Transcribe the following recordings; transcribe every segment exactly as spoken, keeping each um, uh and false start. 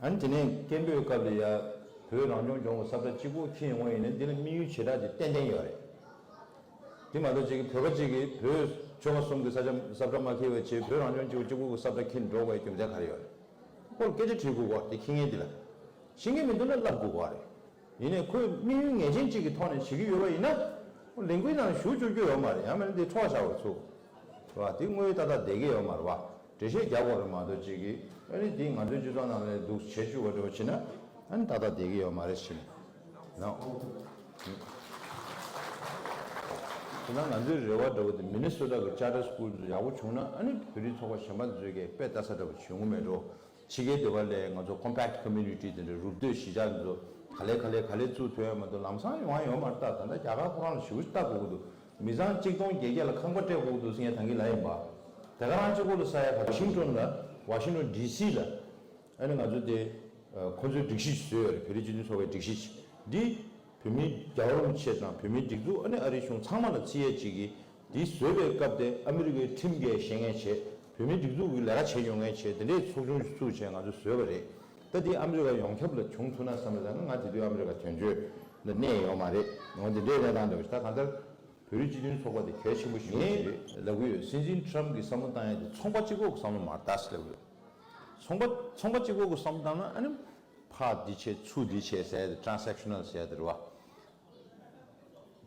ཨ་ནི་དེ་ནས་སྐད་འབོད་སྐབས་ལ་ཡ་བོད་རང་སྐྱོང་ལྗོངས་ཀྱི་ས་བཀྲ་གཅིག་པོ་འཁྱེར་ཡོང་བ་ཡིན་ན་འདི་ལ་དམིགས་ཡུལ་བྱེ་བྲག་ཅིག་ཏན་ཏན་ཡོད་རེད། དེ་མ་གཏོགས་ཅིག་གི་བོད་པ་ཅིག་གིས་བོད་ཆོལ་ཁ་གསུམ་གྱི་ས་ཆ་ས་བཀྲ་མ་འཁྱེར་བ་བྱས་བོད་རང་སྐྱོང་ལྗོངས་གཅིག་པོ་གཅིག་པོ་གི་ས་བཀྲ་འཁྱེར་འགྲོ་དགོས་རྒྱུ་མཚན་ག་རེ་ཡོད་རེད། ཁོ་ལ་སྐད་ཆ་དྲིས་དགོས་ཀྱི་རེད་དེ་འཁྱེར་མཁན་འདི་ལ། ཤེས་ཀྱི་མི་འདུག་ན་ལབ་དགོས་ཀྱི་རེད། ཡིན་ནའི་ཁོས་དམིགས་ཡུལ་ངེས་ཅན་གཅིག་གི་ཐོག་ནས་བྱེད་ཀྱི་ཡོད་པ་ཡིན་ན། ལས་འགུལ་ནང་ཞུགས་བཅུག་རྒྱུ་ཡོད་མ་རེད། ཡང་མིན་ན་དེ་འཕྲོག་བཞག་པ་ཚུགས། རེད་བ། དེ་དངོས་ཡོད་ཏག་ཏག་བསྡད་ཀྱི་ཡོད་མ་རེད་བ། འགྲེལ་བཤད་རྒྱག་དགོས་རེད་མ་གཏོགས་ཅིག་གིས་ཨ་ནི་དེ་ང་ཚོའི་སྤྱི་ཚོགས་ནང་ལ་འདུག་བྱེད་བཅུག་པ་འདྲ་བོ་བྱས་ན་ཨ་ནི་ཏག་ཏག་བསྡད་ཀྱི་ཡོད་མ་རེད་ཟེར་ནས། ནོ། དེ་ན་ང་ཚོའི་རེ་བ་འདྲ་བོ་དེ་མི་ནི་སོ་ཊ་གི་ཅར་ཊར་སི་ཀུལ་དེ་ཚོ་ཡག་པོ་བྱུང་ན་ཨ་ནི་བོད་རིགས་ཚོགས་པ་གཞན་པ་ཚོས་ཀྱི་དཔེ་ལྟ་ས་འདྲ་བོ་བྱུང་གི་མེད་འགྲོ། ཕྱི་རྒྱལ་སྡེ་བ་ལས་ང་ཚོ་compact community དེ་འདྲ་རུབ་སྟོད་གཞིས་ཆགས་འདི་ཚོ་ག་ལེ་ག་ལེ་ག་ལེ་བཙུགས་ཐུབ་ཡ་མ་གཏོགས་ལམ་སང་ཡོང་ཡ་ཡོད་མ་རེད། ད་ད་ལྟ་རྒྱ་གར་ཁོ་རང་ལ་ཞེ་པོ་ཅིག་ལྟ་དགོས་ཀྱི་འདུག་མི་ཚང་གཅིག་སྟོང་བརྒྱད་བརྒྱ་ལ་ཁང་པ་སྤྲད་དགོས་ཀྱི་འདུག་ཟེར་མཁན་ད་གིན་ལབ་ཡིན་པ། དེ་ག་རང་གཅིག་པོ་ལ་ས་ཡ་ག་ཝ་ཤིང་ཊོན་ལ་ཝ་ཤིང་ཊོན་ཌི་སི་ལ་ཨ་ནི་ང་ཚོ་དེ་ཁོ་ཚོའི་སྒྲིག་གཞི་ཞིག་བཟོས་ཡོད་རེད། བོད་རིགས་སྤྱི་མཐུན་ཚོགས་པའི་སྒྲིག་གཞི་ཞིག་འདི། བོད་མིའི་རྒྱལ་བ་རིན་པོ་ཆེ་དང་བོད་མིའི་སྒྲིག་འཛུགས་ཨ་ནི་ཨ་རིའི་གཞུང་ཚང་མ་ལ་བརྩི་ཡས་ཅིག་གིས་འདི་བཟོས་པའི་སྐབས་དེ་ཨ་མི་རི་ཀའི་ཁྲིམས་འགལ་བཤད་མཁན་བྱས། བོད་མིའི་སྒྲིག་འཛུགས་ཀྱི་ལས་ཀ་བྱེད་མྱོང་མཁན་བྱས། དེ་འདྲའི་ཚོགས་ཆུང་ཞིག་བཙུགས་བྱས་ང་ཚོས་བཟོས་པ་རེད། ད་འདི་ཨ་མི་རི་ཀ་ཡོངས་ཁྱབ་ལ་བྱུང་ཐུབ་ན་བསམ་པ་ད་ང་དེ་དུས་ཨ་མི་རི་ཀ་དོན་གཅོད་ལ་གནས་ཡོད་མ་རེད། འོ་དེ་འདྲའི་གནས་སྟངས་འདྲ་བ་ཞིག་ད་གང་ལྟར་བོད་རིགས་སྤྱི་མཐུན་ཚོགས་པ་དེ་གལ་ཆེན་པོ་ཞིག་ཡིན་ཞེས་ལབ་ཀྱི་ཡོད། སྲིད་འཛིན་ཊམ་གྱི་བསམ་བློ་བཏང་ཡས་དེ་ཚོང་པ་གཅིག་པོ་གི་བསམ་བློ་མ་རེད་ད་ཟེར་ལབ་ཀྱི་ཡོད། ཚོང་པ་ཚོང་པ་གཅིག་པོ་གི་བསམ་བློ་བཏང་ན་ཨ་ནི་ཕར་འདི་བྱས་ཚུར་འདི་བྱས་ཟེར་ཡ་དེ་transactional་ཟེར་ཡ་དེ་རེད་བ།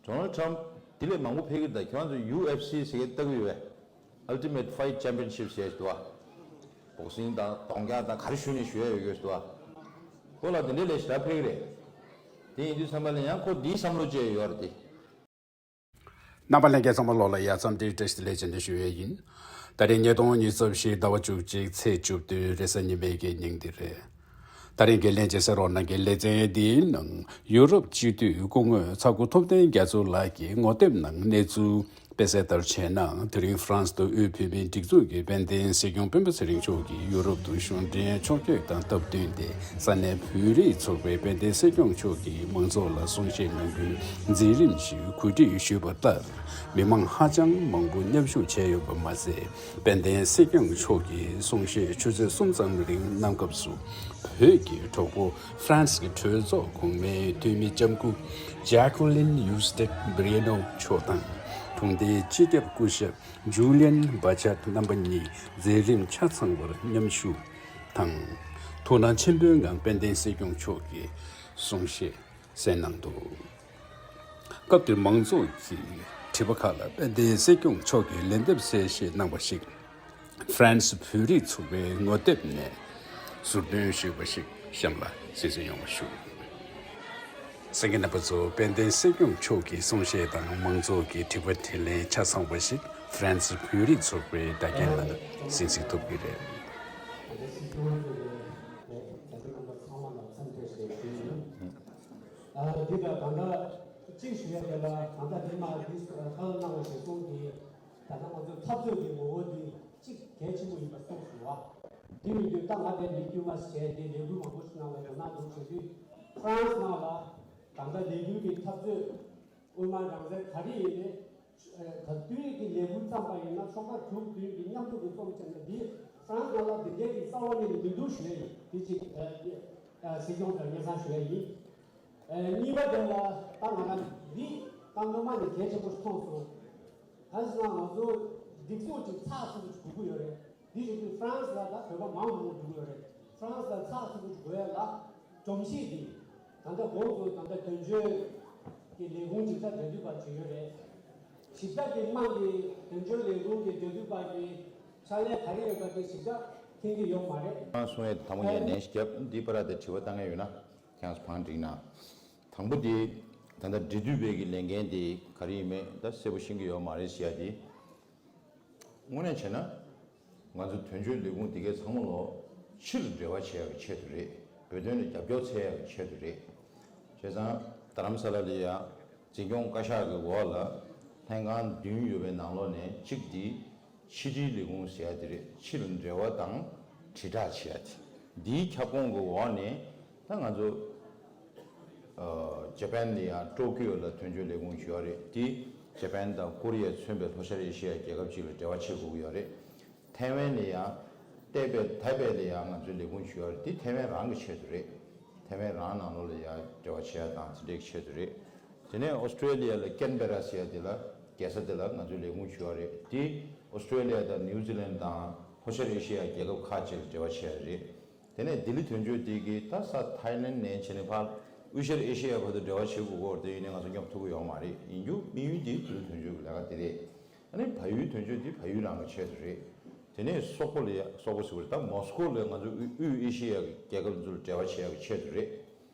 Donald Trump་དེ་ལས་མང་པོ་ཕེབས་ཀྱི་རེད། ད་ཁྱོད་རང་ཚོ་ཡུ་ཨེཕ་སི་ཟེར་གྱི་ལྟ་གི་ཡོད་པས། Ultimate Fight Championship་ཟེར་གྱི་འདུག་བ། བོག་སིང་དང་གདོང་རྒྱག་དང་ག་རེ་ཞུས་ནས་ཞུ་ཡ་ཡོད་གི་འདུག་བ། ཁོ་ལ་དེ་འདྲའི་ལས་ཞེ་དྲག་ཕེབས་ཀྱི་རེད། དེ་ཡིན་དུས་ཙམ་པ་ལ་ཡང་ཁོ་འདིའི་བསམ་བློ་ཅིག་ཡོད་རེད་དེ། རྣམ་པ་ལྷན་རྒྱས་ཚང་མ་ལོག་ལ་ཡ་མཚམས་འདིར་བཀྲ་ཤིས་བདེ་ལེགས་བྱས་ནས་ཞུ་ཡས་ཡིན། ད་རིང་ཉིས་སྟོང་ཉི་ཤུ་རྩ་བཞི་ཟླ་བ་བཅུ་གཅིག་ཚེས་བཅུ་བདུན་རེས་གཟའ་ཉི་མའི་གི་ཉིན་འདི་རེད། ད་རིང་གི་ལྷན་རྒྱས་གསན་རོགས་གནང་གི་ལེ་ཚན་འདིའི་ནང་ཡུ་རོབ་སྤྱི་འཐུས་སྐུ་ངོ་ཚ་གུ་ཐུབ་བསྟན་རྒྱ་མཚོ་ལགས་ཀྱིས་ངོ་དེབ་ནང་གནས་ཚུལ་སྤེལ་གསལ་ལྟར་བྱས་ན། དེ་རིང་ཧྥ་རན་སི་དུ་དབུས་བོད་མིའི་སྒྲིག་འཛུགས་ཀྱི་དཔལ་ལྡན་སྲིད་སྐྱོང་སྤེན་པ་ཚེ་རིང་མཆོག་གིས་ཡུ་རོབ་ཏུ་གཞུང་འབྲེལ་ཕྱོགས་བསྐྱོད་དང་སྟབས་བསྟུན་ཏེ་ས་གནས་བོད་རིགས་ཚོགས་པའི་དཔལ་ལྡན་སྲིད་སྐྱོང་མཆོག་གིས་མང་ཚོགས་ལ་གསུང་བཤད་གནང་རྒྱུའི་མཛད་རིམ་ཞིག་གོ་སྒྲིག་ཞུས་པ་ལྟར། མི་མང་ཧ་ཅང་མང་པོ་མཉམ་ཞུགས་བྱས་ཡོད་པ་མ་ཟད། དཔལ་ལྡན་སྲིད་སྐྱོང་མཆོག་གིས་གསུང་བཤད་ཆུ་ཚོད་གསུམ་ཙམ་རིང་གནང་སྐབས་སུ། བོད་ཀྱི་གྲོགས་པོ་ཧྥ་རན་སི་གི་གྲོས་ཚོགས་གོང་མའི་འཐུས་མི་ལྕམ་སྐུ་Jacqueline Eustat-Bruno་མཆོག་དང་། དྲུང་ལྡན་སྤྱི་ཁྱབ་སྐུ་ཞབས་Julian Bachat་རྣམ་པ་གཉིས་མཛད་རིམ་ཆ་ཚང་བར་མཉམ་ཞུགས་དང་། ཐུགས་སྣང་ཆེན་པོའི་ངང་དཔལ་ལྡན་སྲིད་སྐྱོང་མཆོག་གི་གསུང་བཤད་གསན་གནང་འདུག་སྐབས་དེར་མང་ཚོགས་ཀྱིས་དྲི་བ་ཁག་ལ་དཔལ་ལྡན་སྲིད་སྐྱོང་མཆོག་གིས་ལན་འདེབས་གསལ་བཤད་གནང་བ་ཞིག་ཧྥ་རན་སི་བོད་རིགས་ཚོགས་པའི་ངོ་དེབ་ནས་ཟུར་འདོན་ཞུས་པ་ཞིག་གཤམ་ལ་གསན་གཟིགས་ཡོང་བ་ཞུ། གསན་མཁན་རྣམ་པ་ཚོ་དཔལ་ལྡན་སྲིད་སྐྱོང་མཆོག་གི་གསུང་བཤད་དང་མང་ཚོགས་ཀྱི་དྲི་བ་དྲིས་ལན་ཆ་ཚང་བ་ཞིག་ཧྥ་རན་སི་བོད་རིགས་ཚོགས་པའི་བརྡ་སྐྱོན་ནང་གསན་གཟིགས་ཐུབ་ཀྱི་རེད། ཨ་འདི་ལ་ད་ལྟ་གཅིག་ཞུ་ཡ་དེ་ལ་ད་ལྟ་འདི་མ་འདི་ཁ་ལ་གནང་བ་ཞིག་གསུངས་ཏེ། ད་ལྟ་ང་ཚོའི་འཐབ་རྩོད་ཀྱི་ངོ་བོ་འདི་གཅིག་གལ་ཆེན་པོ་ཡིན་པ་གསུངས་སོང་བ། འདི་ཡིན་དུས་ད་ང་དེ་ལས་འགུལ་མ་བྱས་ཏེ་ལས་འགུལ་མང་པོ་ཞིག་གནང་བའི་དོ་སྣང་འདུག་བྱེད་དུས་ཧྥ་རན་སི་ནང་ལ་ད་ལྟ་ལས་འགུལ་གྱི་འཐབ་རྩོད་དབུ་མ་རང་བཙན་ག་རེ་ཡིན་ནའི་ག་དུས་ཀྱི་ལས་འགུལ་བརྩམས་པ་ཡིན་ན་ཆོ་ག་དྲུག་བདུན་གྱི་མཉམ་དུ་གི་རྩོམ་བྱས་ན་འདི་ཧྥ་རན་སི་ནང་ལ་འདི་འདྲའི་གི་རྩ་བ་ཉིད་ནས་མི་འདུག་ཞུ་ཡ་ཡིན། འདི་གཅིག་སྲིད་སྐྱོང་དང་སྙན་སེང་ཞུ་ཡ་ཡིན། གཉིས་པ་དེ་ལ་ད་ང་རང་འདི་ད་སྔོན་མ་ནས་གལ་ཆེན་པོ་ཞིག་མཐོང་སོང་། གང་ཟེར་ན་ང་ཚོ་སྒྲིག་འཛུགས་ཀྱི་ཚགས་ཚུད་པོ་ཞིག་དགོས་ཀྱི་ཡོད་རེད། འདི་བྱེད་དུས་ཧྥ་རན་སི་ལ་ད་བོད་པ་མང་པོ་འགྲོ་གི་ཡོད་རེད། ཧྥ་རན་སི་ལ་ཚགས་ཚུད་པོ་ཞིག་དགོས་ཡ་ལ་སྒྲོམ་གཞི་འདི་ད་ལྟ་གོང་དུ་ད་ལྟ་དོན་གཅོད་ཀྱི་ལས་ཁུངས་ཇི་ལྟར་འབྲེལ་མཐུད་པ་བྱས་ཡོད་རེད། ཇི་ལྟར་གྱི་དམངས་ཀྱི་དོན་གཅོད་ལས་ཁུངས་ཀྱི་འབྲེལ་མཐུད་པ་གི་ཕྱག་ལས་ག་རེ་ཡོད་པ་དེ་ཞིབ་ཆ་མཁྱེན་གྱི་ཡོད་མ་རེད། ཁྱེད་རང་གསུང་ཡས་དང་པོ་ངས་ལན་ཞིག་བརྒྱབ། འདི་པར་དེ་དྲི་བ་བཏང་མཁན་ཡོད་ན་ཁྱེད་རང་ཚོ་བང་སྒྲིག་གནང་། དང་པོ་དེ་ད་ལྟ་འབྲེལ་མཐུད་པའི་གི་ལས་འགན་དེ་ག་རེ་ཡིན་མིན་ད་གསལ་པོ་ཤེས་ཀྱི་ཡོད་མ་རེད་ཟེར་ཡ་དེ། དངོས་གནས་བྱས་ན་ང་ཚོ་དོན་གཅོད་ལས་ཁུངས་འདི་གའི་ཚང་མ་ལོ་ཕྱིར་འབྲེལ་བ་བྱེད་ཡག་གི་ཆེད་དུ་རེད། བོད་དོན་ལ་རྒྱབ་སྐྱོར་འཚོལ་ཡག་གི་ཆེད་དུ་རེད། བྱས་ཙང་རྡ་རམ་ས་ལ་ལ་ཡ་འཛིན་སྐྱོང་བཀའ་ཤག་གི་འོག་ལ་ལྷན་ཁང་བདུན་ཡོད་པའི་ནང་ལོགས་ནས་གཅིག་འདི་ཕྱི་དྲིལ་ལས་ཁུངས་ཟེར་ཡ་དེ་རེད། ཕྱིར་འབྲེལ་བ་དང་དྲིལ་བསྒྲགས་བྱེད་ཡ་དེ། འདིའི་ཁྱབ་ཁོངས་ཀྱི་འོག་ནས་ད་ང་ཚོ་ཇ་པན་ལ་ཡང་ཀྲོ་ཀིའོ་ལ་དོན་གཅོད་ལས་ཁུངས་ཡོད་རེད། དེ་ཇ་པན་དང་ཀོ་རི་ཡ་མཚོན་པའི་ལྷོ་ཤར་ཨེ་ཤི་ཡའི་རྒྱལ་ཁབ་ཅིག་ལ་འབྲེལ་བ་བྱེད་དགོས་ཀྱི་ཡོད་རེད། ཐའེ་ཝན་ལ་ཡང་ ཏེ་པེ་ཐའེ་པེ་ལ་ཡང་ང་ཚོས་ལས་ཁུངས་ཞུ་ཡ་རེད། དེ་ཐའེ་ཝན་རང་གི་ཆེད་དུ་རེད། ཐའེ་ཝན་རང་ནང་ལོགས་ལ་ཡང་འབྲེལ་བ་བྱེད་ཡ་དང་དེ་འདྲའི་ཆེད་དུ་རེད། དེ་ནས་ཨོ་སི་ཀྲེ་ལི་ཡ་ལ་ཀེན་བེ་ར་ཟེར་ཡ་དེ་ལ་རྒྱལ་ས་དེ་ལ་ང་ཚོས་ལས་ཁུངས་ཞུ་ཡ་རེད། དེ་ཨོ་སི་ཀྲེ་ལི་ཡ་དང་ནིའུ་ཛི་ལན་དང་ལྷོ་ཤར་ཨེ་ཤི་ཡ་རྒྱལ་ཁབ་ཁག་ཅིག་ལ་འབྲེལ་བ་བྱེད་ཡ་རེད། དེ་ནས་ལྡི་ལི་དོན་གཅོད་དེ་གིས་ད་ས་ཐའི་ལན་ནས་བྱས་ནས་ཕར་དབུས་ཤར་ཨེ་ཤེ་ཡ་བར་དུ་འབྲེལ་བ་བྱེད་དགོས་སྐོར་དེ་ཡིན་ནའི་ང་ཚོ་སྙོབ་ཐུབ་ཀྱི་ཡོད་མ་རེད། ཡིན་རྒྱུ་དམིགས་ཡུལ་དེ་ལྡི་ལི་དོན་གཅོད་ཀྱི་ལས་ཀ་དེ་རེད། ཨ་ནི་བལ་ཡུལ་དོན་གཅོད་དེ་བལ་ཡུལ་རང་གི་ཆེད་དུ་རེད། དེ་ནས་སོག་པོ་ལ་ཡ་སོག་པོ་ཟེར་བ་རེད། ད་མོ་སི་ཀོ་ལ་ང་ཚོ་དབུས་དབུས་ཨེ་ཤེ་ཡ་གི་རྒྱལ་ཁབ་ཚོ་ལ་འབྲེལ་བ་བྱེད་ཡ་གི་ཆེད་དུ་རེད།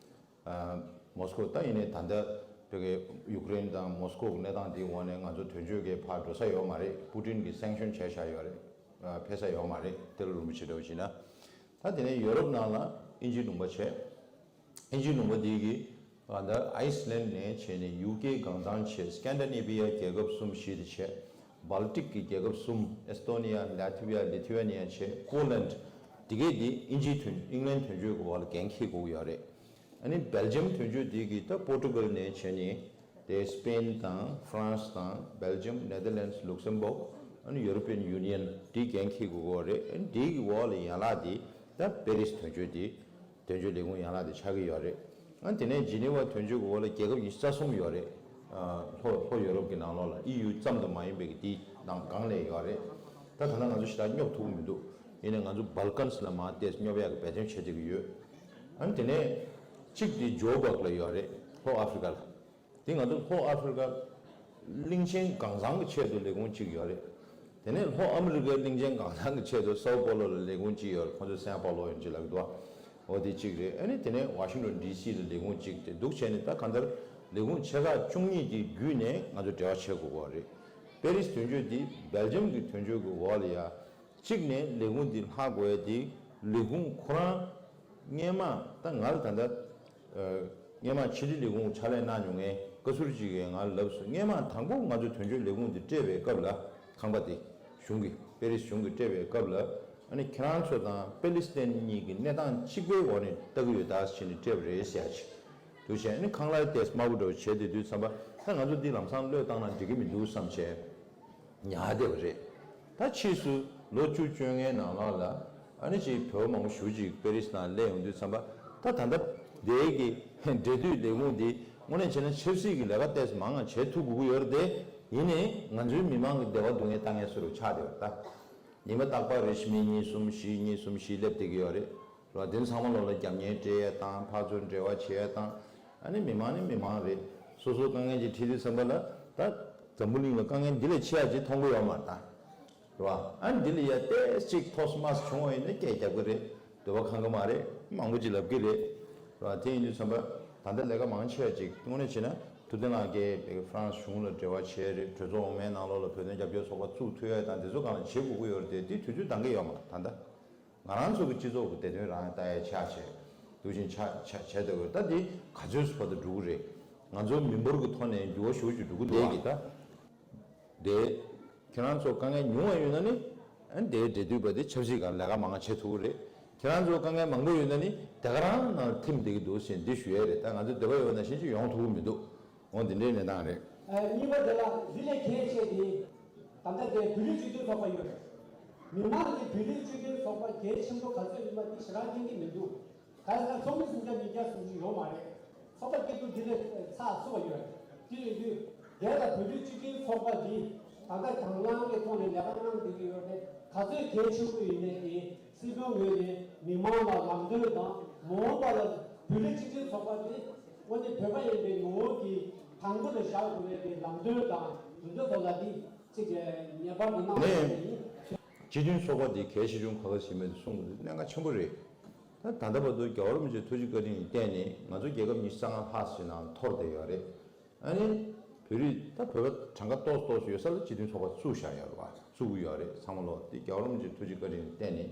ཨ། མོ་སི་ཀོ་ད་ཡིན་ནའི་ད་ལྟ་བོད་ཀྱི་ཡུཀ་རེན་དང་མོ་སི་ཀོ་གི་གནས་སྟངས་དེའི་འོག་ནས་ང་ཚོ་དོན་གཅོད་ཀྱི་ཕར་འགྲོ་ས་ཡོད་མ་རེད། པུ་ཏིན་གྱིས་སེང་ཤོན་བྱས་བཞག་ཡོད་རེད། ཨ། ཕེབས་ས་ཡོད་མ་རེད། ཏི་ལོ་རིན་པོ་ཆེ་འདྲ་བོ་བྱས་ན། ད་དེ་ནས་ཡོ་རོབ་ནང་ལ་དབྱིན་ཇིའི་ལུང་པ་བྱས། དབྱིན་ཇིའི་ལུང་པ་འདི་གིས་ད་ལྟ་ཨའི་སི་ལན་ནས་བྱས་ནས་ཡུ་ཀེ་སྒང་གདན་བྱས། སི་ཀན་ཌ་ནེ་བི་ཡ་རྒྱལ་ཁབ་གསུམ་བཞི་དེ་བྱས། སྦལ་ཏིག་གི་རྒྱལ་ཁབ་གསུམ། ཨེས་ཏོ་ནི་ཡ། ལ་ཐི་བི་ཡ། ལི་ཐི་ཝེ་ནི་ཡ་བྱས། ཕོ་ལན། དེ་གས་དེ་དབྱིན་ཇིའི་དོན་ཨིང་ལན་དོན་གཅོད་ཀྱི་འོག་ལ་འགན་འཁྱེར་དགོས་ཀྱི་ཡོད་རེད། ཨ་ནི་སྦེལ་ཇམ་དོན་གཅོད་དེ་གིས་ད་པོར་ཊུ་གལ་ནས་བྱས་ནས་དེ་སི་པེན་དང་ཧྥ་རན་སི་དང་སྦེལ་ཇམ། ནེ་དར་ལན་སི། ལུག་སེམ་བོག་ཨ་ནི་ཡུ་རོ་པི་ཡན་ཡུ་ནི་ཡན་དེ་འགན་འཁྱེར་དགོས་ཀྱི་ཡོད་རེད། ཨ་ནི་དེ་གི་འོག་ལ་ཡན་ལག་དེ་ད་པེ་རི་སི་དོན་གཅོད་དེ། དོན་གཅོད་ལས་ཁུངས་ཡན་ལག་དེ་ཆགས་ཀྱི་ཡོད་རེད། ཨ་དེ་ནས་ཇི་ནི་ཝ་དོན་གཅོད་ཀྱི་འོག་ལ་རྒྱལ་ཁབ་ཉི་ཤུ་རྩ་གསུམ་ཡོད་རེད། ཨ་ལྷོ་ལྷོ་ཡོ་རོབ་ཀྱི་ནང་ལོགས་ལ་ཨི་ཡུ་ཙམ་དུ་མ་ཡིན་པའི་གི་དེའི་ནང་སྒང་ལ་ཡོད་རེད། ད་ད་ལྟ་ང་ཚོ་ཞེ་དྲག་སྙོབ་ཐུབ་ཀྱི་མི་འདུག་ཡིན་ནའི་ང་ཚོ་སྦལ་ཀན་སི་ལ་མར་ཏོག་ཙམ་སྙོབ་ཡག་གི་འབད་བརྩོན་བྱེད་བསྡད་ཀྱི་ཡོད། ཨ་དེ་ནས་གཅིག་དེ་ཇོ་སྦག་ལ་ཡོད་རེད། ལྷོ་ཨ་ཧྥེ་རི་ཀ་ལ། དེ་ང་ཚོ་ལྷོ་ཨ་ཧྥེ་རི་ཀ་གླིང་ཆེན་སྒང་ཚང་གི་ཆེད་དུ་ལས་ཁུངས་གཅིག་ཡོད་རེད། དེ་ནས་ལྷོ་ཨ་མི་རི་ཀའི་གླིང་ཆེན་སྒང་ཚང་གི་ཆེད་དུ་སའོ་པོ་ལོ་ལ་ལས་ཁུངས་གཅིག་ཡོད་རེད། ཁོང་ཚོས་སན་པའོ་ལོ་ཡིན་གཅིག་ལབ་ཀྱི་འདུག་འོ་དེ་གཅིག་རེད། ཨ་ནི་དེ་ནས་ཝ་ཤིང་ཊོན་ཌི་སི་ལ་ལས་ཁུངས་གཅིག་དེ་འདུག་བྱས་ནས་ད་གང་ལྟར་ལས་ཁུངས་ཆེ་ཁག་བཅུ་གཉིས་ཀྱི་བརྒྱུད་ནས་ང་ཚོ་འབྲེལ་བ་བྱེད་དགོས་ཀྱི་རེད། པེ་རི་སི་དོན་གཅོད་འདི་སྦེལ་ཇམ་གྱི་དོན་གཅོད་ཀྱི་འོག་ལ་ཡ། གཅིག་ནས་ལས་ཁུངས་འདི་ལྷག་དགོས་ཡ་དེ་ལས་ཁུངས་ཁོ་རང་སྔས་མ་ད་ང་ལ་ད་ལྟ་ཨ་སྔས་མ་ཕྱི་དྲིལ་ལས་ཁུངས་ཕྱག་ལས་གནང་མྱོང་མཁན་བཀའ་ཟུར་གཅིག་གིས་ང་ལ་ལབ་སོང་། སྔས་མ་དང་པོ་ང་ཚོ་དོན་གཅོད་ལས་ཁུངས་འདི་སྤྲད་པའི་སྐབས་ལ་ཁང་པ་དེ་གཞུང་གིས་པེ་རི་སི་གཞུང་གིས་སྤྲད་པའི་སྐབས་ལ་ཨ་ནི་ཁྱེད་རང་ཚོ་དང་པེ་ལི་སི་ཐན་གཉིས་ཀྱི་གནས་སྟངས་གཅིག་པའི་འོག་ནས་ལྟ་གི་ཡོད་ད་ཟེར་ནས་སྤྲད་པ་རེད་ཟེར་ཡ་ཅིག་འདུག་བྱས་ཨ་ནི་ཁང་གླ་ཏོག་ཙམ་དམའ་པོ་འདྲ་བོ་བྱས་བསྡད་དུས་ཙམ་པ་ད་ང་ཚོ་འདི་ལམ་སང་བློས་བཏང་ན་འགྲིག་གི་མི་འདུག་བསམ་བྱས། ཉར་བསྡད་པ་རེད། ད་ཕྱིས་སུ་ལོ་བཅུ་བཅོ་ལྔའི་ནང་ལོགས་ལ་ཨ་ནི་ཅིག་བོད་པ་མང་པོ་ཞེ་པོ་ཅིག་པེ་རི་སི་ནང་སླེབས་ཡོང་དུས་ཙམ་པ་ད་ད་ལྟ་དེའི་གི་འབྲེལ་མཐུད་ལས་ཁུངས་དེ་དངོས་གནས་བྱས་ན་ཆབ་སྲིད་ཀྱི་ལས་ཀ་ཏོག་ཙམ་མང་ང་བྱེད་ཐུབ་དགོས་ཀྱི་ཡོད་རེད་དེ། ཡིན་ནའི་ང་ཚོའི་མི་མང་གི་བདེ་བ་སྡུག་བསྔལ་བལྟ་མཁན་བཟོ་འདྲ་ཆགས་བསྡད་པ་རེད་ད། ཉི་མ་རྟག་པར་རེ་བཞིན་མི་གཉིས་གསུམ་བཞི་གཉིས་གསུམ་བཞི་སླེབས་བསྡད་ཀྱི་ཡོད་རེད། རེད་བ། དེ་ཚང་མ་ལོག་ལ་རྒྱབ་གཉེར་སྤྲད་ཡས་དང་ཕར་ཚུར་འབྲེལ་བ་བྱེད་ཡས་དང་། ཨ་ནི་མི་མང་ནི་མི་མང་རེད། སོ་སོ་དཀའ་ངལ་ཅིག་འཕྲད་དུས་ཙམ་པ་ལ་ད་འཛམ་བུ་གླིང་ལ་དཀའ་ངལ་འདི་ལས་ཆེ་བ་ཅིག་མཐོང་གི་ཡོད་མ་རེད་ད། རེད་བ། ཨ་ནི་འདི་ལ་ཡ་ཏོག་ཙམ་ཅིག་ཐོགས་མ་བྱུང་བ་ཡིན་ན་སྐད་རྒྱབ་ཀྱི་རེད། འདོད་པ་ཁེངས་ཀྱི་མ་རེད། མང་པོ་ཅིག་ལབ་ཀྱི་རེད། རེད་བ། དེ་ཡིན་དུས་ཙམ་པ་ད་ལྟ་ལས་ཀ་མང་ཆེ་བ་ཅིག་དངོས་གནས་བྱས་ན་ཐུབ་བསྟན་ལགས་ཀྱིས་ཧྥ་རན་སི་གཞུང་ལ་འབྲེལ་བ་བྱས་རེད། གྲོས་ཚོགས་འོག་མའི་ནང་ལོགས་ལ་བོད་དོན་རྒྱབ་སྐྱོར་ཚོགས་པ་བཙུགས་ཐུབ་ཡས་དང་དེ་ཚོ་སྒང་ལ་བྱེད་དགོས་ཀྱི་ཡོད་རེད་དེ། དེ་དུས་ཚོད་འདང་གི་ཡོད་མ་རེད་ད་ལྟ། ང་རང་ཚོ་གི་སྤྱི་ཚོགས་ཀྱི་བདེ་དོན་རང་ལྟ་ཡ་ཆགས་བྱས་འདུག་བཞིན་ཆགས་ཆགས་བྱས་འདུག་ད་འདི་ག་ཚོད་བར་དུ་འགྲོ་གི་རེད། ང་ཚོ་མི་འབོར་གྱི་ཐོག་ནས་འགྱུར་བ་ཞེ་པོ་ཅིག་འགྲོ་གི་འདུག་བ། ད་འདི་ཁྱེད་རང་ཚོ་དཀའ་ངལ་ཉུང་བ་ཡོད་ན་ནི་ཨ་འདིའི་འབྲེལ་མཐུད་པ་འདི་ཆབ་སྲིད་སྒང་ལས་ཀ་མང་བྱེད་ཐུབ་ཀྱི་རེད། ཁྱེད་རང་ཚོ་དཀའ་ངལ་མང་པོ་ཡོད་ན་ནི་དེ་ག་རང་ནང་ཐིམ་བསྡད་ཀྱི་འདུག་ཟེར་འདི་ཞུ་ཡས་རེད། ད་ང་ཚོ་འདོད་པ་ཡོད་ན་ཤིན་ཅིག་ཡོང་ཐུབ་ཀྱི་མི་འདུག་འོ་འདི་འདྲའི་གནས་སྟངས་རེད། ཨ། གཉིས་པ་དེ་ལ་འདི་ལས་གལ་ཆེ་དེ། ད་ལྟ་དེ་བོད་རིགས་སྤྱི་མཐུན་ཚོགས་པ་ཡོད་རེད། མི་མང་གིས་བོད་རིགས་སྤྱི་མཐུན་ཚོགས་པ་གལ་ཆེན་པོ་ག་ཚོད་ཡིན་པ་འདི་ཞེ་དྲག་མཁྱེན་གྱི་མི་འདུག་ག་ས་ཚོགས་མི་སུམ་བརྒྱ་ཉིས་བརྒྱ་སུམ་ཅུ་ཡོད་མ་རེད། ཚོགས་པ་སྐྱིད་སྡུག་འདི་ལས་ཚགས་ཚུད་པ་ཡོད་རེད། དེ་ཡིན་དུས་དེ་ལ་བོད་རིགས་སྤྱི་མཐུན་ཚོགས་པ་འདི་ད་ལྟ་དྭང་བླངས་ཀྱི་ཐོག་ནས་ལས་ཀ་གནང་བསྡད་ཀྱི་ཡོད་རེད། ག་ཚོད་གལ་ཆེན་པོ་ཡིན་ནའི་དེ་སྲིད་སྐྱོང་ངོས་ནས་མི་མང་ལ་ལམ་སྟོན་དང་མ་འོངས་པ་ལ་བོད་རིགས་སྤྱི་མཐུན་ཚོགས་པ་དེ་དངོས་གནས་བོད་པ་ཡིན་པའི་ངོ་བོ་གི་དང་པོ་ལ་བཞག་དགོས་པའི་ལམ་སྟོན་དང་དེ་ཚོ་ཐོག་ལ་ནི་གཅིག་ངེས་པར་དུ་གནང་དགོས་པ་ཡིན། སྤྱི་མཐུན་ཚོགས་པ་དེ་གལ་ཆེ་ཆུང་ག་ག་ཟེར་མེད་དུ་གསུངས་དགོས་དེ་གནད་འགག་ཆེན་པོ་རེད། ད་ད་ལྟ་བར་དུ་རྒྱལ་བ་རིན་པོ་ཆེའི་ཐུགས་རྗེ་བཀའ་དྲིན་ལ་བརྟེན་ནས་ང་ཚོ་རྒྱལ་ཁབ་ཉི་ཤུ་རྩ་ལྔ་ལྷག་ཙམ་ནང་འཐོར་བསྡད་ཡོད་རེད། ཨ་ནི་བོད་རིགས་ད་བོད་པ་གྲངས་ཀ་ཏོག་ཙམ་ཏོག་ཙམ་ཡོད་ས་ལ་སྤྱི་མཐུན་ཚོགས་པ་བཙུགས་བཞག་ཡོད་རེད་བ། བཙུགས་ཀྱི་ཡོད་རེད། ཚང་མ་ལོག་དེ་རྒྱལ་བ་རིན་པོ་ཆེའི་ཐུགས་རྗེ་བཀའ་དྲིན་ལ་བརྟེན་ནས་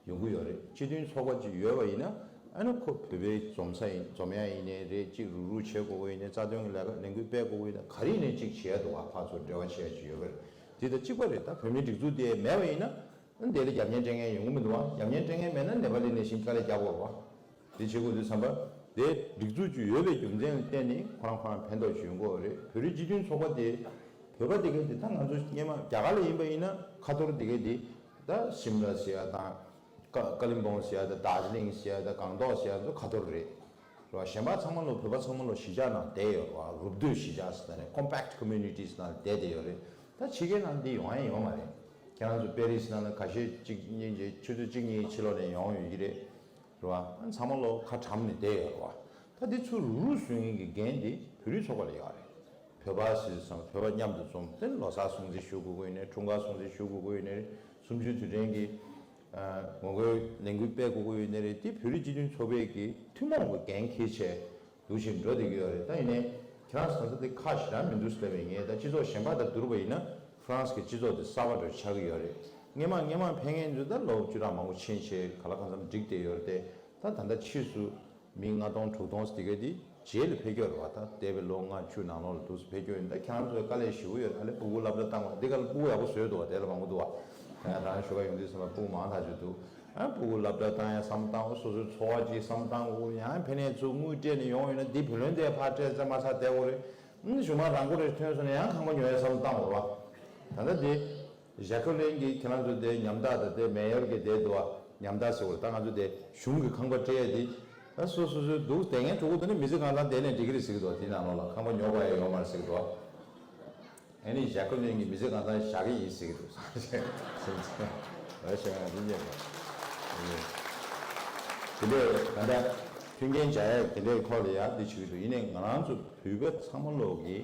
ཡོང་གི་ཡོད་རེད། སྤྱི་མཐུན་ཚོགས་པ་ཅིག་ཡོད་པ་ཡིན་ན་ཨ་ནི་ཁོ་བོད་པའི་འཛོམས་ས་ཡིན། འཛོམས་ཡ་ཡིན་ནའི་རེད། གཅིག་རུག་རུག་བྱེད་དགོས་པ་ཡིན་ནའི། རྩ་དོན་གྱི་ལས་ཀ་ལས་འགུལ་སྤེལ་དགོས་པ་ཡིན་ན་ག་རེ་ཡིན་ནའི་གཅིག་བྱེད་ཡ་འདུག་བ། ཕར་ཚུར་འབྲེལ་བ་བྱེད་ཡ་ཅིག་ཡོད་པ་རེད། དེ་དང་གཅིག་པ་རེད། ད་བོད་མིའི་སྒྲིག་འཛུགས་དེ་མེད་པ་ཡིན་ན། ཨ་ནི་དེ་ལ་རྒྱབ་གཉེར་སྤྲད་མཁན་ཡོང་གི་མི་འདུག་བ། རྒྱབ་གཉེར་སྤྲད་མཁན་མེད་ན་ནེ་པ་ལི་ནས་བཞིན་དཀའ་ལས་རྒྱག་དགོས་རེད་བ། དེ་བྱེད་དགོས་དུས་ཙམ་པ་དེ་སྒྲིག་འཛུགས་ཅིག་ཡོད་པའི་རྒྱུ་མཚན་ལ་བརྟེན་ནས་ཁོ་རང་ཁོ་རང་ཕན་ཐོགས་ཅིག་ཡོང་གི་ཡོད་རེད། བོད་རིགས་སྤྱི་མཐུན་ཚོགས་པ་དེ་བོད་པ་དེ་གས་དེ་ད་ང་ཚོ་སྔོན་མ་རྒྱ་གར་ལ་ཡིན་པ་ཡིན་ན་ཁ་ཐོར་དེ་གས་དེ་ད་ཤིམ་ལ་ཟེར་ཡ་དང་ ཀ་ཀ་ལིམ་པོང་ཟེར་ཡ་དང་། རྡོ་རྗེ་གླིང་ཟེར་ཡ་དང་། སྒང་ཏོག་ཟེར་ཡ་ཚོ་ཁ་ཐོར་རེད། རེད་བ། གཞན་པ་ཚང་མ་ལོ། བོད་པ་ཚང་མ་ལོ་གཞིས་ཆགས་ནང་བསྡད་ཡོད་རེད་བ། རུབ་སྡོད་གཞིས་ཆགས་ཟེར་ནས། compact communities ནང་བསྡད་བསྡད་ཡོད་རེད། ད་ཕྱི་རྒྱལ་ནང་འདི་ཡོང་ཡ་ཡོད་མ་རེད། ཁྱེད་རང་ཚོ་པེ་རི་སི་ནང་ལ་ཁ་ཤས་གཅིག་གཉིས་ཀྱིས་ཆུ་ཚོད་གཅིག་གཉིས་ཕྱི་ལོགས་ནས་ཡོང་ཡོད་ཀྱི་རེད། རེད་བ། ཚང་མ་ལོ་ཁ་གྲམ་ནས་བསྡད་ཡོད་རེད་བ། ད་འདི་ཚུར་རུབ་རུབ་བཟོ་མཁན་གྱི་འགན་དེ་བོད་རིགས་ཚོགས་པ་ལ་ཡོད་རེད། བོད་པ་ཟེར་ཙང་བོད་པ་མཉམ་དུ་འཛོམས་ཏེ་ལོ་གསར་སྲུང་བརྩི་ཞུ་དགོས་ཀྱི་ཡོད་ནའི། འཁྲུངས་སྐར་སྲུང་བརྩི་ཞུ་དགོས་ཀྱི་ཡོད་ནའི། གསུམ་བཅུའི་དུས་དྲན་གྱི་ཨ་ངོ་རྒོལ་ལས་འགུལ་སྤེལ་དགོས་ཀྱི་ཡོད་ནའི་རེད། དེ་བོད་རིགས་སྤྱི་མཐུན་ཚོགས་པའི་གི་ཐུན་མོང་གི་འགན་འཁྱེར་བྱས་འདུག་བཞིན་འགྲོ་བསྡད་ཀྱི་ཡོད་རེད། ད་ཡིན་ནའི་ཁྱེད་རང་ཚོ་ད་ལྟ་དེ་ཁག་ཞེ་དྲག་མི་འདུག་ཟེར་ལབ་པ་ཡིན། ད་སྤྱི་ཚོགས་གཞན་པ་དང་བསྡུར་བ་ཡིན་ན་ཧྥ་རན་སི་གི་སྤྱི་ཚོགས་དེ་གསར་པ་འདྲ་ཆགས་ཀྱི་ཡོད་རེད། སྔན་མ་སྔན་མ་ཕེབས་མཁན་ཚོ་ད་ལོ་བཅུ་ཕྲག་མང་པོ་ཕྱིན་བྱས་གང་ལ་གང་འཚམ་འགྲིག་བསྡད་ཡོད་རེད་དེ། ད་ད་ལྟ་ཕྱིས་སུ་མི་ལྔ་སྟོང་དྲུག་སྟོང་ཟེར་དེ་ག་དེ་རྗེས་ལ་ཕེབས་ཀྱི་ཡོད་རེད་བ། ད་འདས་པའི་ལོ་ལྔ་བཅུ་ནང་ལོགས་ལ་འདུག་སེ་ཕེབས་ཀྱི་ཡོད། ད་ཁྱེད་རང་ཚོའི་དཀའ་ལས་ཞེ་པོ་ཡོད། ཨ་ལས་སྤུ་གུ་སློབ་གྲྭ་བཏང་བ་འདི་ག་ལ་སྤུ་གུ་ཡག་པོ་བཟོས་འདུག་བ། དེ་ལ་མང་པོ་འདུག་བ། ད་ཡང་རང་ཞོགས་ཀ་ཡོང་དུས་ཙམ་པ་སྤུ་གུ་མང་ཐག་ཆོད་འདུག་ཨ་སྤུ་གུ་སློབ་གྲྭ་བཏང་ཡ་བསམ་བཏང་། སོ་སོའི་འཚོ་བ་ཅིག་བསམ་བཏང་དགོས། ཡང་ཕ་ནས་ཚུར་དངུལ་སྤྲད་ནས་ཡོང་ཡོད་ན་འདི་བུ་ལོན་དེ་ཕར་སྤྲད་ཙམ་མ་ཚར་བསྡད་དགོས་རེད། ཨ་གཞུག་མ་རང་མགོ་རེ་ཐོན་སོང་ན་ཡང་ཁང་པ་ཉོ་ཡ་བསམ་བཏང་དགོས་རེད་བ། ད་ལྟ་འདི་ཞ་ཁོ་ལེན་གྱི་ཁྱེད་རང་ཚོ་དེ་ཉམ་ཐག་དང་དེ་མེ་ཡོར་གྱི་དེ་འདུག་བ། ཉམ་ཐག་ཟེར་བ་ད་ང་ཚོ་དེ་གཞུང་གི་ཁང་པ་སྤྲད་ཡ་དེ། ད་སོ་སོ་སོའི་འདུག་དེ་ངན་གྲོགས་པོ་དེ་ནི་མི་ཚེ་གང་ཚང་དེ་ནས་འགྲིག་གི་རེད་ཟེར་གི་འདུག་དེ་ནང་ལོགས་ལ་ཁང་པ་ཉོ་དགོས་ཡ་ཡོད་མ་རེད་ཟེར་གི་འདུག་ཨ་ནི་ཞ་ཁོ་ལེན་གྱི་མི་ཚེ་གང་ཚང་བཞག་གི་ཡིན་ཟེར་གི་འདུག་ཟེར་ཟེར་ཟེར་ང་འདི་ཉན་པ། དེ་འདྲས་ད་ལྟ་མཐུན་རྐྱེན་སྦྱར་ཡ་དེ་འདྲས་ཁོ་ལ་ཡ་འདི་བྱེད་ཀྱི་འདུག་ཡིན་ནའི་ང་རང་ཚོ་བོད་པ་ཚང་མ་ལོག་གི་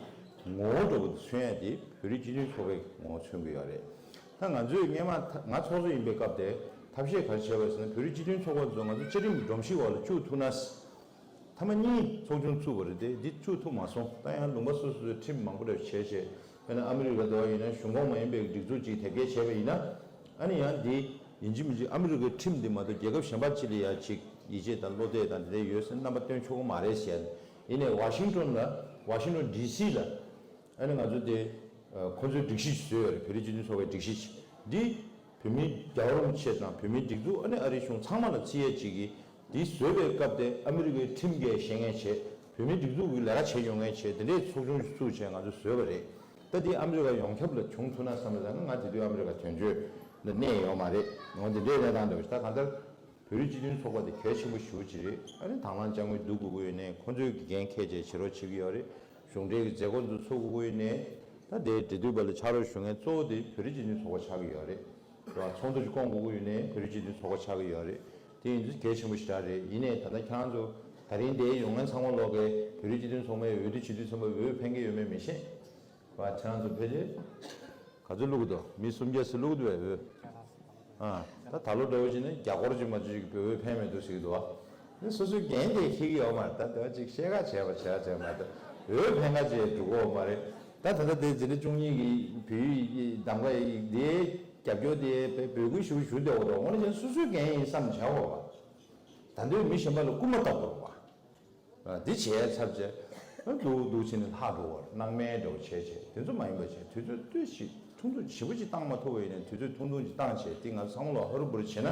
ངོ་བོ་འདྲ་པོ་མཚོན་ཡ་དེ་བོད་རིགས་སྤྱི་མཐུན་ཚོགས་པའི་ངོ་བོ་མཚོན་གྱི་ཡོད་རེད། ད་ང་ཚོས་སྔན་མ་ད་ང་ཚོགས་གཙོ་ཡིན་པའི་སྐབས་དེ་ཐབས་ཤེས་ག་རེ་བྱས་པ་ཟེར་ན། བོད་རིགས་སྤྱི་མཐུན་ཚོགས་པ་ཚོ་ང་ཚོ་བཅའ་ཁྲིམས་ཀྱི་སྒྲོམ་གཞིའི་འོག་ལ་བཅུག་ཐུབ་ན། མཐའ་མ་གཉིས་ཚོགས་ཆུང་བཙུགས་པ་རེད་དེ། འདི་བཅུག་ཐུབ་མ་སོང་། ད་ཡང་ལུང་པ་སོ་སོ་སོའི་ཁྲིམས་མང་པོ་རེ་བྱས་བྱས། དཔེར་ན་ཨ་མི་རི་ཀ་འདྲ་བ་ཡིན་ན་གཞུང་ཁོངས་མ་ཡིན་པའི་སྒྲིག་འཛུགས་ཅིག་དེབ་སྐྱེལ་བྱས་པ་ཡིན་ན། ཨ་ནི་ཡང་འདི་ཡིན་གཅིག་མིན་གཅིག་ཨ་མི་རི་ཀའི་ཁྲིམས་འདི་མ་གཏོགས་རྒྱལ་ཁབ་གཞན་པ་ཅིག་ལ་ཡང་ཅིག་ཡིད་ཆེས་དང་བློ་གཏད་དང་དེ་འདྲ་ཡོད་ཟེར་རྣམ་པ་སྟོན་ཆོག་གི་མ་རེད་ཟེར། ཡིན་ནའི་ཝ་ཤིང་ཏོན་ལ། ཝ་ཤིང་ཏོན་ཌི་སི་ལ། ཨ་ནི་ང་ཚོ་དེ་ཁོ་ཚོའི་སྒྲིག་གཞི་ཞིག་བཟོས་ཡོད་རེད། བོད་རིགས་སྤྱི་མཐུན་ཚོགས་པའི་སྒྲིག་གཞི་ཞིག་འདི་བོད་མི་རྒྱལ་བ་རིན་པོ་ཆེ་དང་བོད་མིའི་སྒྲིག་འཛུགས། ཨ་ནི་ཨ་རིའི་གཞུང་ཚང་མ་ལ་བརྩི་ཡས་ཅིག་གིས། འདི་བཟོས་པའི་སྐབས་དེ་ཨ་མི་རི་ཀའི་ཁྲིམས་འགལ་བཤད་མཁན་བྱས། བོད་མིའི་སྒྲིག་འཛུགས་ཀྱི་ལས་ཀ་བྱེད་མྱོང་མཁན་བྱས། དེ་འདྲའི་ཚོགས་ཆུང་ཞིག་བཙུགས་བྱས་ང་ཚོས་བཟོས་པ་རེད། ད་འདི་ཨ་མི་རི་ཀ་ཡོངས་ཁྱབ་ལ་བྱུང་ཐུབ་ན་བསམ་པ་ད་ང་དེ་དུས་ཨ་མི་རི་ཀ་དོན་གཅོད་ལ་གནས་ཡོད་མ་རེད། འོ་དེ་འདྲའི་གནས་སྟངས་འདྲ་བོ་ཞིག་ད་གང་ལྟར། བོད་རིགས་སྤྱི་མཐུན་ཚོགས་པ་དེ་གལ་ཆེན་པོ་ཞེ་པོ་ཅིག་རེད། ཨ་ནི་དང་བླངས་དཔྱ་དངུལ་བསྡུ་དགོས་ཀྱི་ཡོད་ནའི་ཁོང་ཚོས་ཀྱི་འགན་འཁྱེར་བྱས་བྱེད་རོགས་བྱེད་ཀྱི་ཡོད་རེད། གཞུང་འབྲེལ་གྱི་མཛད་སྒོ་ཚོ་ཚུགས་དགོས་ཀྱི་ཡོད་ནའི། ད་དེ་འབྲེལ་མཐུད་པ་ལ་ཕྱག་རོགས་ཞུ་མཁན་གཙོ་བོ་དེ་བོད་རིགས་སྤྱི་མཐུན་ཚོགས་པ་ཆགས་ཀྱི་ཡོད་རེད། རེད་བ། ཚོགས་འདུ་ཞིག་བསྐོང་དགོས་ཀྱི་ཡོད་ནའི་བོད་རིགས་སྤྱི་མཐུན་ཚོགས་པ་ཆགས་ཀྱི་ཡོད་རེད། དེ་ཡིན་དུས་གལ་ཆེན་པོ་ཞེ་དྲག་རེད། ཡིན་ནའི་ད་ལྟ་ཁྱེད་རང་ཚོ་ད་རིང་འདིར་ཡོང་མཁན་ཚང་མ་ལོག་གིས་བོད་རིགས་སྤྱི་མཐུན་ཚོགས་པའི་འོས་བསྡུ་བྱེད་དུས་ཙམ་པ་འོས་འཕེན་གྱི་ཡོད་མེད་མི་ཤེས། བ། ཁྱེད་རང་ཚོ་ཕལ་ཆེར་ག་ཚོད་བླུག་གི་འདུག་མི་སུམ་བརྒྱ་ཙམ་བླུག་གི་འདུག་བས་འོས། ཨ། ད་ད་ལོ་འདྲ་བོ་ཞིག་ནི་རྒྱ་སྒོར་གཅིག་མ་གཅིག་གི་འོས་འཕེན་མི་འདུག་ཟེར་གི་འདུག་བ། ནི་སོ་སོའི་འགན་དེ་འཁྱེར་གི་ཡོད་མ་རེད། ད་དེ་བ་ཅིག་བཤད་ཁ་བྱས་པ་བྱས་བྱས་མ་གཏོགས་འོས་འཕེན་ཁ་བྱས་འགྲོ་གི་ཡོད་མ་རེད། ད་ད་ལྟ་དེ་འཛིན་གྲྭ་བཅུ་གཉིས་ཀྱི་བོད་ཡིག་གདམ་ག་ཡིག་དེ་རྒྱབ་སྐྱོར་དེ་འབོད་སྐུལ་ཞུ་ཞུ་བསྡད་ཡོད་འདུག་འོ་ན་ཀྱང་སོ་སོའི་འགན་ཡིན་བསམ་བྱས་ཡོད་པ། ད་དུང་མི་གཞན་པ་ལ་སྐུལ་མ་བཏང་དགོས་པ། འདི་བྱས་ཚར་རྗེས་འདུག་འདུག་བྱས་ནས་ལྷག་འགྲོ་བར་སྣང་མེད་འདྲ་བོ་བྱས་བྱས། དེ་ཚོ་མ་ཡིན་པ་བྱས། དུས་ཚོད་ཏོག་ཙམ་ཐུང་ཐུང་ཞེ་པོ་ཅིག་བཏང་མ་ཐུབ་པ་ཡིན་ན་དུས་ཚོད་ཐུང་ཐུང་ཅིག་བཏང་བྱས། དེ་ང་ཚོ་ཚང་མ་ལ་ཧ་རུ་བུ་རུ་བྱས་ན་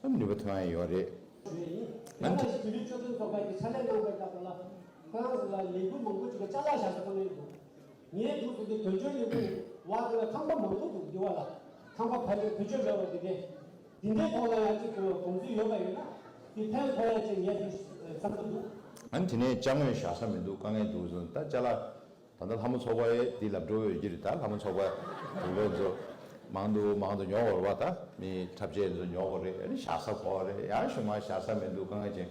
ནུས་པ་ཐོན་ཡ་ཡོད་རེད། ང་ཡང་ན་བོད་རིགས་སྤྱི་མཐུན་ཚོགས་པ་གི་ཕྱག་ལས་གནང་བའི་སྐབས་ལ་ཧྥ་རན་སི་ལ་ལས་འགུལ་མང་པོ་ཅིག་གི་ཅ་ལག་བཞག་ས་གང་ཡོད་འདུག་ངའི་འདུག་ཟེར་དུས་དོན་གཅོད་ལས་ཁུངས་བར་ལ་ཁང་པ་མང་པོ་འདུག་འདི་བ་ལ་ཁང་པ་བེད་སྤྱོད་བེད་སྤྱོད་འགྲོ་བ་འདི་འདྲས། འདི་འདྲའི་ཐོག་ལ་ཡང་གཅིག་ཏུ་དགོངས་ཚུལ་ཡོད་པ་ཡིན་ན་དེ་ཕན་ཐོགས་ཡ་ཅིག་ངས་དེ་བསམ་གྱི་འདུག་ཨ་ནི་དེ་ནས་ཅ་དངོས་བཞག་ས་མི་འདུག་དཀའ་ངལ་འདུག་ཟེར། ད་ཅ་ལག་ད་ལྟ་ལྷ་མོ་ཚོགས་པ་ཡས་འདི་ལབ་འགྲོ་ཡོད་ཀྱི་རེད། ད་ལྷ་མོ་ཚོགས་པ་དུག་ལོག་ཚོ་མང་དུ་མང་དུ་ཉོ་དགོས་རེད་བ། ད་མི་འཁྲབ་ཆས་ཚོ་ཉོ་དགོས་རེད། ཨ་ནི་བཞག་ས་དགོས་རེད། ཡང་གཞུག་མ་བཞག་ས་མི་འདུག་དཀའ་ངལ་ཅན།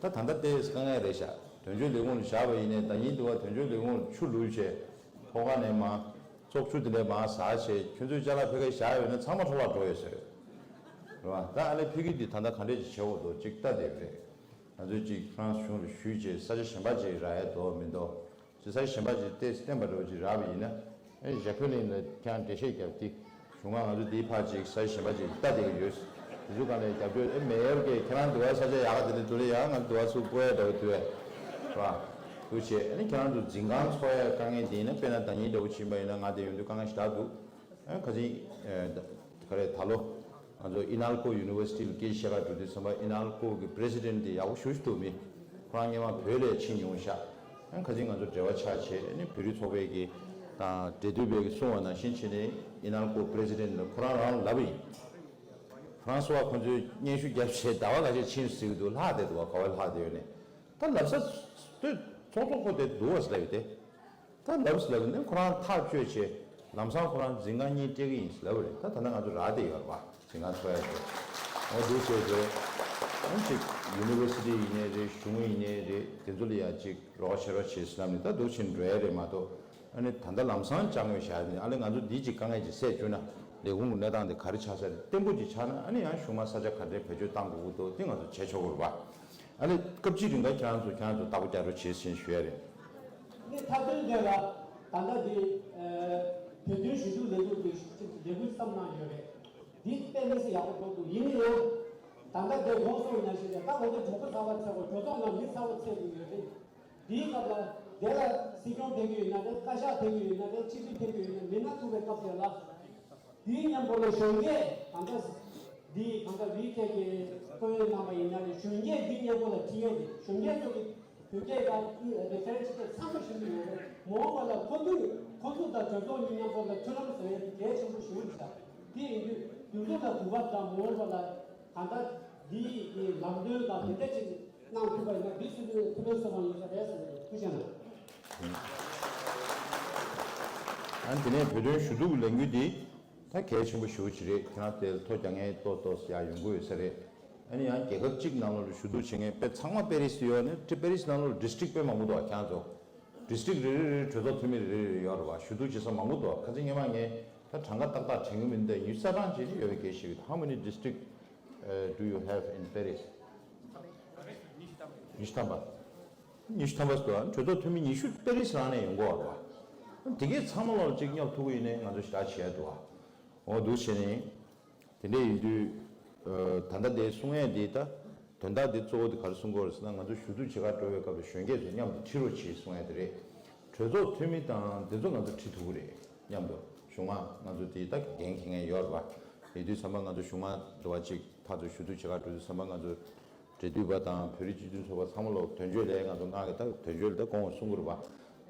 ད་ད་ལྟ་དེ་དཀའ་ངལ་རེད་ཤག་དོན་གཅོད་ལས་ཁུངས་ལ་བཞག་པ་ཡིན་ནའི་ཟླ་ཉིན་དུ་བ་དོན་གཅོད་ལས་ཁུངས་ལ་ཆུ་བླུགས་བྱས་ཐོག་ཁ་ནས་མ། བཙོག་ཆུ་དེ་འདྲས་མར་ཟག་བྱས། ཁྱོད་ཚོས་ཅ་ལག་ཕ་གིར་བཞག་ཡོད་ན་ཚང་མ་འཕྲོ་བརླག་འགྲོ་ཡོད་ཟེར། རེད་བ། ད་ཨ་ལས་ཕ་གི་འདི་ད་ལྟ་ག་འདྲས་ཅིག་བྱེད་འོ་དོ་ཅིག་ལྟ་བསྡད་པ་རེད། ང་ཚོས་ཅིག་ཧྥ་རན་སི་གཞུང་ལ་ཞུས་བྱས་ས་ཆ་གཞན་པ་ཅིག་རག་ཡ་འདུག་མི་འདུག་ཅིག་ས་ཆ་གཞན་པ་ཅིག་བལྟས་བསྟན་པ་འདྲ་བོ་ཅིག་རག་པ་ཡིན་ན། ཨེ་ཞྭ་ཁོལ་གླིང་ལ་ཁྱེད་རང་འགྲེལ་བཤད་རྒྱབ་སྟེ། གཞུང་ང་ང་ཚོ་འདིའི་ཕར་ཅིག་ས་ཆ་གཞན་པ་ཅིག་ལྟ་བསྡད་ཀྱི་ཡོད། དེ་ཚོ་སྒང་ལ་རྒྱབ་སྐྱོར། ཨེ་མེ་ཡོར་གྱིས་ཁྱེད་རང་འདི་བ་ས་ཆ་ཡག་ག་དེ་འདྲ་འདུག་ལ་ཡང་ང་འདི་བ་ཚུར་སྤོ་ཡ་འདྲ་བོ་འདུག་བས། ར། འདུག་བྱས་ཨ་ནི་ཁྱེད་རང་ཚོ་འཛིན་ཁང་ཚོགས་ཡ་དཀའ་ངལ་དེ་ཡིན་ན། དཔེར་ན་ཟླ་ཉིན་འདྲ་བོ་ཕྱིན་པ་ཡིན་ན་ང་དེ་ཡོང་དུས་དཀའ་ངལ་ཞེ་དྲག་འདུག་ཨ་ཁ་ཅིག་ཨེ་ད་ག་རེ་ད་ལོ་ང་ཚོ་ཨི་ནལ་ཀོ་ཡུ་ནི་ཝར་སི་ཊི་ལ་སྐད་ཆ་བཤད་ག་འགྲོ་དུས་ཙམ་པ་ཨི་ནལ་ཀོ་གི་པི་རེ་སི་ཌེན་ཊི་དེ་ཡག་པོ་ཞེ་པོ་ཞིག་འདུག་མི་ཁོ་རང་སྔོན་མ་བོད་ལ་ཕྱིན་མྱོང་ཤག་ཨ་ཁ་ཅིག་ང་ཚོ་འབྲེལ་བ་ཆགས་བྱས་ཨ་ནི་བོད་རིགས་ཚོགས་པའི་གི་དང་འབྲེལ་མཐུད་པའི་གི་གསུང་བ་ནང་བཞིན་བྱས་ནས་ཨི་ནལ་ཀོ་པི་རེ་སི་ཌེན་ཊི་ལ་ཁོ་རང་རང་ལབ་པ་ཡིན། ཧྥ་རན་སི་ཝ་ཁོ་ཚོས་སྙན་ཞུ་བརྒྱབ་བྱས་ཟླ་བ་ཁ་ཤས་ཕྱིན་ཟེར་གྱི་འདུག་ལྷག་བསྡད་འདུག་བ། ག་བ་ལྷག་བསྡད་ཡོད་ནས། ད་ལབ་ས་ལྟོས་ཚོགས་གཙོ་ཁོ་དེ་འདུག་བ་ཟེར་ལབ་ཡོད་དེ། ད་ལབ་ཟེར་ལབ་ནས་ཁོ་རང་ཐག་གཅོད་བྱས་ལམ་སང་ཁོ་རང་འཛིན་ཁང་གཉིས་སྤྲད་ཀྱི་ཡིན་ཟེར་ལབ་པ་རེད། ད་ད་ལྟ་ང་ཚོ་རག་བསྡད་ཡོད་རེད་བ། འཛིན་ཁང་འཚོལ་ཡ་དེ། འོ་འདུག་བྱས་བྱས། ཨང་ཅིག་ཡུ་ནི་ཝར་སི་ཊི་ཡིན་ནའི་རེད། གཞུང་ཡིན་ནའི་རེད། དེ་ཚོ་ལ་ཡ་ཅིག་རོགས་བྱེད་རོགས་བྱེད་ཟེར་ལབ་ནས་ད་འདུག་ཕྱིན་འགྲོ་ཡ་རེད་མ་གཏོགས། ཨ་ནི་ད་ལྟ་ལམ་སང་ཅང་ཡོད་བཞག་ནས་ཨ་ལེ་ང་ཚོ་འདི་ཅིག་དཀའ་ངལ་ཅིག་སེལ་བཅུག་ན་ལས་ཁུངས་ཀྱི་གནས་སྟངས་དེ་ག་རེ་ཆགས་ས་རེད། བརྟན་པོ་ཅིག་ཆགས་ན་ཨ་ནི་ཡང་གཞུང་མང་ས་ཆ་ག་འདྲའི་བེད་སྤྱོད་བཏང་དགོས་ཀྱི་འདུག་དེ་ང་ཚོ་བྱེད་ཆོག་གི་རེད་བ། ཨ་ལེ་སྐབས་གཅིག་རིང་ག་ཁྱེད་རང་ཚོ་ཁྱེད་རང་ཚོ་བདག་པོ་རྒྱག་རོགས་བྱེད་ཟེར་ཞུ་ཡ་རེད། ནི་མཐའ་དོན་དེ་ལ་ད་ལྟ་འདི་བོད་དོན་ཞུ་གཏུག་ལས་འགུལ་གྱི་ལས་འགུལ་བསམ་གནང་ཡོད་རེད། འདི་དཔེ་མི་སྲིད་ཡག་པོ་འགྲོ་འདུག་ཡིན་ན་ཡང་ད་ལྟ་འདི་གོང་གསུངས་ནང་བཞིན་རེད། ད་འོ་དེ་གྲོགས་པོ་ཚ་བ་ཚད་པོ་གྲོས་ཚོགས་ནང་མི་ཚ་བོ་ཚད་འདུག་ཡོད་རེད། དེའི་སྐབས་ལ་དེ་ལ་སྲིད་སྐྱོང་ཕེབས་ཀྱི་ཡོད་ན་རེད། བཀའ་ཤག་ཕེབས་ཀྱི་ཡོད་ན་རེད། ཕྱི་དྲིལ་ཕེབས་ཀྱི་ཡོད་ན་མི་སྣ་ཐུག་པའི་སྐབས་དེ་ལ། དེའི་མཉམ་པོ་ལ་གཞོན་སྐྱེས་ད་ལྟ་འདི་གང་ལྟར་བི་ཁེ་གི་ཁོ་ཡོད་གནང་བ་ཡིན་ན་རེད། གཞོན་སྐྱེས་འདི་མཉམ་པོ་ལ་ཁྲིད་ཡས་དེ་གཞོན་སྐྱེས་ཚོ་གི་བོད་སྐད་དང་ཨི་རེ་ཕེ་རན་སི་སྐད་ཚང་མ་ཤེས་ཀྱི་ཡོད་རེད། མ་འོངས་པ་ལ་ཁོ་ཚོས་ཁོ་ཚོ་དང་གྲོས་ཚོགས་གཉིས་མཉམ་པོ་ལ་མཐུན་ལམ་བཟོ་ཡས་དེ་གལ་ཆེན་པོ་ཞིག་རེད་ཤག་དེ་ཡིན་དུས་དེ་ཚོ་ལ་དུས་བབ་དང་མ་འོངས་པ་ལ་གང་ལྟར་འདི་གི་ལམ་སྟོན་དང་དེ་འདྲ་ཅིག་གནང་ཐུབ་པ་ཡིན་ན་འདི་སྲིད་དོན་ཐུགས་ཕན་གསོས་པ་ཡིན་ས་རེད་ཟེར་བའི་ཐུགས་རྗེ་གནང་། ཨ་ནི་དེ་ནས་བོད་དོན་ཞུ་གཏུག་ལས་འགུལ་འདི་ད་གལ་ཆེན་པོ་ཞེ་པོ་ཅིག་རེད། ཁྱེད་རང་དེ་ལ་ཐོ་རྒྱག་མཁན་ཏོག་ཏོག་ཙམ་ཡང་ཡོང་གི་ཡོད་ས་རེད། ཨ་ནི་ཡང་རྒྱལ་ཁབ་གཅིག་ནང་ལོགས་ལ་ཞུ་གཏུག་བྱེད་མཁན་དཔེ་ཚང་མ་པེ་རིས་སུ་ཡོད་ནི་ཏི་པེ་རིས་ནང་ལོགས་ལ་ཌི་སི་ཊིག་དཔེ་མང་པོ་འདུག་ཁྱེད་རང་ཚོ་ཌི་སི་ཊིག་རེ་རེ་རེ་གྲོས་ཚོགས་འཐུས་མི་རེ་རེ་རེ་ཡོད་རེད་བ། ཞུ་གཏུག་བྱེད་ས་མང་པོ་འདུག་ཁ་སང་སྔོན་མ་ངས་ད་གྲངས་ཀ་ཏག་ཏག་དྲན་གྱི་མི་འདུག་ཉི་ཤུ་རྩ་གྲངས་ཅིག་ཡོད་པའི་སྐད་ཤེས་ཀྱི། How many district uh, do you have in Paris? ཉི་ཤུ་ཐམ་པ། ཉི་ཤུ་ཐམ་པ་ཟེར་དུས་གྲོས་ཚོགས་འཐུས་མི་ཉི་ཤུ་པེ་རིས་རང་ནས་ཡོང་གི་ཡོད་རེད་བ། དེ་གས་ཚང་མ་ལོག་གཅིག་མཉམ་ཐུག་གི་ཡིན་ནའི་ང་ཚོ་ཞེ་དྲག་བྱེད་ཡ་འདུག་བ། འོ་འདུག་བྱས་ནས། དེ་འདྲ་ཡིན་དུས། ཨ། ད་ལྟ་དེ་གསུང་ཡས་དེ་ད། དོན་དག་དེ་གཙོ་བོ་དེ་ག་རེ་གསུང་གི་ཡོད་རེད་ཟེར་ན། ང་ཚོ་ཞུ་གཏུག་བྱེད་གར་འགྲོ་བའི་སྐབས་ལ་གཞོན་སྐྱེས་ཚོ་མཉམ་དུ་ཁྲིད་རོགས་བྱེད་གསུང་ཡས་དེ་རེད། གྲོས་ཚོགས་འཐུས་མི་དང་དེ་ཚོ་ང་ཚོ་ཁྲིད་ཐུབ་ཀྱི་རེད། མཉམ་དུ་གཞུང་མང་ང་ཚོ་དེ་ད་འགན་འཁྱེར་མཁན་ཡོད་རེད་པ། ཡོད་དུས་ཙམ་པ་ང་ཚོ་གཞུང་མང་འགྲོ་བ་གཅིག་ཕར་ཚུར་ཞུ་གཏུག་བྱེད་གར་འགྲོ་དུས་ཙམ་པ་ང་ཚོ་འབྲེལ་མཐུད་པ་དང་བོད་རིགས་སྤྱི་མཐུན་ཚོགས་པ་ཚང་མ་ལོག་དོན་གཅོད་ལས་ང་ཚོ་མངགས་ཀྱི། ད་དོན་གཅོད་ལ་ད་གོང་གསུང་གི་རེད་པ།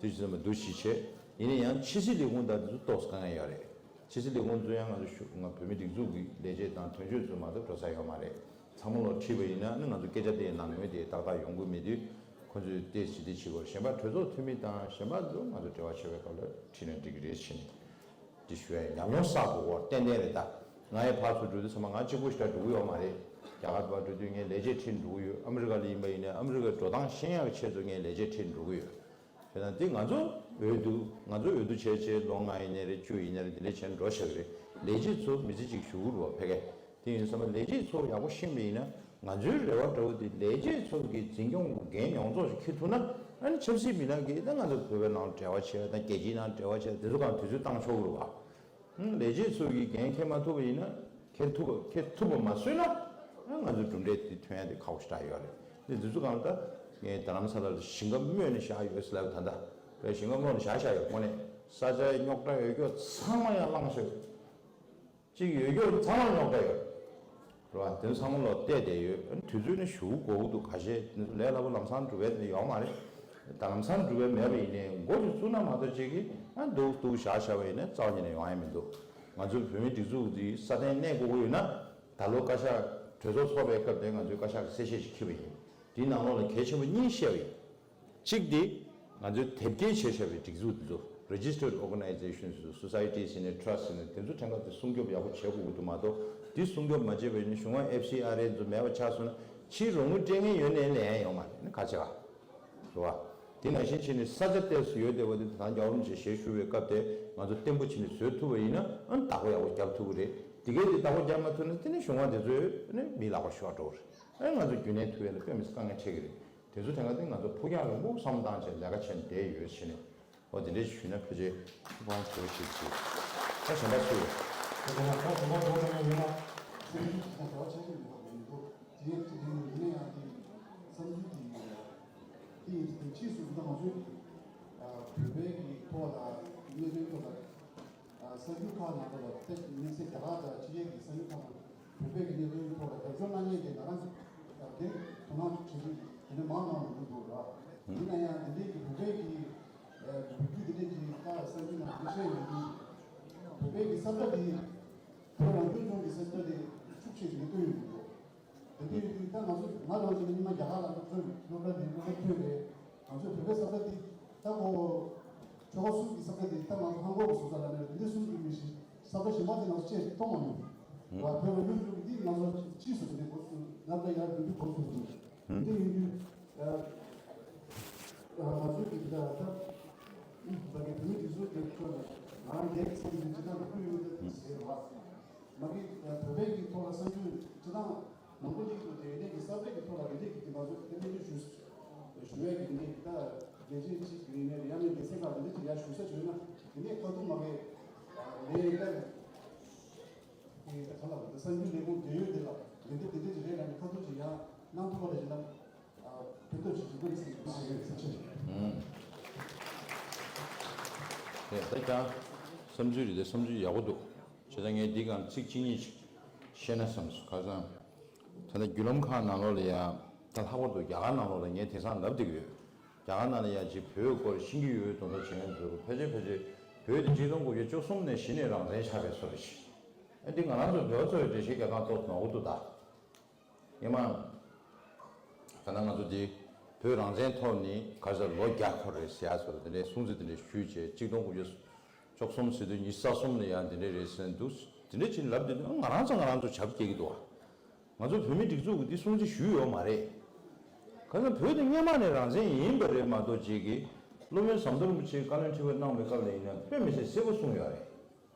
དེ་བཞིན་མ་འདུ་ཞིག་བྱས། ཡིན་ན་ཡང་ཕྱི་སྲིད་ལས་ཁུངས་དང་དེ་ཚོ་ཏོག་ཙམ་དཀའ་ངལ་ཡོད་རེད། ཕྱི་སྲིད་ལས་ཁུངས་ཚོ་ཡང་ང་ཚོ་ཞུ་ང་བོད་མི་སྒྲིག་འཛུགས་ཀྱི་ལས་བྱེད་དང་དོན་གཅོད་ཚོ་མ་གཏོགས་འགྲོ་ས་ཡོད་མ་རེད། ཚང་མ་ལོག་ཁྲིད་པ་ཡིན་ན་ནི་ང་ཚོ་སྐད་ཆ་དེ་ནང་ངོས་དེ་ཏག་ཏག་ཡོང་གི་མེད་དུས་ཁོ་ཚོས་དེ་ཞི་བདེ་བྱེད་དགོས། གཞན་པ་གྲོས་ཚོགས་འཐུས་མི་དང་གཞན་པ་ཚོ་ང་ཚོ་འབྲེལ་བ་བྱེད་པའི་སྐབས་ལ་ཁྲིད་ན་འགྲིག་གི་རེད་ཟེར་ནས་དེ་ཞུ་ཡ། ཉམས་མྱོང་བསགས་དགོས་སྐོར་ཏན་ཏན་རེད། ད་ང་ཡི་ཕར་ཚུར་འགྲོ་དུས་ཚང་མ་ང་གཅིག་པུ་ཞིག་འགྲོ་གི་ཡོད་མ་རེད། རྒྱ་གར་བར་འགྲོ་དུས་ངས་ལས་བྱེད་ཁྲིད་འགྲོ་གི་ཡོད། ཨ་མི་རི་ཀ་ལ་ཡིན་པ་ཡིན་ན་ཨ་མི་རི་ཀའི་འགྲོ་སྟངས་ཤེས་ཡག་ཆེད་དུ་ངས་ལས་བྱེད་ཁྲིད་འགྲོ་གི་ཡོད། དེ་ན་དེ་ང་ཚོ་འོས་བསྡུ་ང་ཚོ་འོས་བསྡུ་བྱས་བྱས་ལོ་ལྔ་ཡིན་ནའི་རེད། བཅུ་ཡིན་ནའི་རེད། དེ་ལས་བྱས་འགྲོ་བཞག་གི་རེད། ལས་བྱེད་ཚོ་མི་ཚེ་གཅིག་བཞུགས་དགོས་རེད་བ། ཕ་གི་དེ་ཡིན་ཙང་ལས་བྱེད་ཚོ་ཡག་པོ་ཤེས་པ་ཡིན་ན་ང་ཚོའི་རེ་བ་འདྲ་བོ་དེ་ལས་བྱེད་ཚོ་གི་འཛིན་སྐྱོང་གི་འགན་ཡོངས་རྫོགས་ཤིག་འཁྱེར་ཐུབ་ན། ཨ་ནི་ཆབ་སྲིད་མི་སྣ་གིས་ད་ང་ཚོ་བོད་པའི་ནང་འབྲེལ་བ་བྱས་དང་རྒྱལ་སྤྱིའི་ནང་འབྲེལ་བ་བྱས་དེ་ཚོ་གང་དུས་ཚོད་བཏང་ཆོག་གི་རེད་བ། ལས་བྱེད་ཚོ་གིས་འགན་འཁྱེར་མ་ཐུབ་པ་ཡིན་ན། འཁྱེར་ཐུབ་པ་འཁྱེར་ཐུབ་པ་མ་བཟོས་ན། ང་ཚོ་གྲུབ་འབྲས་དེ་ཐོན་ཡ་དེ་ཁག་པོ་ཞེ་དྲག་ཡོད་རེད། དེ་འདི་ཚོ་གང་ལྟར་ངས་རྡ་རམ་ས་ལ་ལ་ཞིང་ཁ་རྨོས་ནས་བཞག་ཡོད་ཟེར་ལབ། ད་ལྟ་བའི་ཞིང་ཁ་རྨོས་ནས་བཞག་བཞག་ཡོད། དངོས་གནས་ས་ཆ་རྙོག་དྲ་ཡོད་རྒྱུ་ཚང་མ་ཡང་བླངས་བཞག་ཡོད། གཅིག་ཡོད་རྒྱུ་ཚང་མ་རྙོག་དྲ་ཡོད་རེད་བ། དེ་ཚོ་ཚང་མ་ལོག་བལྟས་བསྡད་ཡོད། དུས་ཚོད་ནི་ཞུ་དགོས་ཀྱི་འདུག་ཁ་ཤས་དེ་ཚོ་ལས་སླ་པོ་ལམ་སང་འགྲུབ་པ་ཡོད་མ་རེད། ད་ལམ་སང་འགྲུབ་པ་མེད་པ་ཡིན་ནའི་འགོ་ཅིག་བཙུགས་ན་མ་གཏོགས་ཅིག་གིས་ཨ་འདུག་འདུག་བཞག་བཞག་པ་ཡིན་ན་རྩ་བ་ཉིད་ནས་ཡོང་ཡ་མི་འདུག་ང་ཚོའི་བོད་མིའི་སྒྲིག་འཛུགས་འདི་སྲ་བརྟན་གནས་དགོས་ཀྱི་ཡོད་ན། ད་ལོ་བཀའ་ཤག་གྲོས་ཚོགས་ཚོགས་པའི་སྐབས་དེ་ང་ཚོའི་བཀའ་ཤག་གི་གསལ་བཤད་ཅིག་འཁྱེར་བ་ཡིན། དེའི་ནང་ལོགས་ལ་གལ་ཆེན་པོ་གཉིས་བཤད་པ་ཡིན། གཅིག་དེ་ང་ཚོའི་དེབ་སྐྱེལ་བྱས་བཞག་པའི་སྒྲིག་འཛུགས་འདི་ཚོ། Registered Organizations། Societies། ཡིན་ནའི་Trusts། ཡིན་ནའི་དེ་ཚོ་ཐད་ཀར་དེ་སྲུང་སྐྱོབ་ཡག་པོ་བྱེད་དགོས་ཀྱི་འདུག་མ་གཏོགས། དེ་སྲུང་སྐྱོབ་མ་བྱས་པ་ཡིན་ན་གཞུང་ཨེཕ་སི་ཨར་ཨེ་ཚོ་མེད་པ་ཆགས་སོང་ན་ཕྱིའི་རོགས་དངུལ་སྤྲད་མཁན་ཡོད་ནའི་ལེན་ཡ་ཡོད་མ་རེད། ནི་ག་ཆེ་བ་རེད་བ། དེ་ནང་བཞིན་བྱས་ནས་ས་ཆ་ཏོག་ཙམ་ཡོད་བསྡད་པ་དེ་ད་ལྟ་རྒྱལ་བ་རིན་པོ་ཆེ་ཞལ་བཞུགས་པའི་སྐབས་དེ་ང་ཚོ་བརྟན་པོ་བྱས་ནས་བཟོ་ཐུབ་པ་ཡིན་ན་ཨ་བདག་པོ་ཡག་པོ་རྒྱབ་ཐུབ་ཀྱི་རེད། དེ་གས་དེ་བདག་པོ་རྒྱབ་མ་ཐུབ་ན་དེ་ནི་གཞུང་བ་དེ་ཚོས་ནི་མི་ལག་པ་ཤོར་འགྲོ་གི་རེད། ཨ་ང་ཚོ་རྒྱུན་གནས་ཐུབ་ཡ་ལ་དཔེ་མི་སྲིད་དཀའ་ངལ་འཕྲད་ཀྱི་རེད། དེ་ཚོ་དེ་སྔ་དེ་ང་ཚོ་ཕུགས་རྒྱང་རིང་པོ་བསམ་བློ་བཏང་བྱས་ལས་ཀ་བྱས་ནས་བསྡད་ཡོད་ཕྱིན་ནས། འོ་དེ་འདྲས་ཞུས་ན་ཕལ་ཆེར་ཐུགས་ཕན་གསོས་ཤིག་ཅིག་ད་གཞན་པ་སུ་ཡོད། དེ་ནས་ཁོ་བུ་མོ་བུ་མོ་ཡིན་ན་སེམས་ཤུགས་ཀྱི་དང་བྱ་བ་ཆེན་པོ་ཡོད་པ་མི་འདུག་དེ་ཡང་དེ་ཡིན་ན་ཡང་དེ་བསམ་ཚུལ་དེ་ཡིན་ཡང་དེ་ཡིན་དུས་ཕྱིས་སུ་ད་ང་ཚོའི་བོད་པའི་གི་ཐོག་ལ་གནད་དོན་ཐོག་ལ། གསར་འགྱུར་ཁག་ནང་ལ་དཔེ་དམིགས་བསལ་རྒྱ་གར་དང་ཕྱི་རྒྱལ་གྱི་གསར་འགྱུར་ཁག་ནང་བོད་པའི་གི་གནད་དོན་ཐོག་ལ་རྒྱབ་སྐྱོར་གནང་མཁན་དེ་ང་རང་ཚོ་དེ་དོ་སྣང་བྱེད་རྒྱུ་དེ་འདྲ་མང་མང་མང་འདུག་འདུག་ར། ཡིན་ན་ཡང་དེ་འདྲའི་གི་བོད་པའི་གི་ལོ་རྒྱུས་དེ་འདྲའི་གི་ཁག་གསར་འགྱུར་ནང་འདི་བཤད་ཡོང་དུས་བོད་པའི་གི་ས་ཆ་དེ་བོད་རང་སྐྱོང་ལྗོངས་ཀྱི་ས་ཆ་དེ་ཤུགས་ ཤེས་ཀྱི་བཏོན་ཡོད་འདུག་དེ་འདྲ་ཡིན་དུས་ད་ང་ཚོ་ང་རང་ཚོ་ཉི་མ་རྒྱ་གར་ལ་ཚུར་སློབ་གྲྭ་ནས་སློབ་གྲྭ་ཐོན་རེད། ང་ཚོའི་བོད་པའི་ས་ཆ་འདི་ད་ཁོ་ཆོལ་ཁ་གསུམ་གྱི་ས་ཆ་འདི་ད་ང་ཚོ་ཧང་གོ་གི་བཟོ་ས་ལ་ནས་འདི་གསུམ་གྱི་མི་ཤི་ས་ཆ་གཞན་པ་དེ་ང་ཚོ་ཅེས་གཏོང་མ་མྱོང་། ང་བོད་ལ་ཡུལ་ཡུལ་འདི་ང་ཚོ་ཅིས་སུ་དེ་འདྲའི་གོ་སུ་ནམ་ད་ཡར་འདི་འདི་གོ་སུ་འདི་འདི་ཡིན་དུས་ང་ཚོའི་གི་ད་ད་ད་གི་བོད་མི་དེ་ཚོ་དེ་ཁོ་ན་ང་རང་རྒྱལ་ཚོགས་འདི་ཅི་ད་ཁུལ་ཡོད་དེ་ཟེར་བ། མ་གི་བོད་པའི་གི་ཐོག་ལ་གསར་འགྱུར་སྤྱི་བཏང་མང་པོ་ཞིག་ཏུ་དེ་འདྲའི་གི་གསར་པའི་གི་ཐོག་ལ་དེ་འདྲའི་གི་དེ་ང་ཚོ་དེ་འདྲའི་ཞུ་ཞུ་བའི་གི་འདི་ད་རྒྱལ་སྤྱི་གཅིག་གི་ནས་ཡང་ནས་རྒྱལ་སྲས་ཁག་དེ་འདྲའི་ཅིག་ཡར་ཞུ་ས་བྱོས་ན་དེ་འདྲའི་ཁ་ཐུག་མ་གི་ལས་ད་དེ་ད་ག་ལ་ད་གསར་འགྱུར་ལས་ཁུངས་དེ་ཡོད་དེ་ལ་དེ་འདྲའི་དེ་འདྲའི་ཅིག་རེད་ལ་ནི་ཁ་ཐུག་ཅིག་ཡང་གནང་ཐུབ་པ་ལ་ཞིག་ན། ཕན་ཐོགས་ཤིག་ཞུ་དགོས་ཟེར་གྱི་ཡོད་ཟེར་ཆེ། ཨུམ། དེ་ད་ཀྱང་བསམ་ཚུལ་རེད་དེ་བསམ་ཚུལ་ཡག་པོ་འདུག་བྱས་ཙང་ངས་འདི་སྒང་ཚིག་གཅིག་གཉིས་ཤིག་བཤད་ན་བསམས་སོང་། ཁ་སང་ད་ལྟ་བརྒྱུད་ལམ་ཁག་ནང་ལོགས་ལ་ཡ་ད་ལྷག་པར་དུ་རྒྱ་གར་ནང་ལོགས་ལ་ངས་དེང་སང་ལབ་བསྡད་ཀྱི་ཡོད། རྒྱ་གར་ནང་ལ་ཡ་ཅིག་བོད་སྐོར་ཤེས་ཀྱི་ཡོད་དོ་འདྲ་བྱེད་མཁན་ཚོ་ཕལ་ཆེར་ཕལ་ཆེར་བོད་དེ་གཅིག་སྟོང་དགུ་བརྒྱ་བཅུ་གསུམ་ནས་གཞི་ནས་རང་བཙན་ཆགས་པའི་བཟོ་འདྲ་ཞིག་ཨ་འདི་ང་རང་ཚོ་བོད་པ་ཚོའི་འགྲེལ་བཤད་རྒྱག་སྟངས་ཐོག་ནོར་གི་འདུག་ད། ངས་མ། ད་ལྟ་ང་ཚོ་འདི་བོད་རང་བཙན་ཐོབ་ནས་ག་ཚོད་ལོ་བརྒྱ་འཁོར་རེད་ཟེར་ཡ་ཚོ་ལ་དེ་འདྲའི་སྲུང་བརྩི་དེ་འདྲའི་ཞུས་བྱས་གཅིག་སྟོང་དགུ་བརྒྱ་བཅུ་གསུམ་ཟེར་དུས་ཉི་ཤུ་རྩ་གསུམ་ལ་ཡང་དེ་འདྲའི་རེད་ཟེར་འདུག་དེ་འདྲ་ཅིག་ལབ་བསྡད་དུས་ང་རང་ཚོ་ང་རང་ཚོ་བྱབ་སྐྱེ་གི་འདུག་བ། ང་ཚོ་བོད་མི་སྒྲིག་འཛུགས་ཀྱི་འདི་སྲུང་བརྩི་ཞུས་ཡོད་མ་རེད། ག་ཚོད་བོད་དེ་སྔོན་མ་ནས་རང་བཙན་ཡིན་པ་རེད་མ་གཏོགས་ཅིག་གི་སློབ་དཔོན་ཟམ་གདོང་རིན་པོ་ཆེས་བཀའ་བློན་ཁྲི་པ་གནང་བའི་སྐབས་ལ་ཡིན་ན་དཔེ་མི་སྲིད་གསལ་པོ་གསུངས་ཡོད་རེད།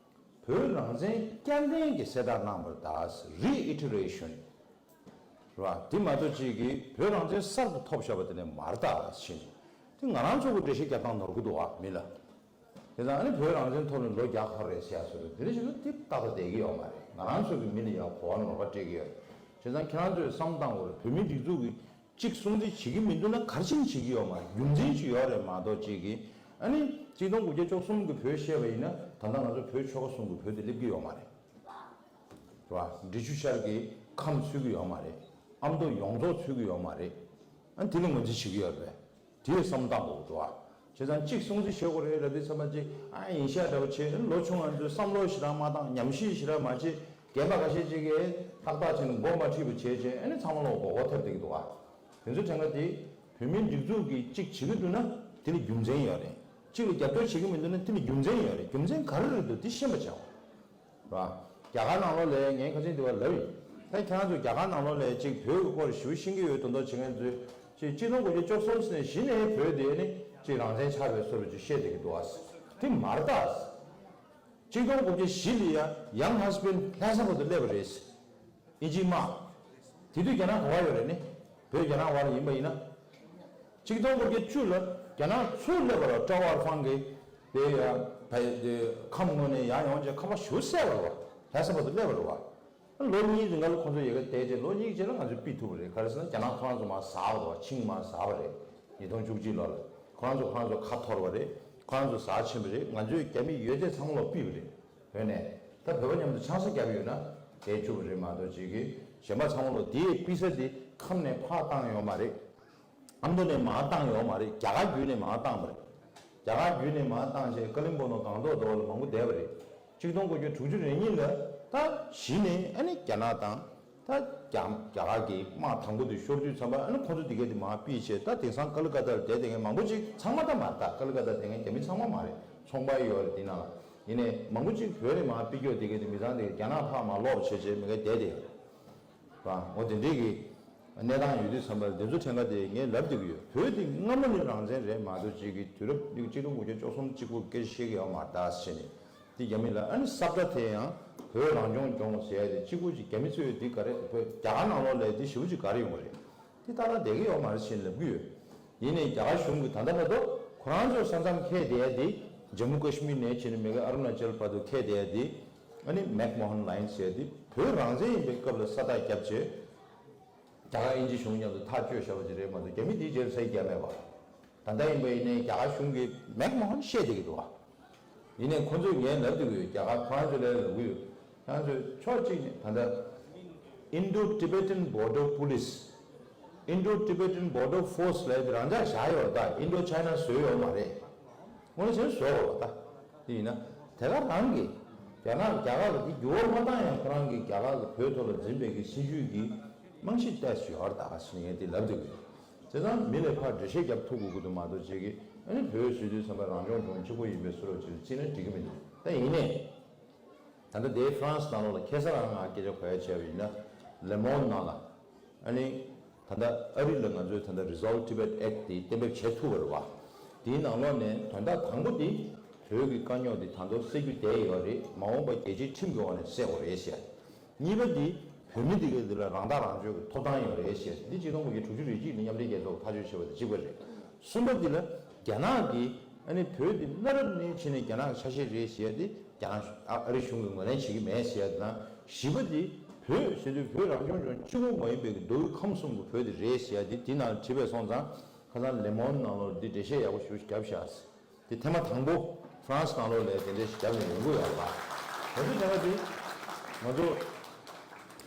བོད་རང་བཙན་བསྐྱར་ལྡན་གྱི་གསལ་བསྒྲགས་གནང་བར་གདའ། Reiteration རེད་བ། དེ་མ་གཏོགས་ཅིག་གིས་བོད་རང་བཙན་གསར་དུ་ཐོབ་བཞག་པ་དེ་ནས་མར་གདའ་ཟེར་ནས་དེ་ང་རང་ཚོ་གི་འགྲེལ་བཤད་རྒྱབ་སྟངས་ནོར་གི་འདུག་བ་མི་ལ། དེ་ཙང་ཨ་ནི་བོད་རང་བཙན་ཐོབ་ནས་ལོ་བརྒྱ་འཁོར་རེད་ཟེར་ཡ་སོ་རེད། དེ་འདྲ་ཞིག་ན་དེ་ཏག་ཏག་བསྡད་ཀྱི་ཡོད་མ་རེད། ང་རང་ཚོ་གི་མི་ལ་ཡང་གོ་བ་ནོར་བ་སྤྲད་ཀྱི་ཡོད། བྱས་ཙང་ཁྱེད་རང་ཚོས་བསམ་བཏང་དགོས་རེད། བོད་མིའི་སྒྲིག་འཛུགས་ཀྱི་གཅིག་སྲུང་བརྩི་བྱེད་ཀྱི་མི་འདུག་ན་ག་རེ་བྱས་ནས་བྱེད་ཀྱི་ཡོད་མ་རེད། རྒྱུ་མཚན་ཅིག་ཡོད་རེད་མ་གཏོགས་ཅིག་གིས་ཨ་ནི་གཅིག་སྟོང་དགུ་བརྒྱ་བཅུ་གསུམ་གྱི་བོད་བཤད་པ་ཡིན་ན་ད་ལྟ་ང་ཚོ་བོད་ཆོལ་ཁ་གསུམ་གྱི་བོད་དེ་སླེབས་ཀྱི་ཡོད་མ་རེད། རེད་བ། འབྲི་ཆུ་ཤར་གྱི་ཁམས་ཚུད་ཀྱི་ཡོད་མ་རེད། ཨ་མདོ་ཡོངས་རྫོགས་ཚུད་ཀྱི་ཡོད་མ་རེད། ཨ་དེ་ལ་ངོས་འཛིན་བྱེད་ཀྱི་ཡོད་རེད། དེ་བསམ་བཏང་དགོས་འདུག་ཨ། བྱས་ཙང་གཅིག་སྲུང་བརྩི་བྱེད་དགོས་རེད་ལབ་དུས་ཚང་མ་གཅིག་ཨ་ཡིན་ཤག་འདྲ་བོ་བྱས་ལོ་ཆུང་ང་ཚོས་བསམ་བློ་ཞེ་དྲག་མ་བཏང་། ཉམས་ཞིབ་ཞེ་དྲག་མ་བྱས། རྒན་པ་ཁ་ཤས་ཅིག་གིས་ཏག་ཏག་བྱས་ནས་མགོ་མ་ཁྲིད་པ་བྱས་བྱས་ཨ་ནི་ཚང་མ་ལ་མགོ་སྐོར་ཐེབས་བསྡད་ཀྱི་འདུག་ཨ། དེ་ཚོའི་གྲངས་ཀ་དེ་བོད་མིའི་སྒྲིག་འཛུགས་ཀྱིས་གཅིག་བྱེད་ཀྱི་འདུག་ན་དེ་ལ་རྒྱུ་མཚན་ཡོད་རེད། གཅིག་ལ་རྒྱབ་སྐྱོར་བྱེད་ཀྱི་མི་འདུག་ན་དེ་ལ་རྒྱུ་མཚན་ཡོད་རེད། རྒྱུ་མཚན་ག་རེ་རེད་འདུག་དེ་ཤེས་པ་བྱ་བ། ར། རྒྱ་གར་ནང་ལོགས་ལ་ངས་ཁ་སང་དེ་བ་ལབ་ཡིན། ད་ཁྱེད་རང་ཚོ་རྒྱ་གར་ནང་ལོགས་ལ་ཅིག་བོད་ཀྱི་སྐོར་ཞེ་པོ་ཤེས་ཀྱི་ཡོད་མདོག་མདོག་བྱེད་མཁན་ཚོས་ཅིག་གཅིག་སྟོང་དགུ་བརྒྱ་བཅུ་གསུམ་ནས་གཞི་ནས་བོད་དེ་ནི་ཅིག་རང་བཙན་ཆགས་པའི་བཟོ་འདྲ་ཅིག་བཤད་བསྡད་ཀྱི་འདུག་ཨ། དེ་མ་རེད་ད། གཅིག་སྟོང་དགུ་བརྒྱ་བཞི་ལ་ཡ་ཡང་ཧ་སི་པན་ལྷ་ས་བར་དུ་སླེབས་པ་རེད། ཨིན་ཇིའི་དམག་དེ་དུས་རྒྱ་ནག་ག་པར་ཡོད་རེད་ནི། བོད་རྒྱ་ནག་བར་ཡིན་པ་ཡིན་ན། གཅིག་སྟོང་དགུ་བརྒྱ་བཅུ་ལ་རྒྱ་ནག་ཚུར་སླེབས་པ་ར་ཀྲོའུ་ཧྥང་གིས་དེ་ཡ་བ་དེ་ཁམས་ངོས་ནས་ཡར་ཡོང་བྱས་ཁ་པར་ཞུ་སེ་བར་བ་ལྷ་ས་བར་དུ་སླེབས་པ་རེད་བ། ལོ་གཉིས་རིང་ག་ལ་ཁོང་ཚོ་ཡ་གི་བསྡད་རྗེས་ལོ་གཉིས་རྗེས་ལ་ང་ཚོས་ཕུད་ཐུབ་པ་རེད། ག་རེ་ཟེར་ན་རྒྱ་ནག་ཁོ་རང་ཚོ་མར་ཟ་བ་རེད་བ། ཆིངས་མར་ཟ་བ་རེད། ཉིས་སྟོང་བཅུ་གཅིག་ལོ་ལ་ཁོ་རང་ཚོ་ཁོ་རང་ཚོ་ཁ་འཐོར་བ་རེད། ཁོ་རང་ཚོ་ཟ་ཕྱིན་པ་རེད། ང་ཚོས་རྒྱ་མི་ཡོད་ཚད་ཚང་མ་ལ་ཕུད་པ་རེད། བོད་ནས་ད་བོད་པ་མཉམ་དུ་ཆང་ས་བརྒྱབ་ཡོད་ན་དེ་བཅུག་པ་རེད་མ་གཏོགས་ཅིག་གིས་གཞན་པ་ཚང་མ་ལོ་དེའི་པི་ས་དེ་ཁམས་ནས་ཕར་བཏང་ཡོད་མ་རེད། ཨ་མདོ་ནས་མར་བཏང་ཡོད་མ་རེད། རྒྱ་གར་བརྒྱུད་ནས་མར་བཏང་བ་རེད། རྒྱ་གར་བརྒྱུད་ནས་མར་བཏང་བྱས་ཀ་ལིམ་པོང་དང་སྒང་ཏོག་དེ་བ་ལ་མང་པོ་བསྡད་པ་རེད། གཅིག་སྟོང་དགུ་བརྒྱ་དྲུག་ཅུ་རེ་གཉིས་ལ་ད་གཞི་ནས་ཨ་ནི་རྒྱ་ནག་དང་། ད་རྒྱ་རྒྱ་གར་གྱི་དམག་དང་པོ་དེ་ཤོར་དུས་ཙམ་པ་ཨ་ནི་ཁོ་ཚོ་དེ་གས་དེ་མར་ཕུད་བྱས་ད་དེང་སང་ཀ་ལི་ཀ་ཏ་ལ་བསྡད་བསྡད་མཁན་མང་པོ་ཅིག་ཚང་མ་ད་མ་རེད། ད་ཀ་ལི་ཀ་ཏ་བསྡད་མཁན་རྒྱ་མི་ཚང་མ་མ་རེད། ཚོང་པ་ཡོད་རེད་དེ་ནང་ལ། ཡིན་ནའི་མང་པོ་ཅིག་བོད་ནས་མར་ཕུད་རྒྱུ་དེ་གས་དེ་མི་ཚང་དེ་གས་རྒྱ་ནག་ཕར་མར་ལོག་བྱས་བྱས་མི་གས་བསྡད་བསྡད་ཡོད་རེད། རང་འོ་དེ་འདྲའི་གི་གནས་སྟངས་ཡོད་དུས་ཙམ་པ་དེ་ཚོ་ཕྲན་ཁ་དེ་ངས་ལབ་བསྡད་ཀྱི་ཡོད། བོད་དེ་སྔ་མོ་ནས་རང་བཙན་རེད་མ་གཏོགས་ཅིག་གི་དུས་རབས་གཅིག་སྟོང་དགུ་བརྒྱ་བཅུ་གསུམ་གཅིག་པོ་སྐད་ཆ་བཤད་ཀྱི་ཡོད་མ་རེད་ད་ཟེར་ནས། དེ་རྒྱ་མི་ལ་ཨ་ནི་ས་བཀྲ་དེ་ཡང་བོད་རང་སྐྱོང་ལྗོངས་ཟེར་ཡ་དེ་གཅིག་པུ་ཅིག་རྒྱ་མི་ཚོས་དེ་ག་རེ་བོད་རྒྱ་གར་ནང་ལོགས་ལ་དེ་ཞེ་པོ་ཅིག་ག་རེ་ཡོང་གི་རེད། དེ་ཏག་ཏག་བསྡད་ཀྱི་ཡོད་མ་རེད་ཟེར་ནས་ལབ་ཀྱི་ཡོད། ཡིན་ནའི་རྒྱ་གར་གཞུང་གིས་ད་ལྟ་བར་དུ་ཁོ་རང་ཚོ་ས་མཚམས་འཁེལ་བསྡད་ཡ་དེ་ཇམ་མུ་ཀ་ཤི་མིར་ནས་བྱས་ནས་མི་ག་ཨ་རུ་ན་ཅལ་བར་དུ་འཁེལ་བསྡད་ཡ་དེ་ཨ་ནི་མེག་མོ་ཧན་ལའིན་ཟེར་ཡ་དེ་བོད་རང་བཙན་ཡིན་པའི་སྐབས་ལ་ས་རྟགས་བརྒྱབ་བྱས། རྒྱ་གར་དབྱིན་ཇི་གཞུང་མཉམ་དུ་ཐག་གཅོད་བྱས་པ་ཅིག་རེད་མ་གཏོགས་རྒྱ་མི་དེའི་རྗེས་ལ་ས་ཡིག་བརྒྱབ་མེད་པ། ད་ལྟ་ཡིན་པ་ཡིན་ནའི་རྒྱ་གར་གཞུང་གིས་མེག་མོ་ཧན་བཤད་བསྡད་ཀྱི་འདུག་བ། ཡིན་ནའི་ཁོ་ཚོས་ངས་ལབ་བསྡད་ཀྱི་ཡོད། རྒྱ་གར་ཁོ་རང་ཚོ་ལ་ལབ་ཀྱི་ཡོད། ཁྱེད་ཚོས་ཕྱོགས་གཅིག་ནས་ད་ལྟ་Indo-Tibetan Border Police, Indo-Tibetan Border Force་ལབ་ཡ་དེ་རང་འཇགས་བཞག་ཡོད་རེད་ད། Indo-China་བཟོས་ཡོད་མ་རེད། དངོས་གནས་བཟོས་ཡོད་རེད་ད། དེ་ཡིན་ན་དེ་ག་རང་གི་ རྒྱ་ནག་རྒྱ་གར་ལ་འདི་འགྱུར་བ་མ་བཏང་ཡང་ཁོ་རང་གིས་རྒྱ་གར་ལ་བོད་ཐོག་ལ་འཛིན་པའི་གི་སྲིད་ཇུས་ཀྱི་རྨང་གཞི་བལྟས་སུ་ཡོད་རེད་ད་ཟེར་ནས་ངས་འདི་ལབ་འདོད་ཀྱི་ཡོད། བྱས་ཙང་མི་ལ་ཕར་འགྲེལ་བཤད་རྒྱབ་ཐུབ་དགོས་ཀྱི་འདུག་མ་གཏོགས་ཅིག་གིས་ཨ་ནི་བོད་ཟེར་དུས་ཙམ་པ་རང་སྐྱོང་ལྗོངས་གཅིག་པོ་ཡིན་པའི་བཟོ་འདྲ་ཅིག་བརྩིས་ན་འགྲིག་གི་མི་འདུག་ད་ཡིན་ནའི། ད་ལྟ་དེའི་ཧྥ་རན་སི་ནང་ལོགས་ལ་ཁ་སང་རང་ང་སྐད་ཆ་གོ་ཡ་བྱས་པ་ཡིན་ན། ལེ་མོན་ནང་ལ་ཨ་ནི་ད་ལྟ་ཨ་རི་ལ་ང་ཚོས་ད་ལྟ་Resolve Tibet Act་དེ་གཏན་འབེབས་བྱེད་ཐུབ་པ་རེད་བ། དེའི་ནང་ལོགས་ནས་དོན་དག་དང་པོ་དེ་བོད་ཀྱི་དཀའ་རྙོག་དེ་ད་དུང་སེལ་རྒྱུ་བསྡད་ཡོད་རེད། མ་འོངས་པ་རྒྱལ་སྤྱིའི་ཁྲིམས་ཀྱི་འོག་ནས་སེལ་དགོས་རེད་ཟེར། གཉིས་པ་དེ་བོད་མི་དེ་གའི་དེ་ལ་རང་ཐག་རང་གཅོད་ཀྱི་ཐོབ་ཐང་ཡོད་རེད་ཟེར། འདི་ཆིག་སྟོང་དགུ་བརྒྱ་དྲུག་ཅུ་རེ་གཅིག་ནས་མཉམ་འབྲེལ་རྒྱལ་ཚོགས་ཀྱི་ཐག་གཅོད་བྱས་པ་དང་གཅིག་པ་རེད། གསུམ་པ་འདི་ལ་རྒྱ་ནག་གིས་ཨ་ནི་བོད་འདི་གནའ་རབས་ནས་ཕྱིན་ནས་རྒྱ་ནག་གི་ཆ་ཤས་རེད་ཟེར་ཡ་དེ་རྒྱ་ནག་ཨ་ཨ་རི་གཞུང་གིས་ངོས་ལེན་བྱེད་ཀྱི་མེད་ཟེར་ཡ་དེ་དང་། བཞི་པ་འདི་བོད་ཟེར་དུས་བོད་རང་སྐྱོང་ལྗོངས་གཅིག་པོ་མ་ཡིན་པའི་གི་མདོ་དབུས་ཁམས་གསུམ་གྱི་བོད་དེ་རེད་ཟེར་ཡ་དེ་དེ་ནང་བྲིས་པས་སོང་ཙང་ཁ་སང་ལེ་མོན་ནང་ལོགས་འདི་འགྲེལ་བཤད་ཡག་པོ་ཞེ་པོ་ཞིག་བརྒྱབ་ཤག་དེ་ཐེངས་མ་དང་པོ་ཧྥ་རན་སི་ནང་ལོགས་ལ་དེ་འདྲ་ཞིག་བརྒྱབ་ནས་ཡོང་གི་ཡོད་རེད་པ། དེ་ཚོ་བྱས་ན་དེ་ང་ཚོ་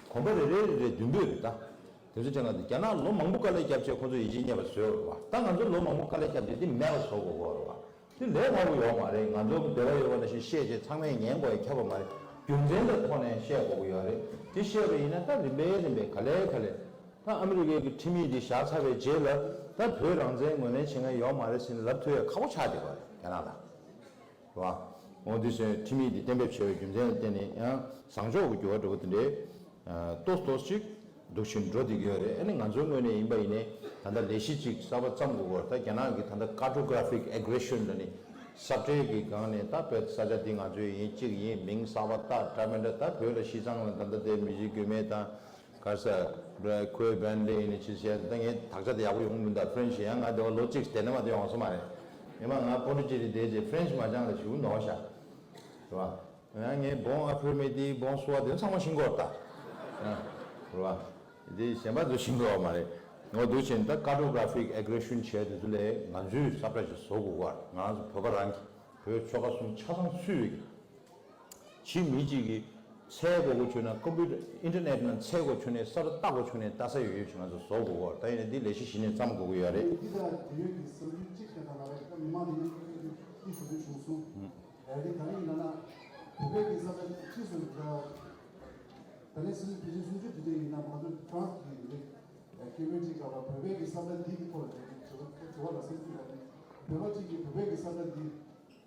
གོམ་པ་རེ་རེ་རེ་རེ་མདུན་སྤོས་རེད་ད། དེ་ཚོ་བྱས་ན་དེ་རྒྱ་ནག་ལོ་མང་པོ་དཀའ་ལས་བརྒྱབ་བྱས་ཁོ་ཚོ་ཡིད་ཆེས་རྙེད་པ་བཟོས་ཡོད་རེད་པ། ད་ང་ཚོ་ལོ་མང་པོ་དཀའ་ལས་བརྒྱབ་བྱས་དེ་མེད་པ་བཟོ་དགོས་ཀྱི་ཡོད་རེད་པ། དེ་ལས་སླ་པོ་ཡོད་མ་རེད། ང་ཚོ་འདོད་པ་ཡོད་པ་ནང་བཞིན་བཤད་བྱས་ཚང་མས་ཉན་དགོས་ཡ་ཁྱབ་པ་མ་རེད། རྒྱུ་མཚན་དང་ཐོག་ནས་བཤད་དགོས་ཀྱི་ཡོད་རེད། དེ་བཤད་པ་ཡིན་ན་ད་རིམ་པས་རིམ་པས་ག་ལེ་ག་ལེ། ད་ཨ་མི་རི་ཀའི་གི་ཁྲིམས་ཡིག་འདི་བཞག་ཚར་བའི་རྗེས་ལ་ད་བོད་རང་བཙན་ངོས་ལེན་བྱེད་མཁན་ཡོད་མ་རེད་ཟེར་ནས་ལབ་ཐུབ་ཡ་ཁག་པོ་ཆགས་བསྡད་པ་རེད་རྒྱ་ནག་ལ། རེད་བ། འོ་འདི་ཚོའི་ཁྲིམས་ཡིག་འདི་གཏན་འབེབས་བྱས་པའི་རྒྱུ་མཚན་ལ་བརྟེན་ནས་ཡང་བཟང་ཕྱོགས་ཀྱི་འགྱུར་བ་འགྲོ་གི་དེ་འདྲའི་ཏོག་ཏོག་ཅིག་འདུག་བཞིན་འགྲོ་བསྡད་ཀྱི་ཡོད་རེད། ཨ་ནི་ང་ཚོའི་ངོས་ནས་ཡིན་པ་ཡིན་ནའི་ད་ལྟ་ལས་གཞི་ཅིག་གསར་པ་བརྩམ་དགོས་སྐོར། ད་རྒྱ་ནག་གི་ད་ལྟ་Cartographic Aggression་ལ་ནི་ས་ཁྲའི་གི་སྒང་ནས་ད་བོད་ས་ཆ་འདི་ང་ཚོའི་ཡིན་གཅིག་ཡིན་མིང་གསར་པ་བཏགས་འདྲ་མི་འདྲ། ད་བོད་ལ་བཞི་ཚང་ལ་ད་ལྟ་དེ་མི་གཞི་རྒྱུད་སྨད་དང་ག་ས་ཁོའི་བན་ལེ་ཡིན་ནི་ཅི་བྱས། ད་ངས་དག་ཆ་དེ་ཡག་པོ་ཡོང་མི་འདུག French་ཡང་ང་དེ་བ་ལོ་གཅིག་དེ་ནས་མ་དེ་ཡོང་སོང་མ་རེད། ཉི་མ་ང་པོ་ཏི་ཅི་རི་དེ་རྗེས་French་མ་སྦྱངས་ལ་ཞུ་ནོར་ཤག་རེད་བ། ཡང་ངས་Bon après-midi, bonsoir་དེ་ཚང་མ་ཤེས་ཀྱི་ཡོད་ད། རེད་བ། དེ་གཞན་པ་ཚོ་ཤེས་ཀྱི་ཡོད་མ་རེད། འོ་འདུག་བྱས་ད་Cartographic Aggression་བྱས་དེ་ཚོ་ལས་ང་ཚོས་གསར་བསྒྲགས་ཤིག་བཟོ་དགོས་ཀྱི་ཡོད་རེད། ང་རང་ཚོ་བོད་པ་རང་གི་བོད་ཆོལ་ཁ་གསུམ་ཆ་ཚང་ཚུད་ཡོད་ཀྱི། ཕྱིའི་མི་གཅིག་གིས་འཚོལ་དགོས་དགོས་བྱུང་ན། ཀམ་པུ་ཊར་ཨིན་ཊར་ནེཊ་ནང་འཚོལ་དགོས་བྱུང་ན། གསར་ལྟ་དགོས་བྱུང་ན་ལྟ་ས་ཡོད་ཡོད་ཅིག་ང་ཚོ་བཟོ་དགོས་ཀྱི་ཡོད་རེད། ད་ཡིན་ན་འདི་ལས་གཞི་གཞི་ནས་བརྩམ་དགོས་ཀྱི་ཡོད་རེད། འདི་ལ་དེ་ཡོད་ཀྱི་བསམ་ཚུལ་གཅིག་དེ་དང་ལ་བའི་ཀ་མི་མང་དེ་ཡིན་ཀྱི་ཞུ་རྒྱུ་བྱུང་སོང་། ཨ་ནི་ད་རིང་ཡིན་ན་ན་བོད་པའི་གི་ས་ཆ་ཅི་སུ་འདྲ། ད་ནས་སུམ་ཕལ་ཆེར་སུམ་ཅུ་དུས་དེ་ཡིན་ན་མ་གཏོགས་ཀྲང་གི་ཡིན་རེད། སྐད་མེད་ཅིག་ག་བ་བོད་པའི་གི་ས་ཆ་འདི་གི་ཐོག་ལ་དྲི་བ་ལ་སེམས་ཚུལ་ལ་ནི་བོད་པ་གཅིག་གིས་བོད་པའི་གི་ས་ཆ་འདི་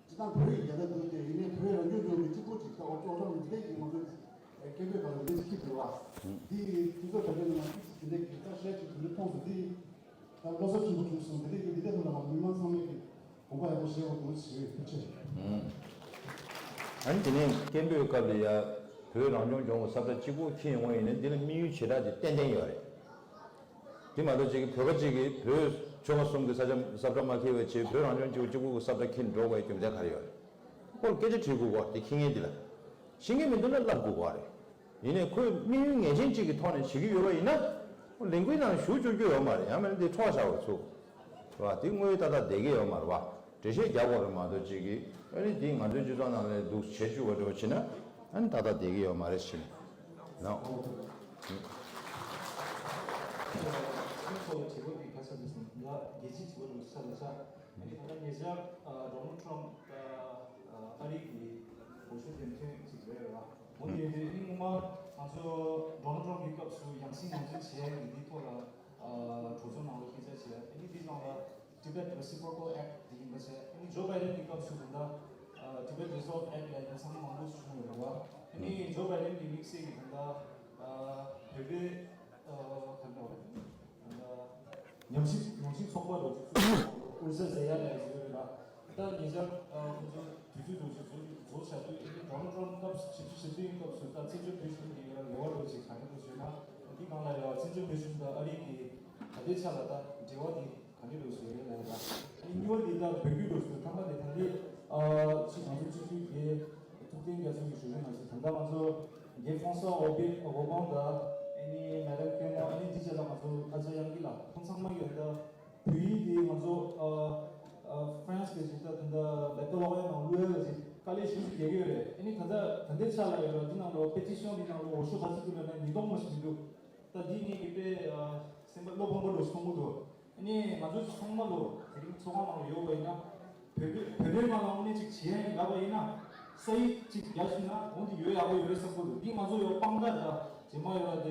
ཅི་ད་བོད་ཡིག་རྒྱ་ནག་འདུག་སྟེ་ཡིན་ནའི་བོད་རང་སྐྱོང་ལྗོངས་ཀྱི་གཅིག་པོ་ཅིག་ད་ཨོ་ཅོ་ཨོ་ཅོ་འདི་ལས་ཀྱི་ང་ཚོ་སྐད་མེད་ག་ལ་འདི་ཅིག་འདུག་བ། འདི་དུས་ཚོད་ག་ཚོད་ནང་ཅིག་ཅིག་འདི་འདྲའི་གི་ད་བཤད་ཅིག་དུས་ཚོད་ཐོངས་སུ་འདི། ད་བློ་འཚབ་ཆེན་པོ་བྱུང་སོང་། དེ་རིང་གི་འདི་འདྲ་ཐོག་ལ་མི་མང་ཚང་མས་ཀྱི་དགོངས་པ་ཡག་པོ་བཞེས་པ་དགོངས་ཞུ་ཡོད། ཐུགས་རྗེ་ཆེ། ཨ་ནི་དེ་ནས་སྐད་འབོད་སྐབས་ལ་ཡ་བོད་རང་སྐྱོང་ལྗོངས་ཀྱི་ས་ཁྲ་གཅིག་པོ་འཁྱེར་ཡོང་བ་ཡིན་ན་འདི་ལ་དམིགས་ཡུལ་ཇི་འདྲ་ཅིག་ཏན་ཏན་ཡོད་རེད། དེ་མ་གཏོགས་ཅིག་གི་བོད་པ་གཅིག་གིས་བོད་ཆོལ་ཁ་གསུམ་གྱི་ས་ཆ་ས་ཁྲ་མ་འཁྱེར་བའི་ཆེད་བོད་རང་སྐྱོང་ལྗོངས་གཅིག་པོ་གི་ས་ཁྲ་འཁྱེར་འགྲོ་དགོས་པའི་རྒྱུ་མཚན་ག་རེ་ཡོད་རེད། ཁོ་ལ་སྐད་ཆ་དྲིས་དགོས་ཀྱི་རེད། དེ་འཁྱེར་མཁན་འདི་ལ་ཤེས་མཁན་མི་འདུག་ན་ལབ་དགོས་ཀྱི་རེད། ཡིན་ནའི་ཁོས་དམིགས་ཡུལ་ངེས་ཅན་གཅིག་གི་ཐོག་ནས་བྱེད་ཀྱི་ཡོད་པ་ཡིན་ན། ལས་འགུལ་ནང་ཞུགས་བཅུག་རྒྱུ་ཡོད་མ་རེད། ཡང་མིན་ན་དེ་འཕྲོག་བཞག་པར་ཚུགས། རེད་བ། དེ་དངོས་ཡོད་ཏག་ཏག་བསྡད་ཀྱི་ཡོད་མ་རེད་བ། འགྲེལ་བཤད་རྒྱག་དགོས་རེད་མ་གཏོགས་ཅིག་གིས་ཨ་ནི་དེ་ང་ཚོའི་སྤྱི་ཚོགས་ནང་ལ་འདུག་བྱེད་བཅུག་པ་འདྲ་བོ་བྱེད་ན་ཨ་ནི་ཏག་ཏག་བསྡད་ཀྱི་ཡོད་མ་རེད་ཟེར་ནས་ལབ། ཁོང་ཚོ་ལ་དྲི་བ་འདི་ག་ས་ནས་སོང་ལ་རྒྱལ་སྤྱིའི་དྲི་བ་རུ་ས་ལ་ཆགས། ཨ་ནི་ད་ལྟ་ཉེ་ཆར་ཨ་Donald Trump་ཨ་ཨ་རི་གི་འོས་ཤོག་འདེམས་ཐོན་ཅིག་རེད་བ། འོ་དེ་དེ་ཨ་ནི་སྔོན་མ་ང་ཚོ་Donald Trump་གི་སྐབས་སུ་ཡང་སྲིད་ངོས་འཛིན་བྱེད་ཡ་ཡིན་འདིའི་ཐོག་ལ་ཨ་གྲོས་ཚོགས་ནང་ལ་སྐད་ཆ་བྱས། ཨ་ནི་འདིའི་ནང་ལ་Tibet Reciprocal Act་དེ་ཡིན་པ་བྱས། ཨ་ནི་ཇོ་བྷའི་ཌེན་གྱི་སྐབས་སུ་ད་ལྟ་ཨ་Tibet Resolve Act་ལ་ཡང་ཚང་མ་མང་པོ་བྱུང་ཡོད་རེད་བ། ཨ་ནི་ཇོ་བྷའི་ཌེན་གྱི་དམིགས་བསལ་གྱི་ད་ལྟ་ཨ་བོད་པའི་ཨ་ག་འདྲ་བ་རེད། ད་ལྟ་ཉམས་ཞིབ་ཉམས་ཞིབ་ཚོགས་པ་རུ་ཨུར་ས་ཟེར་ཡ་ལ་ཡང་ཟེར་ཡོད་རེད་ལ། ད་ཉེ་ཆར་ཨ་ཁོང་ཚོ་དུས་ཚོད་འདུག་ཅིག་བཟོ་བཟོ་བྱ་དུས་ཨ་ནི་Donald Trump་སྐབས་ཞིབ་ཞིབ་བྱེད་དུས་སྐབས་སུ་ད་བཙན་བྱོལ་བོད་གཞུང་གི་ཡ་རེ་བ་འདྲ་ཅིག་ག་རེ་འདུག་ཟེར་ན། འདི་སྒང་ལ་ཡང་བཙན་བྱོལ་བོད་གཞུང་དང་ཨ་རི་གི་ད་ལྟའི་ཆ་ལ་ད་འབྲེལ་བ་དེ་ག་འདྲ་འདུག་ཟེར་ཡ་ལ་ཡང་ད། ཨ་ནི་གཉིས་པ་དེ་ད་བོད་བརྒྱུད་འདུག་ཟེར། ཐ་མ་དེ་ད་ལྟའི་ཨ་ཅིག་ང་ཚོ་སྤྱི་འཐུས་དེ་ཐུབ་བསྟན་རྒྱ་མཚོ་གི་བཞུགས་མོལ་ནང་ཞིག་ད་ལྟ་ང་ཚོ་རྒན་François Hollande་ཨ་ནི་Madame Clément་ཨ་ནི་འདི་བྱས་ཙང་ང་ཚོ་ཨ་ཅག་དབྱངས་སྐྱིད་ལགས་ཁོང་ཚང་མ་ཡོད་ད། བོད་ཡིག་དེ་ང་ཚོ་ཨ་ཨ་France་གི་ཞིག་ད་ད་ལྟ་ལེགས་པོ་ལོག་ཡ་ནང་བླུག་ཡ་གི་ཞིག་དཀའ་ལས་ཞེ་པོ་ཅིག་རྒྱག་གི་ཡོད་རེད། ཨ་ནི་ད་ལྟ་ད་ལྟའི་ཆ་ལ་ཡོད་ར་འདི་ནང་ལོ་petition་འདི་ནང་ལོ་འོས་ཤོག་ག་ཚོད་བླུགས་ཡོད་ན་ཉིས་སྟོང་མ་ཞིག་མི་འདུག་ད་འདི་ངེད་ཀྱི་དཔེ་ཨ་སེམས་པ་བློ་ཕམ་པོ་འདྲ་ཞིག་མཐོང་གི་འདུག་ཨ་ནི་ང་ཚོ་ཚང་མ་ལོ་དེ་རིང་ཚོགས་ཁང་ནང་ལ་ཡོད་པ་ཡིན་ན་བོད་བོད་བོད་པའི་ནང་ལ་དངོས་གནས་ཅིག་བྱེད་ཡ་ཡིན་ལབ་པ་ཡིན་ན་ ས་ཡིག་ཅིག་རྒྱག་ཤེས་ན་འོ་འདི་ཡོད་ཡག་པོ་ཡོད་རེད་བསམ་གྱི་འདུག་འདི་ང་ཚོ་ཡོད་དཔང་རྟགས་རེད། རྗེས་མ་ཡོད་ལ་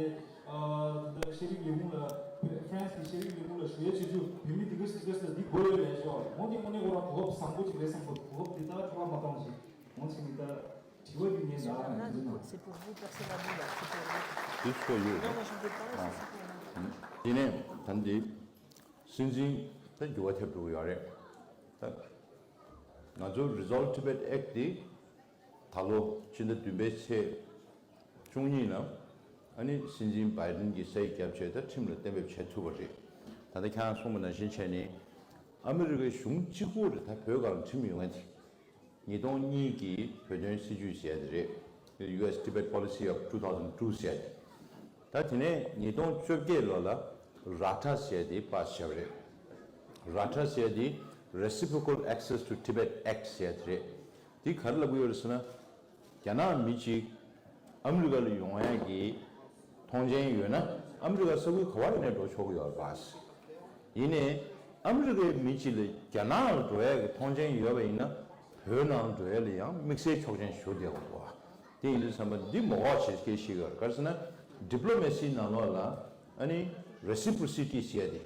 དེ་ཤེས་རིག་ལས་ཁུངས་ལ་ཧྥ་རན་སི་གི་ཤེས་རིག་ལས་ཁུངས་ལ་ཞུ་ཡས་བྱེད་རྒྱུ་བོད་མི་འདི་ག་སི་འདི་ག་སི་འདི་དགོས་ཡོད་རེད་ཞུ་བ་འོ་འདི་དངོས་གནས་ཁོ་རང་གོ་སྐབས་བཟང་པོ་ཅིག་རེད་བསམ་གྱི་འདུག་གོ་སྐབས་འདི་ལྟར་འཕྲོ་བརླག་མ་གཏོང་ཞིག་འོ་ཚིག་འདི་ལྟར་དྲི་བ་འདི་ངས་ལ་ཡང་འདི་ནང་། C'est pour vous personnellement, là, c'est pour vous. དེ་སུ་ཡོད་རེད། Non, moi, je ne veux pas, c'est ça. དེ་ནས་ད་འདི་སྲིད་འཛིན་ད་འགྱུར་བ་ཐེབས་འགྲོ་གི་ཡོད་རེད། ད་ང་ཚོ་Resolve Tibet Act དེ་ད་ལོ་ཕྱི་ཟླ་བདུན་པའི་ཚེས་བཅུ་གཉིས་ལ་ཨ་ནི་སྲིད་འཛིན་བྷའི་ཌེན་གྱིས་ས་ཡིག་བརྒྱབ་བྱས་ད་ཁྲིམས་ལ་གཏན་འབེབས་བྱས་ཐུབ་པ་རེད། ད་ལྟ་ཁྱེད་རང་གསུངས་པ་ནང་བཞིན་བྱས་ནས་ཨ་མི་རི་ཀའི་གཞུང་གཅིག་པུ་རེད། ད་བོད་སྒང་ལ་ཁྲིམས་ཡོང་ཡ་དེ་ཉིས་སྟོང་གཉིས་ཀྱི་བོད་དོན་སྲིད་ཇུས་ཟེར་ཡ་དེ་རེད། ཡུ་ཨེས་Tibet Policy of two thousand two ཟེར་ཡ་དེ། ད་དེ་ནས་ཉིས་སྟོང་བཅོ་བརྒྱད་ལོ་ལ་ར་ཊ་ཟེར་དེ་པཱ་སི་བྱས་པ་རེད། ར་ཊ་ཟེར་དེ་Reciprocal Access to Tibet Act ཟེར་དེ་རེད། དེ་ག་རེ་ལབ་ཀྱི་ཡོད་རེད་ཟེར་ན། རྒྱ་ནག་མི་གཅིག་ཨ་མི་རི་ཀ་ལ་ཡོང་ཡག་གི་མཐོང་མཆན་ཡོད་ན་ཨ་མི་རི་ཀ་ས་ཁུལ་ག་བ་ཡིན་ནའི་འགྲོ་ཆོག་གི་ཡོད་རེད་པཱ། ཡིན་ནའི་ཨ་མི་རི་ཀའི་མི་གཅིག་ལ་རྒྱ་ནག་ལ་འགྲོ་ཡག་གི་མཐོང་མཆན་ཡོད་པ་ཡིན་ན་བོད་ནང་འགྲོ་ཡག་ལ་ཡང་དམིགས་བསལ་ཆོག་མཆན་ཞུ་བསྡད་ཡོད་རེད་པ། དེ་ཡིན་དུས་ཙམ་པ་འདི་མོ་གོ་བྱེད་སྐད་ཤིག་ཡོད་རེད། ག་རེ་ཟེར་ན་ཌི་པི་ལོ་མེ་སི་ནང་ལོགས་ལ་ཨ་ནི་རེ་སི་པོ་རོ་སི་ཊི་ཟེར་ཡ་དེ་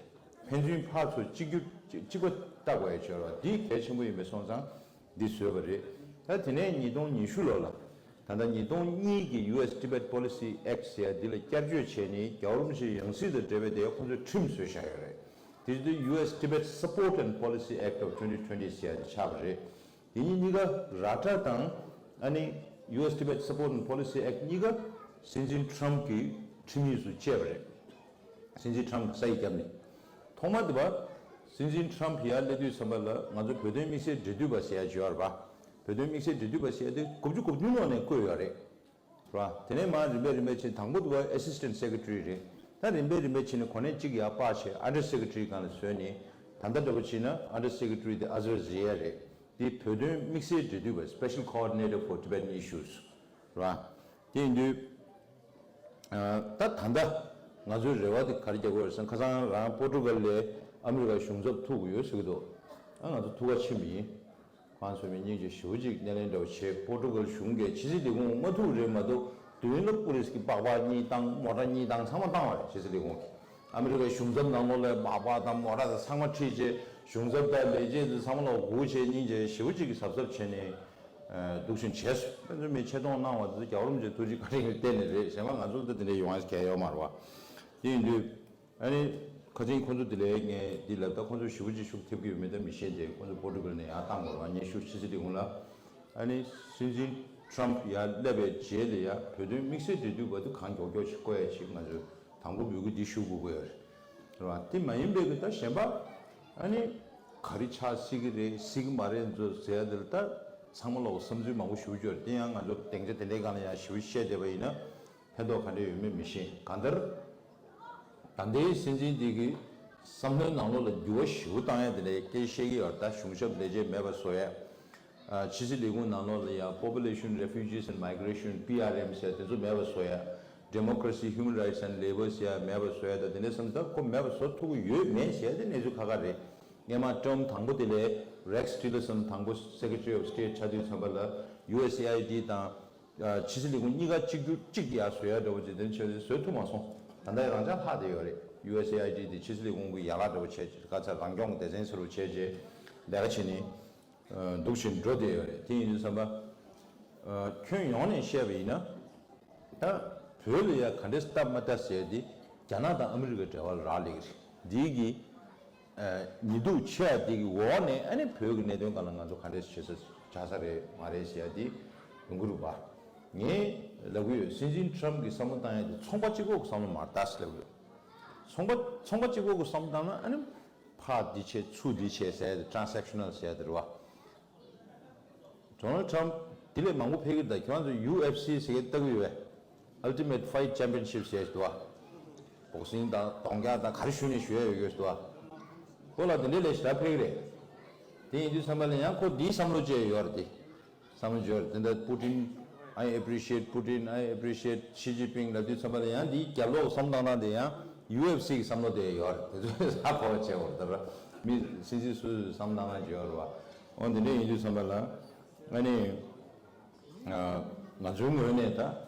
ཕན་ཚུན་ཕར་ཚུར་གཅིག་གྱུར་གཅིག་པ་ལྟ་དགོས་ཡ་ཅིག་ཡོད་རེད་པ། འདི་གལ་ཆེན་པོ་ཡིན་པའི་སོང་ཙང་འདི་བཟོས་པ་རེད། ད་དེ་ནས་ཉིས་སྟོང་ཉི་ཤུ་ལོ་ལ་ད་ལྟ་ཉིས་སྟོང་གཉིས་ཀྱི་ཡུ་ཨེས་Tibet Policy Act ཟེར་ཡ་འདི་ལ་བསྐྱར་བཅོས་བྱས་ནས་རྒྱལ་བ་རིན་པོ་ཆེའི་ཡང་སྲིད་དང་འབྲེལ་བའི་དེ་ཁོང་ཚོས་ཁྲིམས་བཟོས་བཞག་ཡོད་རེད། དེ་བཞིན་དུ་ཡུ་ཨེས་Tibet Support and Policy Act of twenty twenty ཟེར་ཡ་དེ་ཆགས་པ་རེད། དེ་གཉིས་གཉིས་ཀ་ར་ཊ་དང་ཨ་ནི་ཡུ་ཨེས་Tibet Support and Policy Act གཉིས་ཀ་སྲིད་འཛིན་ཊམ་གྱི་ཁྲིམས་ཡིག་ཚུར་བཅད་པ་རེད། སྲིད་འཛིན་ཊམ་གྱིས་ས་ཡིག་བརྒྱབ་ནས། ཐོག་མ་དེ་བ་སྲིད་འཛིན་ཊམ་ཡར་སླེབས་དུས་ཙམ་པ་ལ་ང་ཚོ་བོད་དོན་དམིགས་བསལ་འབྲེལ་མཐུད་པ་ཟེར་ཡ་ཅིག་ཡོད་རེད་པ། བོད་དོན་དམིགས་བསལ་འབྲེལ་མཐུད་པ་ཟེར་ཡ་དེ་དགུ་བཅུ་གོ་བདུན་ལོ་ནས་བསྐོས་ཡོད་རེད། རེད་པ། དེ་ནས་མར་རིམ་པས་རིམ་པས་ཕྱིན་དང་པོ་དེ་བ་Assistant Secretary རེད། ད་རིམ་པས་རིམ་པས་ཕྱིན་ནས་གོ་གནས་གཅིག་ཡར་སྤར་བྱས་Under Secretary སྒང་ལ་བཟོས་ནས་ད་ལྟ་འདྲ་པོ་བྱས་ན་Under Secretary དེ་ཨ་ཟར་ཟེར་ཡ་རེད། དེ་བོད་དོན་དམིགས་བསལ་འབྲེལ་མཐུད་པ་Special Coordinator for Tibetan Issues རེད་པ། དེ་ཡིན་དུས། ད་ད་ལྟ་ང་ཚོའི་རེ་བ་དེ་ག་རེ་རྒྱག་དགོས་རེད་ཟེར་ན། ཁ་སང་རང་པོར་ཊུ་གལ་ལ་ཨ་མི་རི་ཀའི་གཞུང་ཚབ་ཐུག་གི་ཡོད་ཟེར་གྱི་འདུག་ཨ་ང་ཚོ་ཐུག་ག་ཕྱིན་པ་ཡིན། ཁོང་ཚོས་མི་སྙིང་རྗེ་ཞེ་པོ་ཅིག་སྣེ་ལེན་འདྲ་བོ་བྱས། པོར་ཊུ་གལ་གཞུང་གིས་ཕྱི་སྲིད་ལས་ཁུངས་མ་ཐུག་རེད་མ་གཏོགས་མདུན་ལ་པོ་ལིས་ཀྱི་སྦག་སྦག་གཉིས་བཏང་། མོ་ཊ་གཉིས་བཏང་། ཚང་མ་བཏང་བ་རེད། ཕྱི་སྲིད་ལས་ཁུངས་ཀྱིས་ཨ་མི་རི་ཀའི་གཞུང་ཚབ་ནང་ལོགས་ལ་སྦག་སྦག་དང་མོ་ཊ་དང་ཚང་མ་ཁྲིད་བྱས། གཞུང་ཚབ་དང་ལས་བྱེད་ཚོ་ཚང་མ་ལ་སྒུག་བྱས་སྙིང་རྗེ་ཞེ་པོ་ཅིག་གིས་གཟབ་གཟབ་བྱས་ནས། ཨ་འདུག་བཞིན་བྱས་སོང་། ཕན་ཚུན་མི་ཆེ་མཐོང་གནང་བ་དེ་ཚོ་རྒྱལ་བ་རིན་པོ་ཆེའི་ཐུགས་རྗེ་བཀའ་དྲིན་གྱི་བརྟེན་ནས་རེད། གཞན་པ་ང་ཚོ་ད་དེ་འདྲའི་ཡོང་ཡ་གང་ཡང་ཡོད་མ་རེད་པ། དེ་ཡིན་དུས་ཨ་ནི་ཁ་སང་ཁོང་ཚོ་དེ་ལས་ངས་འདི་ལབ། ད་ཁོང་ཚོ་ཞེ་པོ་ཅིག་ཤུགས་ཐེབས་ཀྱི་ཡོད་མེད་ད་མི་ཤེས་ཏེ། ཁོང་ཚོ་པོར་ཊུ་གལ་ནས་ཡར་བཏང་དགོས་པ། སྙན་ཞུ་ཕྱི་སྲིད་ལས་ཁུངས་ལ། ཨ་ནི་སྲིད་འཛིན་ཊམ་ཡར་སླེབས་པའི་རྗེས་ལ་ཡ་བོད་དོན་དམིགས་བསལ་འབྲེལ་མཐུད་པ་དེ་གང་མགྱོགས་མགྱོགས་ཤིག་བསྐོ་ཡ་ཅིག་ང་ཚོས་དང་པོ་འབོད་སྐུལ་འདི་ཞུ་དགོས་ཀྱི་ཡོད་རེད། རེད་པ། དེ་མ་ཡིན་པའི་གི་ད་གཞན་པ་ཨ་ནི་ག་རེ་ཆགས་སྲིད་ཀྱི་རེད་སྲིད་ཀྱི་མ་རེད་ཚོ་ཟེར་ཡ་དེ་ལ་ད་ཚང་མ་ལོག་བསམ་ཚུལ་མང་པོ་ཞེ་པོ་ཅིག་ཡོད་རེད། དེ་ཡང་ང་ཚོ་སྡིངས་ཆ་དེ་འདྲའི་སྒང་ལ་ཡང་ཞེ་པོ་བཤད་བསྡད་པ་ཡིན་ན་ཕན་ཐོགས་ག་འདྲ་ཡོད་མེད་མི་ཤེས། གང་ལྟར་ད་ལྟའི་སྲིད་འཛིན་འདི་གི་བསམ་བློའི་ནང་ལོགས་ལ་འགྱུར་བ་ཞེ་པོ་བཏང་ཡ་དེ་འདྲའི་སྐད་ཆ་བཤད་ཀྱི་ཡོད་རེད། ད་གཞུང་ཞབས་ལས་བྱེད་མེད་པ་བཟོ་ཡ། ཨ་ཕྱི་སྲིད་ལས་ཁུངས་ནང་ལོགས་ལ་ཡང་Population, Refugees and Migration, པི་ཨར་ཨེམ་ཟེར་དེ་ཚོ་མེད་པ་བཟོ་ཡ། Democracy, Human Rights and Labor ཟེར་ཡ་མེད་པ་བཟོ་ཡ། ད་དེ་འདྲ་བསམ་ད་ཁོ་མེད་པ་བཟོ་ཐུབ་ཀྱི་ཡོད་མེད་ཟེར་ཡ་དེ་གནས་ཚུལ་ཁག་ཁག་རེད། སྔས་མ་ཊརམ་དང་པོ་དེ་ལས་Rex Tillerson དང་པོ་Secretary of State ཆགས་དུས་ཙམ་པ་ལ་ཡུ་ཨེས་ཨེ་ཨའི་ཌི་དང་ཨ་ཕྱི་སྲིད་ལས་ཁུངས་གཉིས་ཀ་གཅིག་གྱུར་གཅིག་ཡར་བཟོ་ཡ་འདྲ་བོ་ཅིག་དེ་འདྲ་བྱས་ཏེ་བཟོ་ཐུབ་མ་སོང་། ད་ལྟ་ཡང་རང་འཇགས་ལྷག་བསྡད་ཡོད་རེད། ཡུ་ཨེས་ཨེ་ཨའི་ཌི་དེ་ཕྱི་སྲིད་ལས་ཁུངས་ཀྱི་ཡན་ལག་འདྲ་བོ་བྱས་བྱས། ག་ཚོད་རང་སྐྱོང་གི་སྡེ་ཚན་ཟེར་བ་བྱས་བྱས་ལས་ཀ་བྱས་ནས། འདུག་བཞིན་འགྲོ་བསྡད་ཡོད་རེད། དེ་ཡིན་དུས་ཙམ་པ། ཁྱོན་ཡོངས་ནས་བཤད་པ་ཡིན་ན། ད་བོད་ལ་ཡ་ག་འདྲས་སྟབས་མ་སྟབས་ཟེར་དེ་རྒྱ་ནག་དང་ཨ་མི་རི་ཀའི་འབྲེལ་བ་ལ་རག་ལས་ཀྱི་རེད། འདི་གི་ཉིན་སྡུག་ཆེ་བ་འདི་གི་འོག་ནས་ཨ་ནི་བོད་ཀྱི་གནད་དོན་སྒང་ལ་ང་ཚོ་ག་འདྲས་བྱེད་ས་བྱ་ས་རེད་མ་རེད་ཟེར་ཡ་འདི་ཡོང་གི་རེད་པ། ངས་ལབ་གི་ཡོད། སྲིད་འཛིན་ཊརམ་གྱིས་བསམ་བློ་བཏང་ཡ་དེ་ཚོང་པ་གཅིག་པོ་གི་བསམ་བློ་མ་རེད་ད་ཟེར་ལབ་གི་ཡོད། ཚོང་པ་ཚོང་པ་གཅིག་པོ་གི་བསམ་བློ་བཏང་ན་ཨ་ནི། ཕར་འདི་བྱས་ཚུར་འདི་བྱས་ཟེར་ཏེ་Transactional ཟེར་ཏེ་རེད་པ། Donald Trump འདི་ལས་མང་པོ་ཕེབས་ཀྱི་རེད། ད་ཁྱེད་རང་ཚོ་ཡུ་ཨེཕ་སི་ཟེར་གྱི་ལྟ་གི་ཡོད་པས། Ultimate Fight Championship ཟེར་ཞིག་འདུག་པ། བོག་སིང་དང་གདོང་རྒྱག་དང་ག་རེ་ཞུ་ནས་ཞུ་ཡ་ཡོད་ཀྱི་རེད་འདུག་པ། ཁོ་ལ་དེ་འདྲའི་ལས་ཞེ་དྲག་ཕེབས་ཀྱི་རེད། དེ་ཡིན་དུས་ཙམ་པ་ལ་ཡང་ཁོ་འདིའི་བསམ་བློ་བཅས་ཡོད་རེད་དེ། བསམ་བློ་བཅོས་དེ་འདྲ་Putin, I appreciate Putin, I appreciate Xi Jinping ལབ་དུས་ཙམ་པ་ལ་ཡང་འདིའི་རྒྱབ་ལོགས་བསམ་བློ་བཏང་སྟངས་དེ་ཡང་ཡུ་ཨེཕ་སི་གི་བསམ་བློ་དེ་ཡོད་རེད། དེ་ཚོ་ཧ་གོ་བ་བྱས་འོར་ད་ར་མི་སྲིད་སྲིད་སུ་བསམ་བློ་བཏང་སྟངས་བྱས་ཡོད་རེད་པ། འོ་དེ་འདྲ་ཡིན་དུས་ཙམ་པ་ལ་ཨ་ནི་ ང་ཚོའི་ངོས་ནས་ད་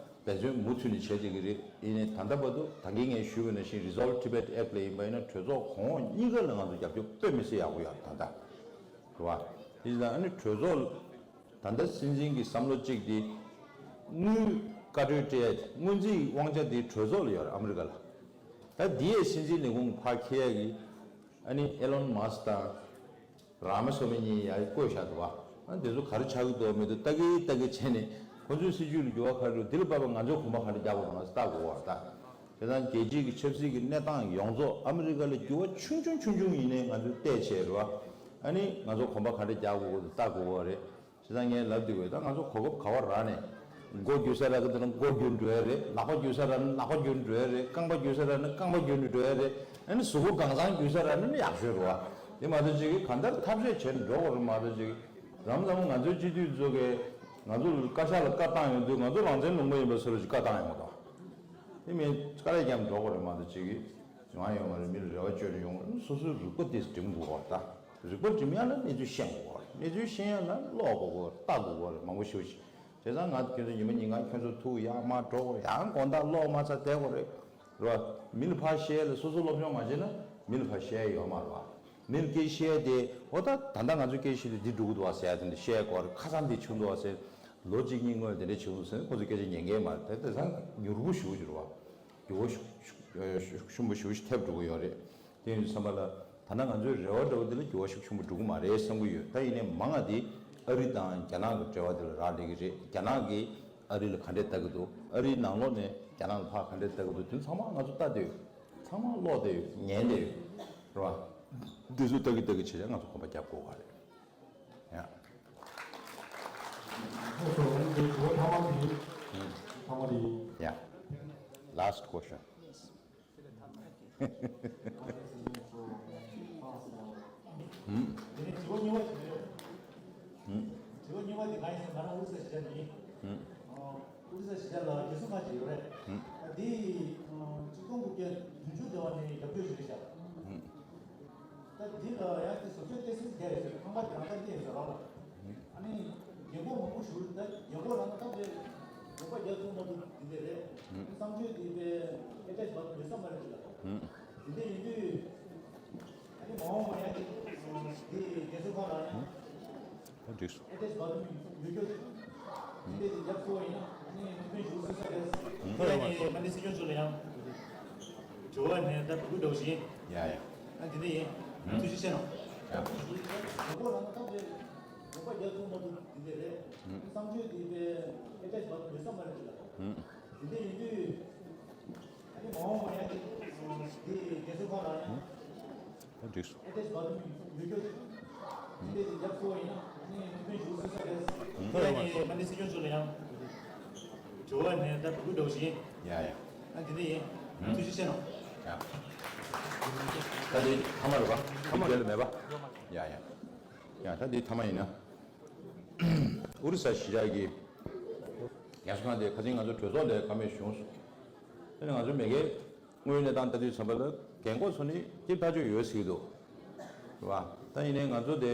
འབད་བརྩོན་མུ་མཐུད་ནས་བྱེད་བསྡད་ཀྱི་རེད། ཡིན་ནའི་ད་ལྟ་བར་དུ་ད་གིན་ངས་ཞུས་པ་ནང་བཞིན་Resolve Tibet Act ལ་ཡིན་པ་ཡིན་ན་གྲོས་ཚོགས་གོང་འོག་གཉིས་ཀ་ལ་ང་ཚོ་རྒྱབ་སྐྱོར་དཔེ་མི་སྲིད་ཡག་པོ་ཡོད་ད་ལྟ། རེད་བ། དེ་ཡིན་ཙང་ཨ་ནི་གྲོས་ཚོགས་ལ་ད་ལྟ་སྲིད་འཛིན་གྱི་བསམ་བློ་གཅིག་དེ། དངུལ་བཀའ་འཁྲོལ་སྤྲད་ཡ་དེ་སྔོན་རྩིས་དབང་ཆ་དེ་གྲོས་ཚོགས་ལ་ཡོད་རེད་ཨ་མི་རི་ཀ་ལ། ད་དེའི་སྲིད་འཛིན་ལས་ཁུངས་ཕར་འཁྱེར་ཡ་གི་ཨ་ནི་ཨེ་ལོན་མཱ་སི་ཀི་དང་རཱ་མ་སོ་མི་གཉིས་ཡར་བསྐོས་བཞག་འདུག་བ། ཨ་དེ་ཚོ་ག་རེ་ཆགས་ཀྱི་འདུག་མི་འདུག་ལྟ་གི་ལྟ་གི་བྱས་ནས་ཁོ་ཚོའི་སྲིད་ཇུས་ལ་འགྱུར་བ་ག་རེ་འགྲོ། དེ་ལ་དཔག་པའི་ང་ཚོས་གོམ་པ་ག་འདྲ་རྒྱག་དགོས་རེད་ང་ཚོ་ལྟ་དགོས་བ་ད། དེ་དང་རྒྱལ་སྤྱིའི་གི་ཆབ་སྲིད་ཀྱི་གནས་སྟངས་ཡོངས་རྫོགས་ཨ་མི་རི་ཀ་ལ་འགྱུར་བ་ཆུང་ཆུང་ཆུང་ཆུང་ཡིན་ནའི་ང་ཚོས་བལྟས་བྱས་རེད་བ། ཨ་ནི་ང་ཚོ་གོམ་པ་ག་འདྲ་རྒྱག་དགོས་ལྟ་དགོས་བ་རེད། བྱས་ཙང་ངས་ལབ་བསྡད་ཡོད། ད་ང་ཚོ་གོ་སྐབས་ག་བ་རག་ནས། མགོ་འགྱུར་ས་རག་གི་འདུག་ན་མགོ་འགྱུར་འགྲོ་ཡ་རེད། ལག་པ་འགྱུར་ས་རག་ན་ལག་པ་འགྱུར་འགྲོ་ཡ་རེད། རྐང་པ་འགྱུར་ས་རག་ན་རྐང་པ་འགྱུར་འགྲོ་ཡ་རེད། ཨ་ནི་གཟུགས་པོ་གང་བཟང་འགྱུར་ས་རག་ན་ནི་ཡག་ཤོས་རེད་བ། དེ་མ་གཏོགས་ཅིག་གིས་གང་ལྟར་ཐབས་ཤེས་བྱས་ནས་འགྲོ་དགོས་རེད་མ་གཏོགས་ཅིག་ལམ་ལམ་ང་ཚོའི་སྤྱི་འཐུས་ཚོ་གིས་ང་ཚོ་ལ་བཀའ་ཤག་ལ་བཀའ་བཏང་ཡོང་དུས་ང་ཚོ་རང་བཙན་ལུང་པ་ཡིན་པ་བཟོ་འདྲ་ཅིག་བཀའ་བཏང་ཡོང་གི་འདུག་དེ་མིན་དཀའ་ལས་རྒྱབ་འགྲོ་དགོས་རེད་མ་གཏོགས་ཅིག་གིས་ཡོང་ཡ་ཡོད་མ་རེད། མི་ལ་རེ་བ་བཅོལ་ནས་ཡོང་གི་རེད། སོ་སོའི་རིག་པ་དེ་སྒྲིམ་དགོས་པ་དང་། རིག་པ་སྒྲིམ་ཡ་ལ་གནས་ཚུལ་ཤེས་དགོས་པ་རེད། གནས་ཚུལ་ཤེས་ཡ་ལ་ཀློག་དགོས་པ་རེད། ལྟ་དགོས་པ་རེད། མང་པོ་ཞེ་པོ་ཞིག་བྱས་ཙང་ང་ཁྱོད་ཚོ་ཉི་མ་ཉིན་གང་ཁྱོད་ཚོ་ཐུག་ཡག་མ་འགྲོ་དགོས། ཡང་དགོང་དག་ཀློག་མ་ཚར་བསྡད་དགོས་རེད། རེད་བ། མི་ལ་ཕར་བཤད་ཡ་ལ་སོ་སོ་སློབ་སྦྱོང་མ་བྱས་ན་མི་ལ་ཕར་བཤད་ཡ་ཡོད་མ་རེད་བ། མི་ལ་སྐད་བཤད་ཡ་དེ་འོ་ད་ད་ལྟ་ང་ཚོ་སྐད་བཤད་དུས་འདི་འགྲོ་གི་འདུག་བ་ཟེར་ཡ་དེ་འདྲ་བཤད་ཡ་དགོས་རེད། ཁ་སང་འདི་བྱུང་འདུག་བ་ཟེར། ལོ་གཅིག་གཉིས་སྔོན་དེ་འདྲ་བྱུང་ཟེར་ཁོ་ཚོ་སྐད་ཆ་ཉན་མཁན་མ་རེད། དེ་དེང་སང་མྱུར་པོ་ཞེ་པོ་ཅིག་རེད་བ། འགྱུར་བ་ཤུགས་ཤུགས་ཤུགས་ཆེན་པོ་ཞེ་པོ་ཞིག་ཐེབས་འགྲོ་གི་ཡོད་རེད། དེ་ཡིན་དུས་ཙམ་པ་ལ་ད་ལྟ་ང་ཚོའི་རེ་བ་འདྲ་བོ་འདི་ལ་འགྱུར་བ་ཤུགས་ཆེན་པོ་འགྲོ་གི་མ་རེད་བསམ་གྱི་ཡོད། ད་ཡིན་ནའི་མང་ང་དེ་ཨ་རི་དང་རྒྱ་ནག་གི་འབྲེལ་བ་དེ་ལ་རག་ལས་ཀྱི་རེད། རྒྱ་ནག་གིས་ཨ་རི་ལ་ག་འདྲས་ལྟ་གི་འདུག་ཨ་རིའི་ནང་ལོགས་ནས་རྒྱ་ནག་ལ་ཕར་ག་འདྲས་ལྟ་གི་འདུག་དེ་ཚང་མ་ང་ཚོ་ལྟ་བསྡད་ཡོད། ཚང་མ་ཀློག་བསྡད་ཡོད། ཉན་བསྡད་ཡོད། རེད་བ། འདི་ཚོ་ལྟ་གི་ལྟ་གི་བྱས་ཙང་ང་ཚོ་གོམ་པ་རྒྱབ་དགོས་པ་རེད། ཡ། ཨོ་ཙོ་འདི་དྲི་བ་ཐ་མ་དེ། ཐ་མ་དེ། ཡ། Last question. དེ་ནས་དྲི་བ་གཉིས་པ་དེ་རེད། དྲི་བ་གཉིས་པ་དེ་གང་ཡིན་ཟེར་ན་ང་རང་ཨོ་རི་ས་གཞིས་ཆགས་ནས་ཡིན། ཨོ་རི་ས་གཞིས་ཆགས་ལ་རྒྱལ་ས་ཁག་ཅིག་ཡོད་རེད། ད་དེ་ཆིག་སྟོང་དགུ་བརྒྱ་བདུན་ཅུ་ཟླ་བ་ནས་རྒྱབ་སྐྱོར་ཞུས་བཞག་ད་འདི་ལ་ཡང་དེ་བཟོ་བཅོས་ཏོག་ཙམ་བརྒྱབ་ཡོད་ཟེར། ཁང་པ་དེ་རང་ད་འདི་ཡིན་ཟེར་རང་ལ། ཨ་ནི་རྒན་གོག་མང་པོ་ཞུ་ད་རྒན་གོག་རང་ད་དེ་ལུང་པ་རྒྱག་ཐུབ་མ་ཐུབ་འདི་འདྲ་རེད། བསམ་ཚུལ་འདི་པའི་ཨེ་ཏེ་བ་མི་བསམ་པ་རེད་ལ། འདི་འདྲ་ཡིན་དུས་ཨ་ནི་མ་འོངས་པ་ཡང་འདི་རྒན་གསོ་ཁང་ལ་ཡང་ད་འགྲིག་སོང་། ཨེ་ཏེ་བ་མི་ཡོད་རྒྱུ་འདི་འདྲ་རྒྱབ་སྐྱོར་ཡིན་ན་ཨ་ནི་ཐུགས་ཕན་ཞུ་སྲིད་ས་རེད། ཁོ་ཡང་ནི་མ་འདི་སྲིད་སྐྱོང་ཚོ་ལ་ཡང་དྲི་བ་ནས་ད་བུ་གུ་འདྲ་བོ་ཞིག་ཡིན། ཡ་ཡ། ཨ་འདི་འདྲ་ཡིན། ཐུགས་རྗེ་ཆེ་གནང་། ཡ། རྒན་གོག་རང་ད་དེ་ལུང་པ་རྒྱག་ཐུབ་མ་ཐུབ་འདི་འདྲ་རེད། བསམ་ཚུལ་འདི་པའི་ཨེ་ཏེ་བ་མི་བསམ་པ་རེད་ལ། འདི་འདྲ་ཡིན་དུས་ཨ་ནི་མ་འོངས་པ་ཡང་འདི་རྒན་གསོ་ཁང་ལ་ཡང་ད་འགྲིག་སོང་། ཨེ་ཏེ་བ་མི་ཡོད་རྒྱུ་འདི་འདྲ་རྒྱབ་སྐྱོར་ཡིན་ན་ཨ་ནི་ཐུགས་ཕན་ཞུ་སྲིད་ས་རེད། ཁོ་ཡང་ནི་མ་འདི་སྲིད་སྐྱོང་ཚོ་ལ་ཡང་དྲི་བ་ནས་ད་བུ་གུ་འདྲ་བོ་ཞིག་ཡིན། ཡ་ཡ། ཨ་འདི་འདྲ་ཡིན། ཐུགས་རྗེ་ཆེ་གནང་། ཡ། ད་འདི་ཐ་མ་རེད་པ། ཐ་མ་རེད། རྒྱལ་ལ་མེད་པ། ཡ་ཡ། ཡ་ད་འདི་ཐ་མ་ཡིན་ན། ཨོ་རི་ས་གཞིས་ཆགས་ཀྱི་རྒན་གསོ་ཁང་དེ་ཁ་སང་ང་ཚོ་གྲོས་ཚོགས་ལ་བཀའ་མོལ་བྱུང་སོང་། དེ་ནས་ང་ཚོ་མ་གིའི་དངོས་ཡོད་གནས་སྟངས་ལྟ་དུས་ཙམ་པ་ལ་རྒན་གོག་ཚོ་ནི་སྐྱིད་ཐག་ཆོད་ཡོད་ཟེར་གྱི་འདུག་རེད་པ། ད་ཡིན་ནའི་ང་ཚོ་དེ་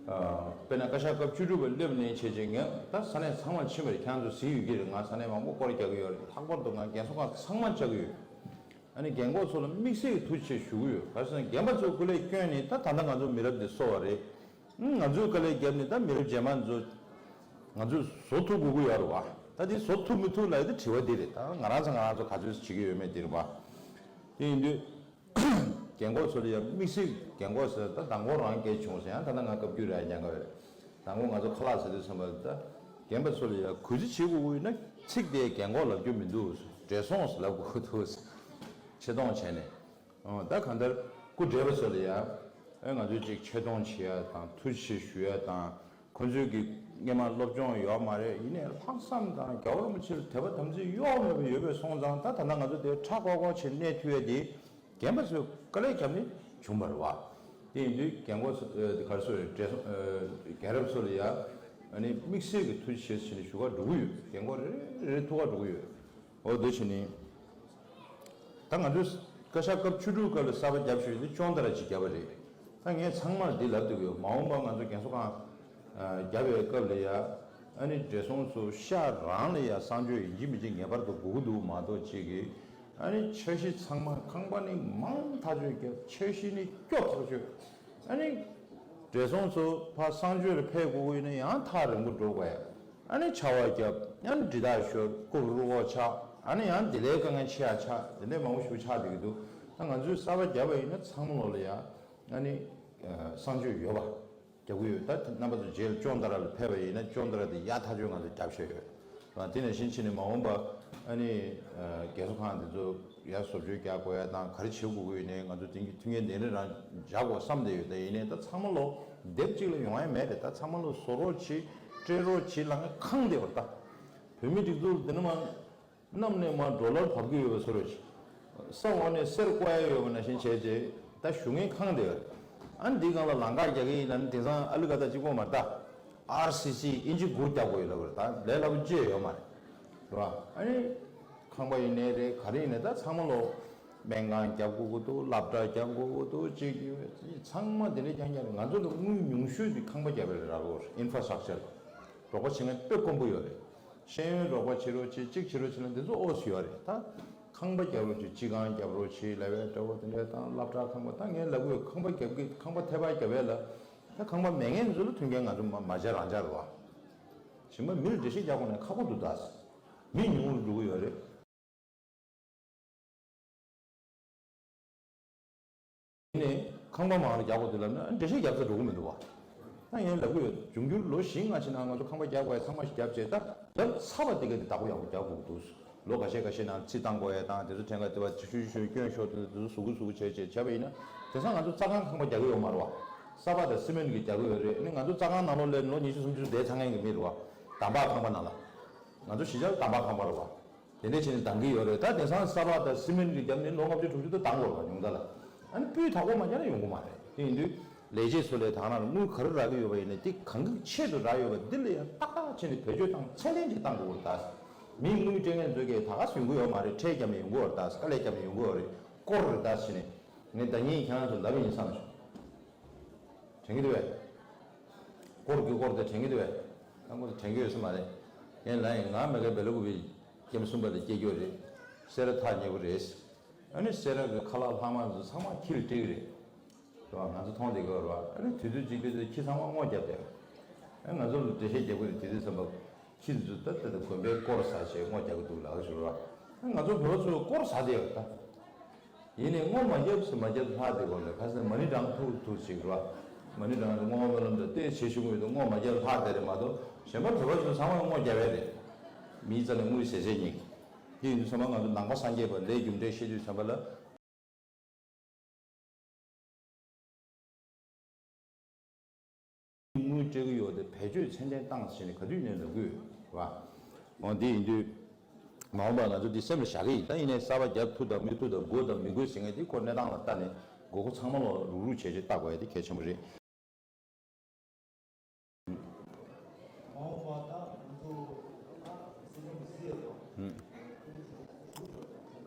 དཔེར་ན་བཀའ་ཤག་སྐབས་བཅུ་དྲུག་པ་སླེབས་ནས་བྱས་རྗེས་ངས་ད་ས་གནས་ཚང་མར་ཕྱིན་པ་རེད། ཁྱེད་རང་ཚོ་གཟིགས་ཡོད་ཀྱི་རེད། ང་ས་གནས་མང་པོ་སྐོར་རྒྱག་གི་ཡོད་རེད། ལྷག་པར་དུ་ང་རྒན་གསོ་ཁང་ཚང་མར་བཅར་གྱི་ཡོད། ཨ་ནི་རྒན་གོག་ཚོ་ལ་དམིགས་བསལ་གྱི་ཐུགས་རྗེ་ཆེ་ཞུ་གི་ཡོད། ག་རེ་ཟེར་ན་རྒན་པ་ཚོ་སྐུ་ལས་བསྐྱོན་ནས་ད་ད་ལྟ་ང་ཚོ་མི་རབས་འདི་གསོ་བ་རེད། ང་ཚོས་དཀའ་ལས་བརྒྱབ་ནས་ད་མི་རབས་རྗེས་མ་ཚོ་ང་ཚོས་བཟོ་ཐུབ་དགོས་ཀྱི་ཡོད་རེད་བ། ད་དེ་བཟོ་ཐུབ་མི་ཐུབ་ལབ་ཡ་དེ་དྲི་བ་དེ་རེད། ད་ང་རང་ཚོ་ང་རང་ཚོ་ག་ཚོད་བྱེད་ཀྱི་ཡོད་མེད་དེ་རེད་བ། དེ་ཡིན་དུས་རྒན་གོག་ཚོ་ལ་ཡང་དམིགས་བསལ་རྒན་གོག་ཟེར་ད་མདང་དགོང་རང་སྐད་བྱུང་ཟེར། ཡང་ད་ལྟ་ང་བཀའ་བརྒྱུད་རག་ཉན་ག་བས། མདང་དགོང་ང་ཚོ་ཁ་ལག་ཟ་དུས་ཙམ་པ་ད་རྒན་པ་ཚོ་ལ་ཡང་གུས་བརྩི་བྱེད་དགོས་ཀྱི་ཡོད་ན་ཚིག་དེ་རྒན་གོག་ལབ་རྒྱུ་མི་འདུག་བགྲེས་སོང་ཟེར་ལབ་དགོས་ཀྱི་འདུག་ཆེ་མཐོང་བྱས་ནས། ཨོ། ད་གང་ལྟར་སྐུ་བགྲེས་པ་ཚོ་ལ་ཡང་ཨེ་ང་ཚོས་ཅིག་ཆེ་མཐོང་བྱེད་ཡ་དང་ཐུགས་རྗེ་ཆེ་ཞུ་ཡ་དང་། ཁོ་ཚོས་ཀྱི་སྔས་མ་སློབ་སྦྱོང་ཡོད་མ་རེད། ཡིན་ནའི་ལྷག་བསམ་དང་རྒྱལ་བ་རིན་པོ་ཆེ་ལ་དད་པ་དམ་ཚིག་གཡོ་མེད་པ་ཡོད་པའི་སོང་ཙང་ད་ད་ལྟ་ང་ཚོ་དེ་ཁྲ་ཀོ་ཀོ་བྱས་གནས་ཐུབ་ཡ་དེ་རྒན་པ་ཚོས་དཀའ་ལས་བརྒྱབ་ནས་བྱུང་བ་རེད་བ། དེ་ཡིན་དུས་རྒན་གོག་ཚོ་ཨེ་ག་རེ་ཟེར་རེད། བགྲེས་སོང་ཨེ་རྒན་རབས་ཚོ་ལ་ཡང་ཨ་ནི་དམིགས་བསལ་གྱི་ཐུགས་རྗེ་ཆེ་ཟེར་ནས་ཞུ་ག་འགྲོ་གི་ཡོད། རྒན་གོག་རེ་རེ་རེ་ཐུག་ག་འགྲོ་གི་ཡོད། འོ་དེ་བྱས་ནས། ད་ང་ཚོས་བཀའ་ཤག་སྐབས་བཅུ་དྲུག་སྐབས་ལ་གསར་པ་བརྒྱབ་ཞུས་ཏེ་ཅོང་ཏ་ར་ཅིག་བརྒྱབ་པ་རེད། ད་ངས་ཚང་མར་འདི་ལབ་འདུག་ཡོད། མ་འོངས་པ་ང་ཚོ་རྒན་གསོ་ཁང་ཨ་བརྒྱབ་པའི་སྐབས་ལ་ཡ། ཨ་ནི་བགྲེས་སོང་ཚོ་ཤ་རང་ལ་ཡ་གསང་སྤྱོད་ཡིན་གཅིག་མིན་གཅིག་ངེས་པར་དུ་དགོས་ཀྱི་འདུག་མ་གཏོགས་གཅིག་གིས་ཨ་ནི་འཆར་གཞི་ཚང་མ་ཁང་པ་ནི་མང་ཐག་ཆོད་བརྒྱབ། འཆར་གཞི་ནི་སྐྱོ་ཐག་ཆོད། ཨ་ནི་བགྲེས་སོང་ཚོ་ཕར་གསང་སྤྱོད་ལ་ཕེབས་དགོས་ཀྱི་ཡིན་ན་ཡང་ཐག་རིང་པོ་འགྲོ་དགོས་ཡ། ཨ་ནི་ཆར་པ་བརྒྱབ། ཡང་འདྲི་རྟགས་ཤོར། རྐུབ་རུ་འོག་ཆག། ཨ་ནི་ཡང་དེ་ལས་དཀའ་ངལ་ཆེ་ཡ་ཆགས། དེ་འདྲའི་མང་པོ་ཞིག་ཆགས་བསྡད་ཀྱི་འདུག་ད་ང་ཚོས་གསར་པ་བརྒྱབ་པ་ཡིན་ན་ཚང་མ་ལོག་ལ་ཡ་ཨ་ནི་གསང་སྤྱོད་ཡོད་པ། རྒྱག་གི་ཡོད། ད་རྣམ་པ་ཚོ་རྗེས་ལ་ཅོང་ཏ་ར་ལ་ཕེབས་པ་ཡིན་ན་ཅོང་ཏ་ར་དེ་ཡག་ཐག་ཆོད་ང་ཚོ་རྒྱབ་བཞག་ཡོད། དེ་ནང་བཞིན་བྱས་ནས་མ་འོངས་པ་ཨ་ནི་རྒས་གསོ་ཁང་དེ་ཚོ་ཡར་བཟོ་བཅོས་རྒྱག་དགོས་ཡ་དང་ག་རེ་བྱེད་དགོས་ཀྱི་ཡོད་ནའི་ང་ཚོ་དེང་གི་མཐུན་རྐྱེན་དེ་འདྲ་རང་འཇགས་དགོས་བསམ་བསྡད་ཡོད། ད་ཡིན་ནའི་ད་ཚང་མ་ལོ་སྡེབ་གཅིག་ལ་ཡོང་ཡ་མེད་རེད། ད་ཚང་མ་ལོ་བཟོ་རོགས་བྱེད། སྤྲད་རོགས་བྱེད་ལབ་མཁན་ཁེངས་བསྡད་ཡོད་རེད། ད་བོད་མི་སྒྲིག་འཛུགས་ལ་དེ་ནས་མ་གནམ་ནས་མར་ཌོ་ལར་བབས་ཀྱི་ཡོད་པའི་བཟོ་འདྲ་ཅིག་ས་འོག་ནས་གསེར་བརྐོ་ཡ་ཡོད་པ་ནང་བཞིན་བྱས་རྗེས་ད་ཞུ་མཁན་ཁེངས་བསྡད་ཡོད་རེད། ཨ་ནི་འདིའི་སྒང་ལ་ལམ་ཁ་རྒྱག་གི་ཡིན་ལབ་ན་དེང་སང་ཨ་ལི་ཀ་ད་གཅིག་པོ་མ་རེད། ད་ཨར་སི་སི་ཨིན་ཇི་དགུ་རྒྱག་དགོས་ཡོད་ལབ་ཀྱི་རེད། ད་ལས་སླ་པོ་ཅི་ཡང་ཡོད་མ་རེད། རེད་བ། ཨ་ནི་ཁང་པ་ཡིན་ནའི་རེད། ག་རེ་ཡིན་ནའི་ད་ཚང་མ་ལོ་སྨན་ཁང་རྒྱག་དགོས་ཀྱི་འདུག་སློབ་གྲྭ་རྒྱག་དགོས་ཀྱི་འདུག་ཅིག་ཚང་མ་དེ་འདྲ་རྐྱང་རྐྱང་རེད། ང་ཚོ་ལ་དངུལ་ཉུང་ཤོས་དེ་ཁང་པ་རྒྱབ་པ་རེད། རག་གི་ཡོད་རེད། ཨིན་ཕ་ར་སི་ཊག་ཅར་རོགས་པ་བྱེད་མཁན་དཔེ་དཀོན་པོ་ཡོད་རེད། ཤེས་ཡོན་རོགས་པ་བྱེད་རོགས་བྱེད། གཅིག་བྱེད་རོགས་བྱེད་ན་འདི་ཚོ་ཨོ་ཙི་ཡོད་རེད། ད་ཁང་པ་རྒྱབ་རོགས་བྱེད། སྤྱི་ཁང་རྒྱབ་རོགས་བྱེད་ལབ་པའི་འདྲ་བོ་དེ་འདྲ་དང་། སློབ་གྲྭ་ཁང་པ། ད་ངས་ལབ་དགོས། ཁང་པ་རྒྱབ་ཀྱི། ཁང་པ་ཐད་པ་རྒྱབ་པ་ལ་ད་ཁང་པ་མེད་མཁན་ཚོ་ལ་མཐུན་རྐྱེན་ང་ཚོ་མ་མ་བྱས་རང་བྱས་རེད་བ། གཞན་པ་མི་ལ་འགྲེལ་བཤད་རྒྱག་དགོས་ན་ཁག་པོ་འདུག་ད་མི་ཉུང་རུ་འགྲོ་གི་ཡོད་རེད། དེ་ནས་ཁང་པ་མང་རུ་རྒྱག་དགོས་འདུག་ལབ་ན་འགྲེལ་བཤད་རྒྱག་ས་འགྲོ་གི་མི་འདུག་བ། ད་ངས་ལབ་གི་ཡོད། འབྱུང་འགྱུར་ལོ་བཞི་ལྔ་ཕྱིན་ན་ང་ཚོ་ཁང་པ་རྒྱག་དགོས་ཡ་ཚང་མ་ཞིག་རྒྱབ་བྱས། ད་རྒྱབ་ཚར་བ་དེ་ག་དེ་བདག་པོ་ཡག་པོ་རྒྱག་དགོས་འདུག་ལོ་ཁ་ཤས་ཁ་ཤས་ནང་རྩིས་བཏང་དགོས་ཡ་དང་། དེ་ཚོ་ཕྲན་ག་དེ་བ་ཆུ་ཤུ་ཤུ་སྐྱོན་ཤོར་དེ་ཚོ་བཟོ་གི་བཟོ་གི་བྱས་བྱས་བྱས་པ་ཡིན་ན། དེང་སང་ང་ཚོ་རྩྭ་ཁང་ཁང་པ་རྒྱག་གི་ཡོད་མ་རེད་བ། ས་ཕག་དང་སི་མེན་གྱི་རྒྱག་གི་ཡོད་རེད། ཨ་ནི་ང་ཚོ་རྩྭ་ཁང་ནང་ལོགས་ལ་ལོ་ཉི་ཤུ་སུམ་ཅུ་བསྡད་ཚར་མཁན་གྱི་མི་རེད་བ། འདམ་བག་ཁང་པ་ནང་ལ། ང་ཚོ་གཞིས་ཆགས་འདམ་བག་ཁང་པ་རེད་བ། དེ་འདྲས་བྱས་ནས་འདང་གི་ཡོད་རེད། ད་དེང་སང་ས་ཕག་དང་སི་མེན་གྱི་བརྒྱབ་ནས་ལོ་ལྔ་བཅུ་དྲུག་ཅུ་ད་འདང་དགོས་རེད་བ། ཉུང་མཐའ་ལ། ཨ་ནི་སྤུས་དག་པོ་མ་རྒྱག་ན་ཡོང་གི་མ་རེད། དེ་ཡིན་དུས་ལས་བྱེད་ཚོ་ལས་དང་རང་ལ་དངུལ་ག་རེ་རག་གི་ཡོད་པ་ཡིན་ནའི་དེ་གང་གི་ཆེད་དུ་རག་ཡོད་པ་འདི་ལ་ཡང་ཏག་ཏག་བྱས་ནས་བེད་སྤྱོད་བཏང་། ཚད་ལྡན་ཅིག་བཏང་དགོས་རེད། ད་མི་དངུལ་སྤྲད་མཁན་ཚོ་གིས་ད་ག་སེ་ཡོང་གི་ཡོད་མ་རེད། ཁྲལ་བརྒྱབ་ནས་ཡོང་གི་ཡོད་རེད། ད་དཀའ་ལས་བརྒྱབ་ནས་ཡོང་གི་ཡོད་རེད། སྐོར་རེད། ད་བྱས་ནས་ངས་ཟླ་ཉིན་ཁྱེད་རང་ཚོ་ལབ་ཡིན་བསམ་བྱུང་། དྲན་གྱི་འདུག་བས། སྐོར་གྱི་སྐོར་དེ་དྲན་གྱི་འདུག་བས། ཨ་ཁོ་ཚོ་དྲན་གྱི་ཡོད་ས་མ་རེད། ངས་ལབ་ཡིན། ང་མེ་ཀ་བེ་ལ་ཀུ་པི་ཀེམ་གསུམ་པ་ལ་སྐྱེས་རྒྱུ་རེད། སེ་ར་ཐག་ཉེ་པོ་རེད། ཨ་ནི་སེ་ར་གི་ཁ་ལག་ལྷག་མ་ཚོ་ཚང་མ་ཁྱི་ལ་སྤྲད་ཀྱི་རེད། རེད་བ། ང་ཚོ་མཐོང་བསྡད་ཀྱི་ཡོད་རེད་བ། ཨ་ནི་དུས་ཚོད་གཅིག་དུས་ཚོད་ཁྱི་ཚང་མ་སྔོ་བརྒྱབ་བསྡད། ཨ་ང་ཚོ་ལ་འགྲེལ་བཤད་རྒྱག་གི་རེད། དུས་ཚོད་ཙམ་པ་ཁྱི་ཚོ་ད་ལྟ་དགོན་པའི་སྐོར་ཟ་བྱས་སྔོ་རྒྱག་གི་འདུག་ལབ་ཀྱི་རེད་བ། ཨ་ང་ཚོ་བོད་པ་ཚོས་སྐོར་ཟ་བསྡད་ཡོད་ད། ཡིན་ནའི་སྔོ་མ་བརྒྱབ་ཟེར་མ་བརྒྱབ་ལྷག་བསྡད་དགོས་ལ། ཁ་སང་མ་ཎི་བགྲང་ཐུག་ཐུག་ཅིག་རེད་བ། མ་ཎི་བགྲང་དེ་སྔོ་སྨོན་ལམ་དང་བལྟས་བྱེད་ཤུགས་ཡོད་དུ་སྔོ་མ་བརྒྱབ་ལྷག་བསྡད་རེད་མ་གཏོགས། གཞན་པ་བོད་པ་ཚོས་ཚང་མ་སྔོ་བརྒྱབ་ཡ་རེད། མིའི་རྩ་ནས་དངུལ་ཟད་ཟད་ཉིག་དེ་ཡིན་དུས་ཚང་མ་ང་ཚོ་ནང་པ་སངས་རྒྱས་པ་ལས་རྒྱུ་འབྲས་ཤེས་དུས་ཙམ་པ་ལ། དངུལ་སྤྲད་ཀྱི་ཡོད་དེ་བེད་སྤྱོད་ཚད་ལྡན་བཏང་ཟེར་ནས་ག་དུས་ནས་ལབ་ཀྱི་ཡོད་རེད་བ། འོ་འདི་ཡིན་དུས་མ་འོངས་པར་ང་ཚོ་འདི་སེམས་ལ་བཞག་གི་ཡིན། ད་ཡིན་ནའི་གསར་པ་རྒྱབ་ཐུབ་དང་མི་ཐུབ་དང་དགོས་དང་མི་དགོས་ཟེར་མཁན་དེ་ཁོ་གནས་སྟངས་ལ་ལྟ་ནས་དགོས་མཁོ་ཚང་མ་ལ་རུག་རུག་བྱས་བྱས་ལྟ་དགོས་ཡ་དེ་གལ་ཆེན་པོ་རེད། མ་འོངས་པ་ད་ང་ཚོ་ད་སྲིད་སྐྱོང་གི་སྲིད་ཡོད་དོ། ཧུམ།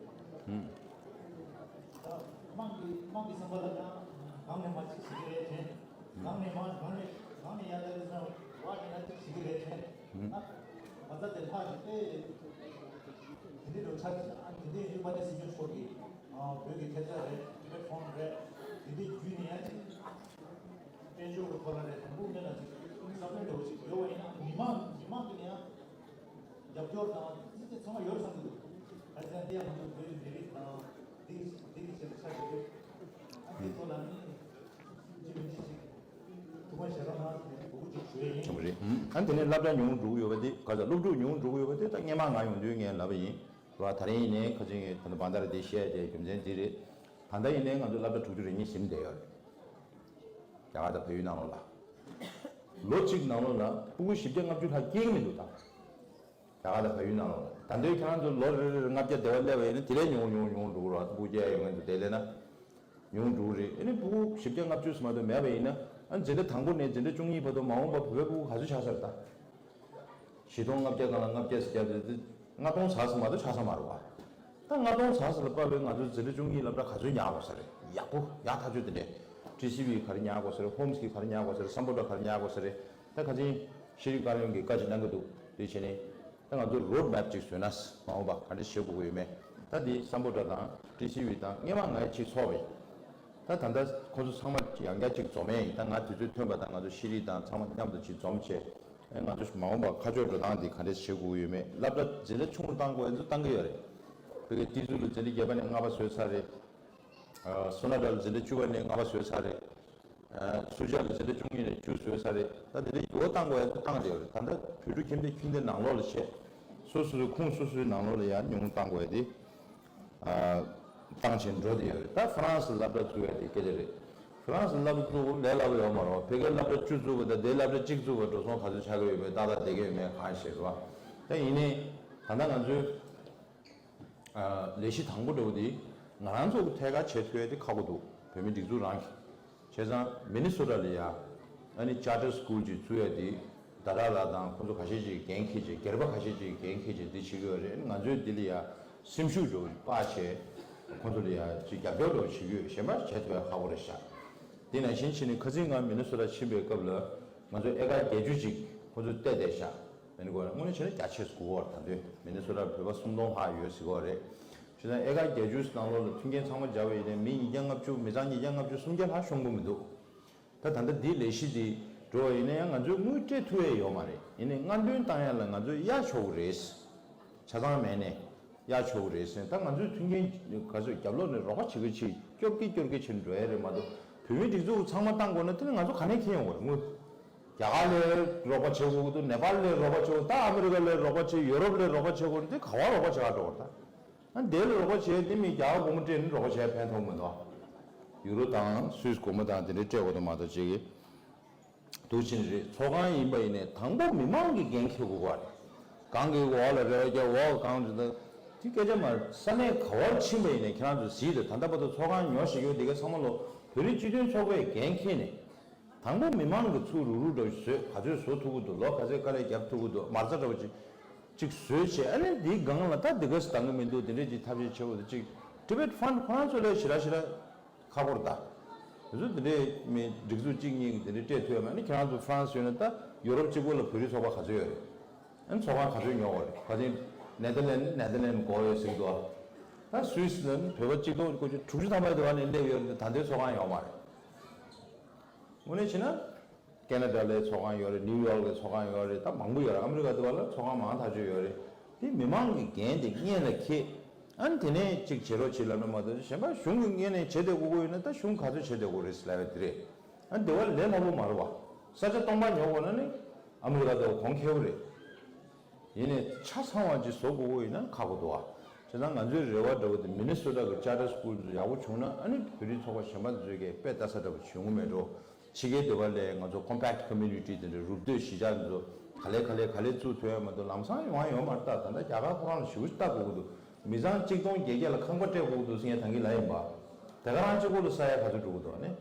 ད་དམངས་ཀྱི་དམངས་ཀྱི་བསམ་པ་ལ་ཡང་གང་ནས་མ་ཅིག་བྱེད་ཀྱི་རེད་དྲན། གང་ནས་མ་གང་ནས་གང་ནས་ཡར་ལྟ་ལ་སོང་བ་ཡིན་ན་ཅིག་བྱེད་ཀྱི་རེད་དྲན། ཨ་ང་ཚ་དེ་ལྷག་ཅིག་ཨེ་དེ་འདྲའི་འགྲོ་ཆགས་ཅིག་ཨ་དེ་འདྲའི་ཡོད་པ་ནས་སྲིད་སྐྱོང་མཆོག་གིས་བོད་ཀྱི་ཐེབས་རྩ་རེད། ཊི་བེཊ་ཕོན་རེད། དེ་འདྲའི་བརྒྱུད་ནས་ཡང་ཅིག་དཔལ་འབྱོར་གྱི་སྐོར་ལ་རེད། དང་པོ་ངས་ལ་ཅིག་བསམ་བློ་འདྲ་བོ་ཅིག་ཡོད་པ་ཡིན་ན། མི་མང་མི་མང་གི་ནས་ཡང་རྒྱབ་སྐྱོར་དང་ཅི་ཅི་ཚང་མ་ཡོད་བསམ་གྱི་འདུག་ག་ཚད་འདི་ཡང་ང་ཚོ་བོད་མི་རིགས་དང་འདི་འདི་གི་ཆེད་དུ་ཆ་བཞག་དུས། ཨ་འདི་ཐོག་ལ་ནི་ཅི་མི་ཅི་ཞིག་ཐུགས་ཕན་ཞེ་དྲག་གནང་ཟེར་ནས་འབོད་སྐུལ་ཅིག་ཞུ་ཡས་ཡིན། ཆོག་གི་རེད། ཨ་ནི་དེ་ནས་སློབ་གྲྭ་ཉུང་འགྲོ་གི་ཡོད་པ་དེ་ག་ཚོད་སློབ་ཕྲུག་ཉུང་འགྲོ་གི་ཡོད་པ་དེ་ད་སྔས་མ་ང་ཡོང་དུས་ངས་ལབ་པ་ཡིན། རེད་བ། ད་རིང་ཡིན་ནའི་ཁ་ཅིག་ངས་ད་ལྟ་བང་དར་འདི་བཤད་དེ་རྒྱུ་མཚན་འདི་རེད། ད་ལྟ་ཡིན་ནའི་ང་ཚོ་སློབ་གྲྭ་དྲུག་ཅུ་རེ་གཉིས་ཟིན་བསྡད་ཡོད་རེད། རྒྱ་གར་དང་བལ་ཡུལ་ནང་ལོགས་ལ། ལོ་གཅིག་ནང་ལོགས་ལ་ཕྲུ་གུ་བཞི་བརྒྱ་ལྔ་བཅུ་ལྷག་སྐྱེ་གི་མི་འདུག་ད། རྒྱ་གར་དང་བལ་ཡུལ་ནང་ལོགས་ལ། ད་ལྟའི་ཁྱེད་རང་ཚོ་ལོ་རེ་རེ་ལྔ་བརྒྱ་དེ་བ་སླེབས་པ་ཡིན་ན་དེ་ལས་ཉུང་ཉུང་ཉུང་འགྲོ་གི་རེད་བ། ཕྲུ་གུ་སྐྱེ་ཡ་ཡོད་མཁན་ཚོ་དེ་སླེབས་ན་ཉུང་འགྲོ་གི་རེད། ཨ་ནི་ཕྲུ་གུ་བཞི་བརྒྱ་ལྔ་བཅུ་ཙམ་མ་གཏོགས་མེད་པ་ཡིན་ན། ཨ་ནི་འཛིན་གྲྭ་དང་པོ་ནས་འཛིན་གྲྭ་བཅུ་གཉིས་བར་དུ་མ་འོངས་པ་བོད་པའི་ཕྲུ་གུ་ག་ཚོད་ཆགས་ས་རེད་ད། བཞི་སྟོང་ལྔ་བརྒྱ་སྒང་ལ་ལྔ་བརྒྱ་ཟེར་རྒྱབ་དེ་ལྔ་སྟོང་ཙམ་ཙམ་མ་གཏོགས་ཆགས་ས་མ་རེད་བ། ད་ལྔ་སྟོང་ཙམ་ཙམ་ལ་དཔག་པའི་ང་ཚོའི་འཛིན་གྲྭ་བཅུ་གཉིས་སློབ་གྲྭ་ག་ཚོད་ཉར་དགོས་ས་རེད། ཡག་པོ་ཡག་ཐག་ཆོད་དེ་འདྲས། ཊི་སི་ཝི་ག་རེ་ཉར་དགོས་ས་རེད། ཧོམ་སི་གི་ག་རེ་ཉར་དགོས་ས་རེད། སམ་བྷོ་ཊ་ག་རེ་ཉར་དགོས་ས་རེད། ད་ག་ཚོད་ ཤེས་རིག་བཀའ་བློན་གྱིས་བཀའ་ཅིག་གནང་གི་འདུག་དེ་བྱས་ནས་ད་ང་ཚོ་རོཌ་མེབ་ཅིག་བཟོས་ན་མ་འོངས་པ་ག་འདྲ་བྱེད་དགོས་ཀྱི་ཡོད་མེད། ད་དེ་སམ་བྷོ་ཊ་དང་ཊི་སི་ཝི་དང་སྔོན་མ་ངས་ཅིག་ཚོགས་པ་ཡིན། ད་ད་ལྟ་ཁོང་ཚོ་ཚང་མ་ཡང་བསྐྱར་ཅིག་འཛོམས་ཡས་ཡིན། ད་ང་དུས་ཚོད་ཐོན་པ་དང་ང་ཚོ་ཤེས་རིག་དང་ཚང་མ་མཉམ་དུ་ཅིག་འཛོམས་བྱས། ཨེ་ང་ཚོ་མ་འོངས་པ་ཁ་ཕྱོགས་འགྲོ་སྟངས་འདི་ག་འདྲས་བྱེད་དགོས་ཀྱི་ཡོད་མེད། སློབ་གྲྭ་འཛིན་གྲྭ་ཆུང་རུ་བཏང་དགོས་ཡ་ཚོ་བཏང་གི་ཡོད་རེད། བོད་ཀྱི་ཏི་ཛུ་ལ་འཛིན་གྲྭ་བརྒྱད་པ་ནས་ལྔ་པ་བཟོས་ཚར་རེད། ཨ་སོ་ན་ཊ་ལ་འཛིན་གྲྭ་བཅུ་པ་ནས་ལྔ་པ་བཟོས་ཚར་རེད། ཨ་སུ་ཇཱ་ལ་འཛིན་གྲྭ་བཅུ་གཉིས་ནས་བཅུ་བཟོས་ཚར་རེད། ད་དེ་འདྲའི་ཡོ་བཏང་དགོས་ཡ་ཚོ་བཏང་བསྡད་ཡོད་རེད། ད་ལྟ་བོད་ཕྲུག་ཁྱིམ་སྡེ་ཁྱིམ་སྡེ་ནང་ལོགས་ལ་བྱས། སོ་སོ་སོའི་ཁུངས་སོ་སོའི་ནང་ལོགས་ལ་ཡ་ཉུང་བཏང་དགོས་ཡ་དེ། ཨ་བཏང་བྱས་འགྲོ་བསྡད་ཡོད་རེད། ད་ཧྥ་རན་སི་ལ་སློབ་གྲྭ་བཙུགས་ཡ་དེ་སྐད་ཆ་རེད། ཧྥ་རན་སི་སློབ་གྲྭ་བཙུགས་ལས་སླ་པོ་ཡོད་མ་རེད། བོད་སྐད་སློབ་གྲྭ་བཅུ་བཙུགས་པ་དང་དེའི་སློབ་གྲྭ་གཅིག་བཙུགས་པ་འགྲོ་སོང་ག་ཚོད་ཆགས་ཀྱི་ཡོད་མེད་ཏག་ཏག་བསྡད་ཀྱི་ཡོད་མེད་གང་ཤེས་རེད་བ། ད་ཡིན་ནའི་ད་ལྟ་ང་ཚོའི་ཨ་ལས་གཞི་དང་པོ་འདྲ་བོ་དེ་ང་རང་ཚོ་གི་ཐད་ཀར་བྱེད་ཐུབ་ཡ་དེ་ཁག་པོ་འདུག་བོད་མི་སྒྲིག་འཛུགས་རང་གི། བྱས་ཙང་མི་ནི་སོ་ཊ་ལ་ཡ་ཨ་ནི་ཅར་ཊར་སི་ཀུལ་ཅིག་བཙུགས་ཡ་དེ་ཟླ་གྲགས་ལགས་དང་ཁོང་ཚོ་ཁ་ཤས་ཅིག་འགན་འཁྱེར་བྱས། སྒེར་པ་ཁ་ཤས་ཅིག་འགན་འཁྱེར་བྱས་འདི་བྱེད་ཀྱི་ཡོད་རེད། ང་ཚོས་འདི་ལ་ཡ་སེམས་ཤུགས་འདྲ་བོ་སྤར་བྱས་ཁོང་ཚོ་ལ་ཡ་ཅིག་རྒྱབ་སྐྱོར་འདྲ་བོ་བྱེད་ཀྱི་ཡོད། གཞན་པ་བྱེད་ཐུབ་ཡ་ཁག་པོ་རེད་ཤག་དེ་ནང་བཞིན་བྱས་ནས་ཁ་སང་ང་མི་ནི་སོ་ཊ་ཕྱིན་པའི་སྐབས་ལ་ང་ཚོ་ཨེ་ཀར་བརྒྱད་ཅུ་ཅིག་ཁོང་ཚོས་བལྟས་བསྡད་ཤག་ཨ་ནི་ཁོ་དངོས་གནས་བྱས་ན་རྒྱ་ཆེ་སུ་དགོས་པ་རེད། ད་དུང་མི་ནི་སོ་ཊ་བོད་པ་སུམ་སྟོང་ལྷག་ཡོད་ཟེར་གྱི་ཡོད་རེད། བྱས་ཙང་ཨེ་ཀར་བརྒྱད་ཅུ་ནང་ལོགས་ལ་མཐུན་རྐྱེན་ཚང་མ་སྦྱར་བ་ཡིན་ན་མི་ཉིས་བརྒྱ་ལྔ་བཅུ། མི་ཚང་ཉིས་བརྒྱ་ལྔ་བཅུ་སུམ་བརྒྱ་ལྷག་ཤོང་གི་མི་འདུག་ད་ད་ལྟ་འདིའི་ལས་གཞི་འདི་འགྲོ་བ་ཡིན་ན་ཡང་ང་ཚོས་དངུལ་སྤྲད་ཐུབ་ཡས་ཡོད་མ་རེད། ཡིན་ནའི་སྔ་འདོན་བཏང་ཡས་ལ་ང་ཚོས་གཡར་ཆོག་གི་རེད། ཆ་ཚང་མེད་ནས་གཡར་ཆོག་གི་རེད་ཟེར། ད་ང་ཚོས་མཐུན་རྐྱེན་ག་ཚོད་རྒྱབ་ལོགས་ནས་རོགས་པ་བྱེད་ཀྱི་ཆེད་སྐྱོབ་ཀྱི་སྐྱོར་གྱི་ཆེད་འགྲོ་ཡས་རེད་མ་གཏོགས། བོད་མིའི་སྒྲིག་འཛུགས་ཚང་མ་བཏང་དགོས་ན་དེ་ནི་ང་ཚོ་ག་ནས་འཁྱེར་ཡོང་དགོས་རེད། དངུལ་རྒྱ་གར་ལ་རོགས་པ་བྱེད་དགོས་ཀྱི་འདུག་ནེ་པཱལ་ལ་རོགས་པ་བྱེད་དགོས། ད་ཨ་མི་རི་ཀ་ལ་རོགས་པ་བྱེད། ཡུ་རོབ་ལ་རོགས་པ་བྱེད་དགོས་ན་དེ་ག་བ་རོགས་པ་བྱེད་ག་འགྲོ་བ་རེད། ད་ཨ་དེ་ལ་རོགས་པ་བྱེད་དེ་མི་རྒྱ་གར་སྒོར་མོ་སྤྲད་ནས་རོགས་པ་བྱས་ཕན་ཐོགས་མི་འདུག་ཡུ་རོ་དང་སུད་སི་སྒོར་མོ་དང་དེ་འདྲའི་སྤྲད་དགོས་འདུག་མ་གཏོགས་ཅིག་གི་འདུག་ཕྱིན་རེད། ཚོགས་ཁང་ཡིན་པ་ཡིན་ནའི་དང་པོ་མི་མང་གིས་འགན་འཁྱེར་དགོས་པ་རེད། གང་གི་འོག་ལ་རེ་བ་རྒྱག་འོག་གང་དུ་དེ་སྐད་ཆ་མ་རེད། ས་གནས་ག་བར་ཕྱིན་པ་ཡིན་ནའི་ཁྱེད་རང་ཚོ་གཟིགས་དང་། ད་ལྟ་བར་དུ་ཚོགས་ཁང་ཉོ་བཞིན་ཡོད་འདི་ག་ཚང་མ་ལོ་བོད་རིགས་སྤྱི་མཐུན་ཚོགས་པས་འགན་འཁྱེར་ནས། དང་པོ་མི་མང་གིས་ཚུར་རུག་རུག་འདྲ་བོ་བཟོས། ག་ཚོད་བཟོ་ཐུབ་ཀྱི་འདུག་ལོ་ག་ཚོད་དཀའ་ལས་རྒྱབ་ཐུབ་ཀྱི་འདུག་མ་རྩ་འདྲ་བོ་ཅིག་ཅིག་བཟོས་བྱས། ཨ་ནི་འདིའི་སྒང་ལ་ད་འདི་ག་སེ་འདང་གི་མི་འདུག་འདི་འདྲས་ཅིག་ཐབས་ཤེས་བྱེད་དགོས་འདུག་ཅིག་Tibet Fund ཁོ་རང་ཚོ་ལས་ཞེ་དྲག་ཞེ་དྲག་ཁག་པོ་རེད་ད། དེ་ཚོ་འདི་འདྲས་མི་སྒྲིག་འཛུགས་གཅིག་གཉིས་ཀྱིས་འདི་འདྲས་སྤྲད་ཐུབ་ཡ་མེད། ཨ་ནི་ཁྱེད་རང་ཚོ་ཧྥ་རན་སི་ཡོད་ན་ད་ཡུ་རོབ་གཅིག་པོ་ལ་བོད་རིགས་ཚོགས་པ་ག་ཚོད་ཡོད་རེད། ཨ་ནི་ཚོགས་ཁང་ག་ཚོད་ཉོ་དགོས་རེད། ཕལ་ཆེར་ནེ་དར་ལེན་ནེ་དར་ལེན་དགོས་ཡོད་ཟེར་གྱི་འདུག་ད་སུད་སི་ལ་ནི་བོད་པ་གཅིག་སྟོང་དགུ་བརྒྱ་དྲུག་ཅུ་ཐམ་པ་དེ་བ་ནས་སླེབས་ཡོད་རེད། ད་ལྟའི་ཚོགས་ཁང་ཡོད་མ་རེད། དངོས་གནས་བྱས་ན། ཁེ་ན་ཌ་ལའི་ཚོགས་ཁང་ཡོད་རེད། ནིའུ་ཡོག་གི་ཚོགས་ཁང་ཡོད་རེད། ད་མང་པོ་ཡོད་རེད། ཨ་མི་རི་ཀ་དེ་བ་ལ་ཚོགས་ཁང་མང་ཐག་ཆོད་ཡོད་རེད། དེ་མི་མང་གི་འགན་དེ་སྔོན་ལ་འཁྱེར། ཨ་ནི་དེ་ནས་ཅིག་བྱེད་རོགས་བྱེད་ལབ་ན་མ་གཏོགས་གཞན་པ་གཞུང་གི་ངོས་ནས་བྱེད་བསྡད་དགོས་ཀྱི་ཡོད་ན་ད་གཞུང་ག་ཚོད་བྱེད་བསྡད་དགོས་རེད་ལབ་ཡ་དེ་རེད། ཨ་ནི་དེ་བ་ལས་སླ་པོ་མ་རེད་བ། ས་ཆ་སྟོང་པ་ཉོ་དགོས་ན་ནི་ཨ་མི་རི་ཀ་དེ་བ་གོང་ཁེ་པོ་རེད། ཡིན་ནའི་ཆ་ཚང་བ་ཅིག་བཟོ་དགོས་ཀྱི་ཡིན་ན་ཁག་པོ་འདུག་ཨ། བྱས་ཙང་ང་ཚོའི་རེ་བ་འདྲ་བོ་དེ་མི་ནི་སོ་ཊ་གི་ཅར་ཊར་སི་ཀུལ་དེ་ཚོ་ཡག་པོ་བྱུང་ན་ཨ་ནི་བོད་རིགས་ཚོགས་པ་གཞན་པ་དེ་ཚོས་ཀྱི་དཔེ་ལྟ་ས་འདྲ་བོ་བྱུང་གི་མེད་འགྲོ། ཕྱི་རྒྱལ་སྡོད་པ་ལས་ང་ཚོ་ཀོམ་པེག་ཊི་ཀོ་མིའུ་ནི་ཊི་དེ་འདྲའི་རུབ་སྡོད་གཞིས་ཆགས་དེ་ཚོ་ག་ལེ་ག་ལེ་ག་ལེ་བཙུགས་ཐུབ་ཡ་མ་གཏོགས་ལམ་སང་ཡོང་ཡ་ཡོད་མ་རེད། ད་ད་ལྟ་རྒྱ་གར་ཁོ་རང་ལ་ཞེ་པོ་ཅིག་ལྟ་དགོས་ཀྱི་འདུག་མི་ཚང་གཅིག་སྟོང་བརྒྱད་བརྒྱ་ལ་ཁང་པ་སྤྲད་དགོས་ཀྱི་འདུག་ཟེར་མཁན་ད་གིན་ལབ་ཡིན་པ། དེ་ག་རང་གཅིག་པོ་ལ་ས་ཡ་ག་ཚོད་འགྲོ་གི་འདུག་ཨ་ནི།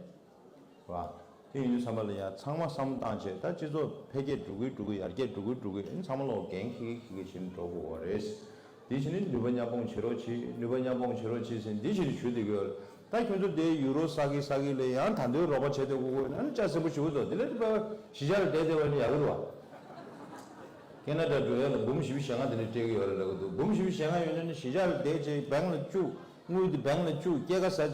རེད་བ། དེ་ཡིན་དུས་ཙམ་པ་ལ་ཡང་ཚང་མ་བསམ་བློ་བཏང་བྱས། ད་སྤྱི་ཚོགས་འཕེལ་རྒྱས་འགྲོ་གི་འགྲོ་གི་ཡར་རྒྱས་འགྲོ་གི་འགྲོ་གི་ཨ་ནི་ཚང་མ་ལོག་འགན་འཁྱེར་གྱི་འཁྱེར་གྱི་བྱས་ནས་འགྲོ་དགོས་པ་རེད། དེ་བྱས་ནས་ནུས་པ་མཉམ་སྤུངས་བྱེད་རོགས་གྱིས། ནུས་པ་མཉམ་སྤུངས་བྱེད་རོགས་གྱིས་ཟེར་འདི་བྱས་ནས་ཞུ་བསྡད་ཀྱི་ཡོད་རེད། ད་ཁྱོད་ཚོ་དེ་ཡུ་རོ་ས་གི་ས་གི་ལ་ཡང་ད་དུང་རོགས་པ་བྱེད་བསྡད་དགོས་ཀྱི་ཡོད་ན་ནི་ལྕགས་སྲིན་པོ་ཞུ་གི་འདུག་དེ་ལས་ད་གཞིས་ཆགས་ལ་བསྡད་བསྡད་པ་ནི་ཡག་གི་རེད་བ། ཁེ་ན་ཌ་འགྲོ་ཡ་ལ་འབུམ་བཞི་བཅུ་ཞེ་ལྔ་དེ་འདྲ་སྤྲད་ཀྱི་ཡོད་རེད་ལབ་ཀྱི་འདུག་འབུམ་བཞི་བཅུ་ཞེ་ལྔ་ཡོད་ན་ནི་གཞིས་ཆགས་ལ་བསྡད་བྱས་བེང་ལ་བཅུག་དངུལ་དེ་བེང་ལ་བཅུག་སྐྱེད་ཀ་ཟ།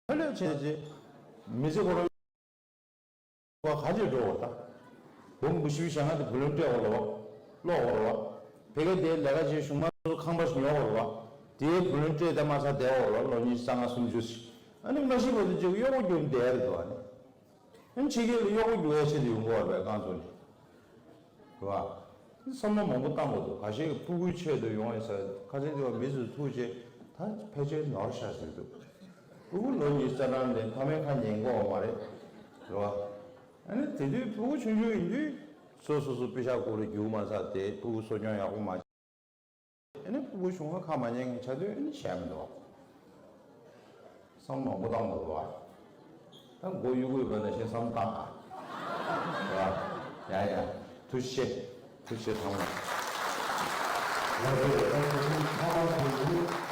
ལྷོད་ལྷོད་བྱས་རྗེས་མི་ཚེ་ཁོ་རང་བ་ག་ཅིག་འགྲོ་བར་ད། འབུམ་བཞི་བཅུ་ཞེ་ལྔ་དེ་བུ་ལོན་སྤྲད་དགོས་རེད་བ། ཀློག་དགོས་རེད་བ། ཕ་གིར་དེ་ལས་ཀ་བྱེད་གཞུང་མང་ཚོ་ཁང་པ་ཞིག་ཉོ་དགོས་རེད་བ། དེའི་བུ་ལོན་སྤྲད་དེ་མ་ཚར་བསྡད་དགོས་རེད་བ། ལོ་ཉི་ཤུ་རྩ་ལྔ་སུམ་ཅུ་ཞིག་ཨ་ནི་མ་ཤི་བར་དུ་ཅིག་གཡོག་པོ་རྒྱུག་བསྡད་ཡ་རེད་འདུག་ཨ་ནི། ཨ་ནི་ཕྱི་རྒྱལ་ལ་གཡོག་པོ་རྒྱུག་ཡ་ཆེད་དུ་ཡོང་གི་ཡོད་རེད་པས་རྐང་བཙུགས་ནས། རེད་བ། བསམ་བློ་མང་པོ་བཏང་དགོས་འདུག་ག་ཤེད་ཀྱི་ཕྲུ་གུའི་ཆེད་དུ་ཡོང་ཡ་ཟེར། ཁ་སང་དེ་བ་མི་ཚོས་ཐུག་རྗེས་ད་ཕལ་ཆེར་ནོར་ཤག་ཟེར་འདུག་ཕྲུ་གུ་ལོ་ཉི་ཤུ་རྩ་གྲངས་ལས་ཕ་མའི་ཁ་ཉན་གོ་བ་མ་རེད། རེད་བ། ཨ་ནི་དེ་དུས་ཕྲུ་གུ་ཆུང་ཆུང་ཡིན་དུས་སོ་སོ་སོ་པེ་ཤག་སྒོར་རྒྱུག་མ་ཚར་དེ་ཕྲུ་གུ་གསོ་སྐྱོང་ཡག་པོ་མ། ཨ་ནི་ཕྲུ་གུ་ཆུང་ངུ་ཁ་མ་ཉན་མཁན་ཆགས་དུས་ཨ་ནི་བྱས་མི་འདུག་བསམ་མང་པོ་བཏང་འདུག་བ། ད་མགོ་གཡུག་གཡུག་བྱས་ནས་བཤད་བསམ་བཏང་ཨ། བ། ཡ་ཡ། ཐུགས་རྗེ་ཆེ། ཐུགས་རྗེ་ཆེ་ཚང་མ། ལགས་སོ། ད་དེ་རིང་ཐོག་མར་དེ་ཡིན།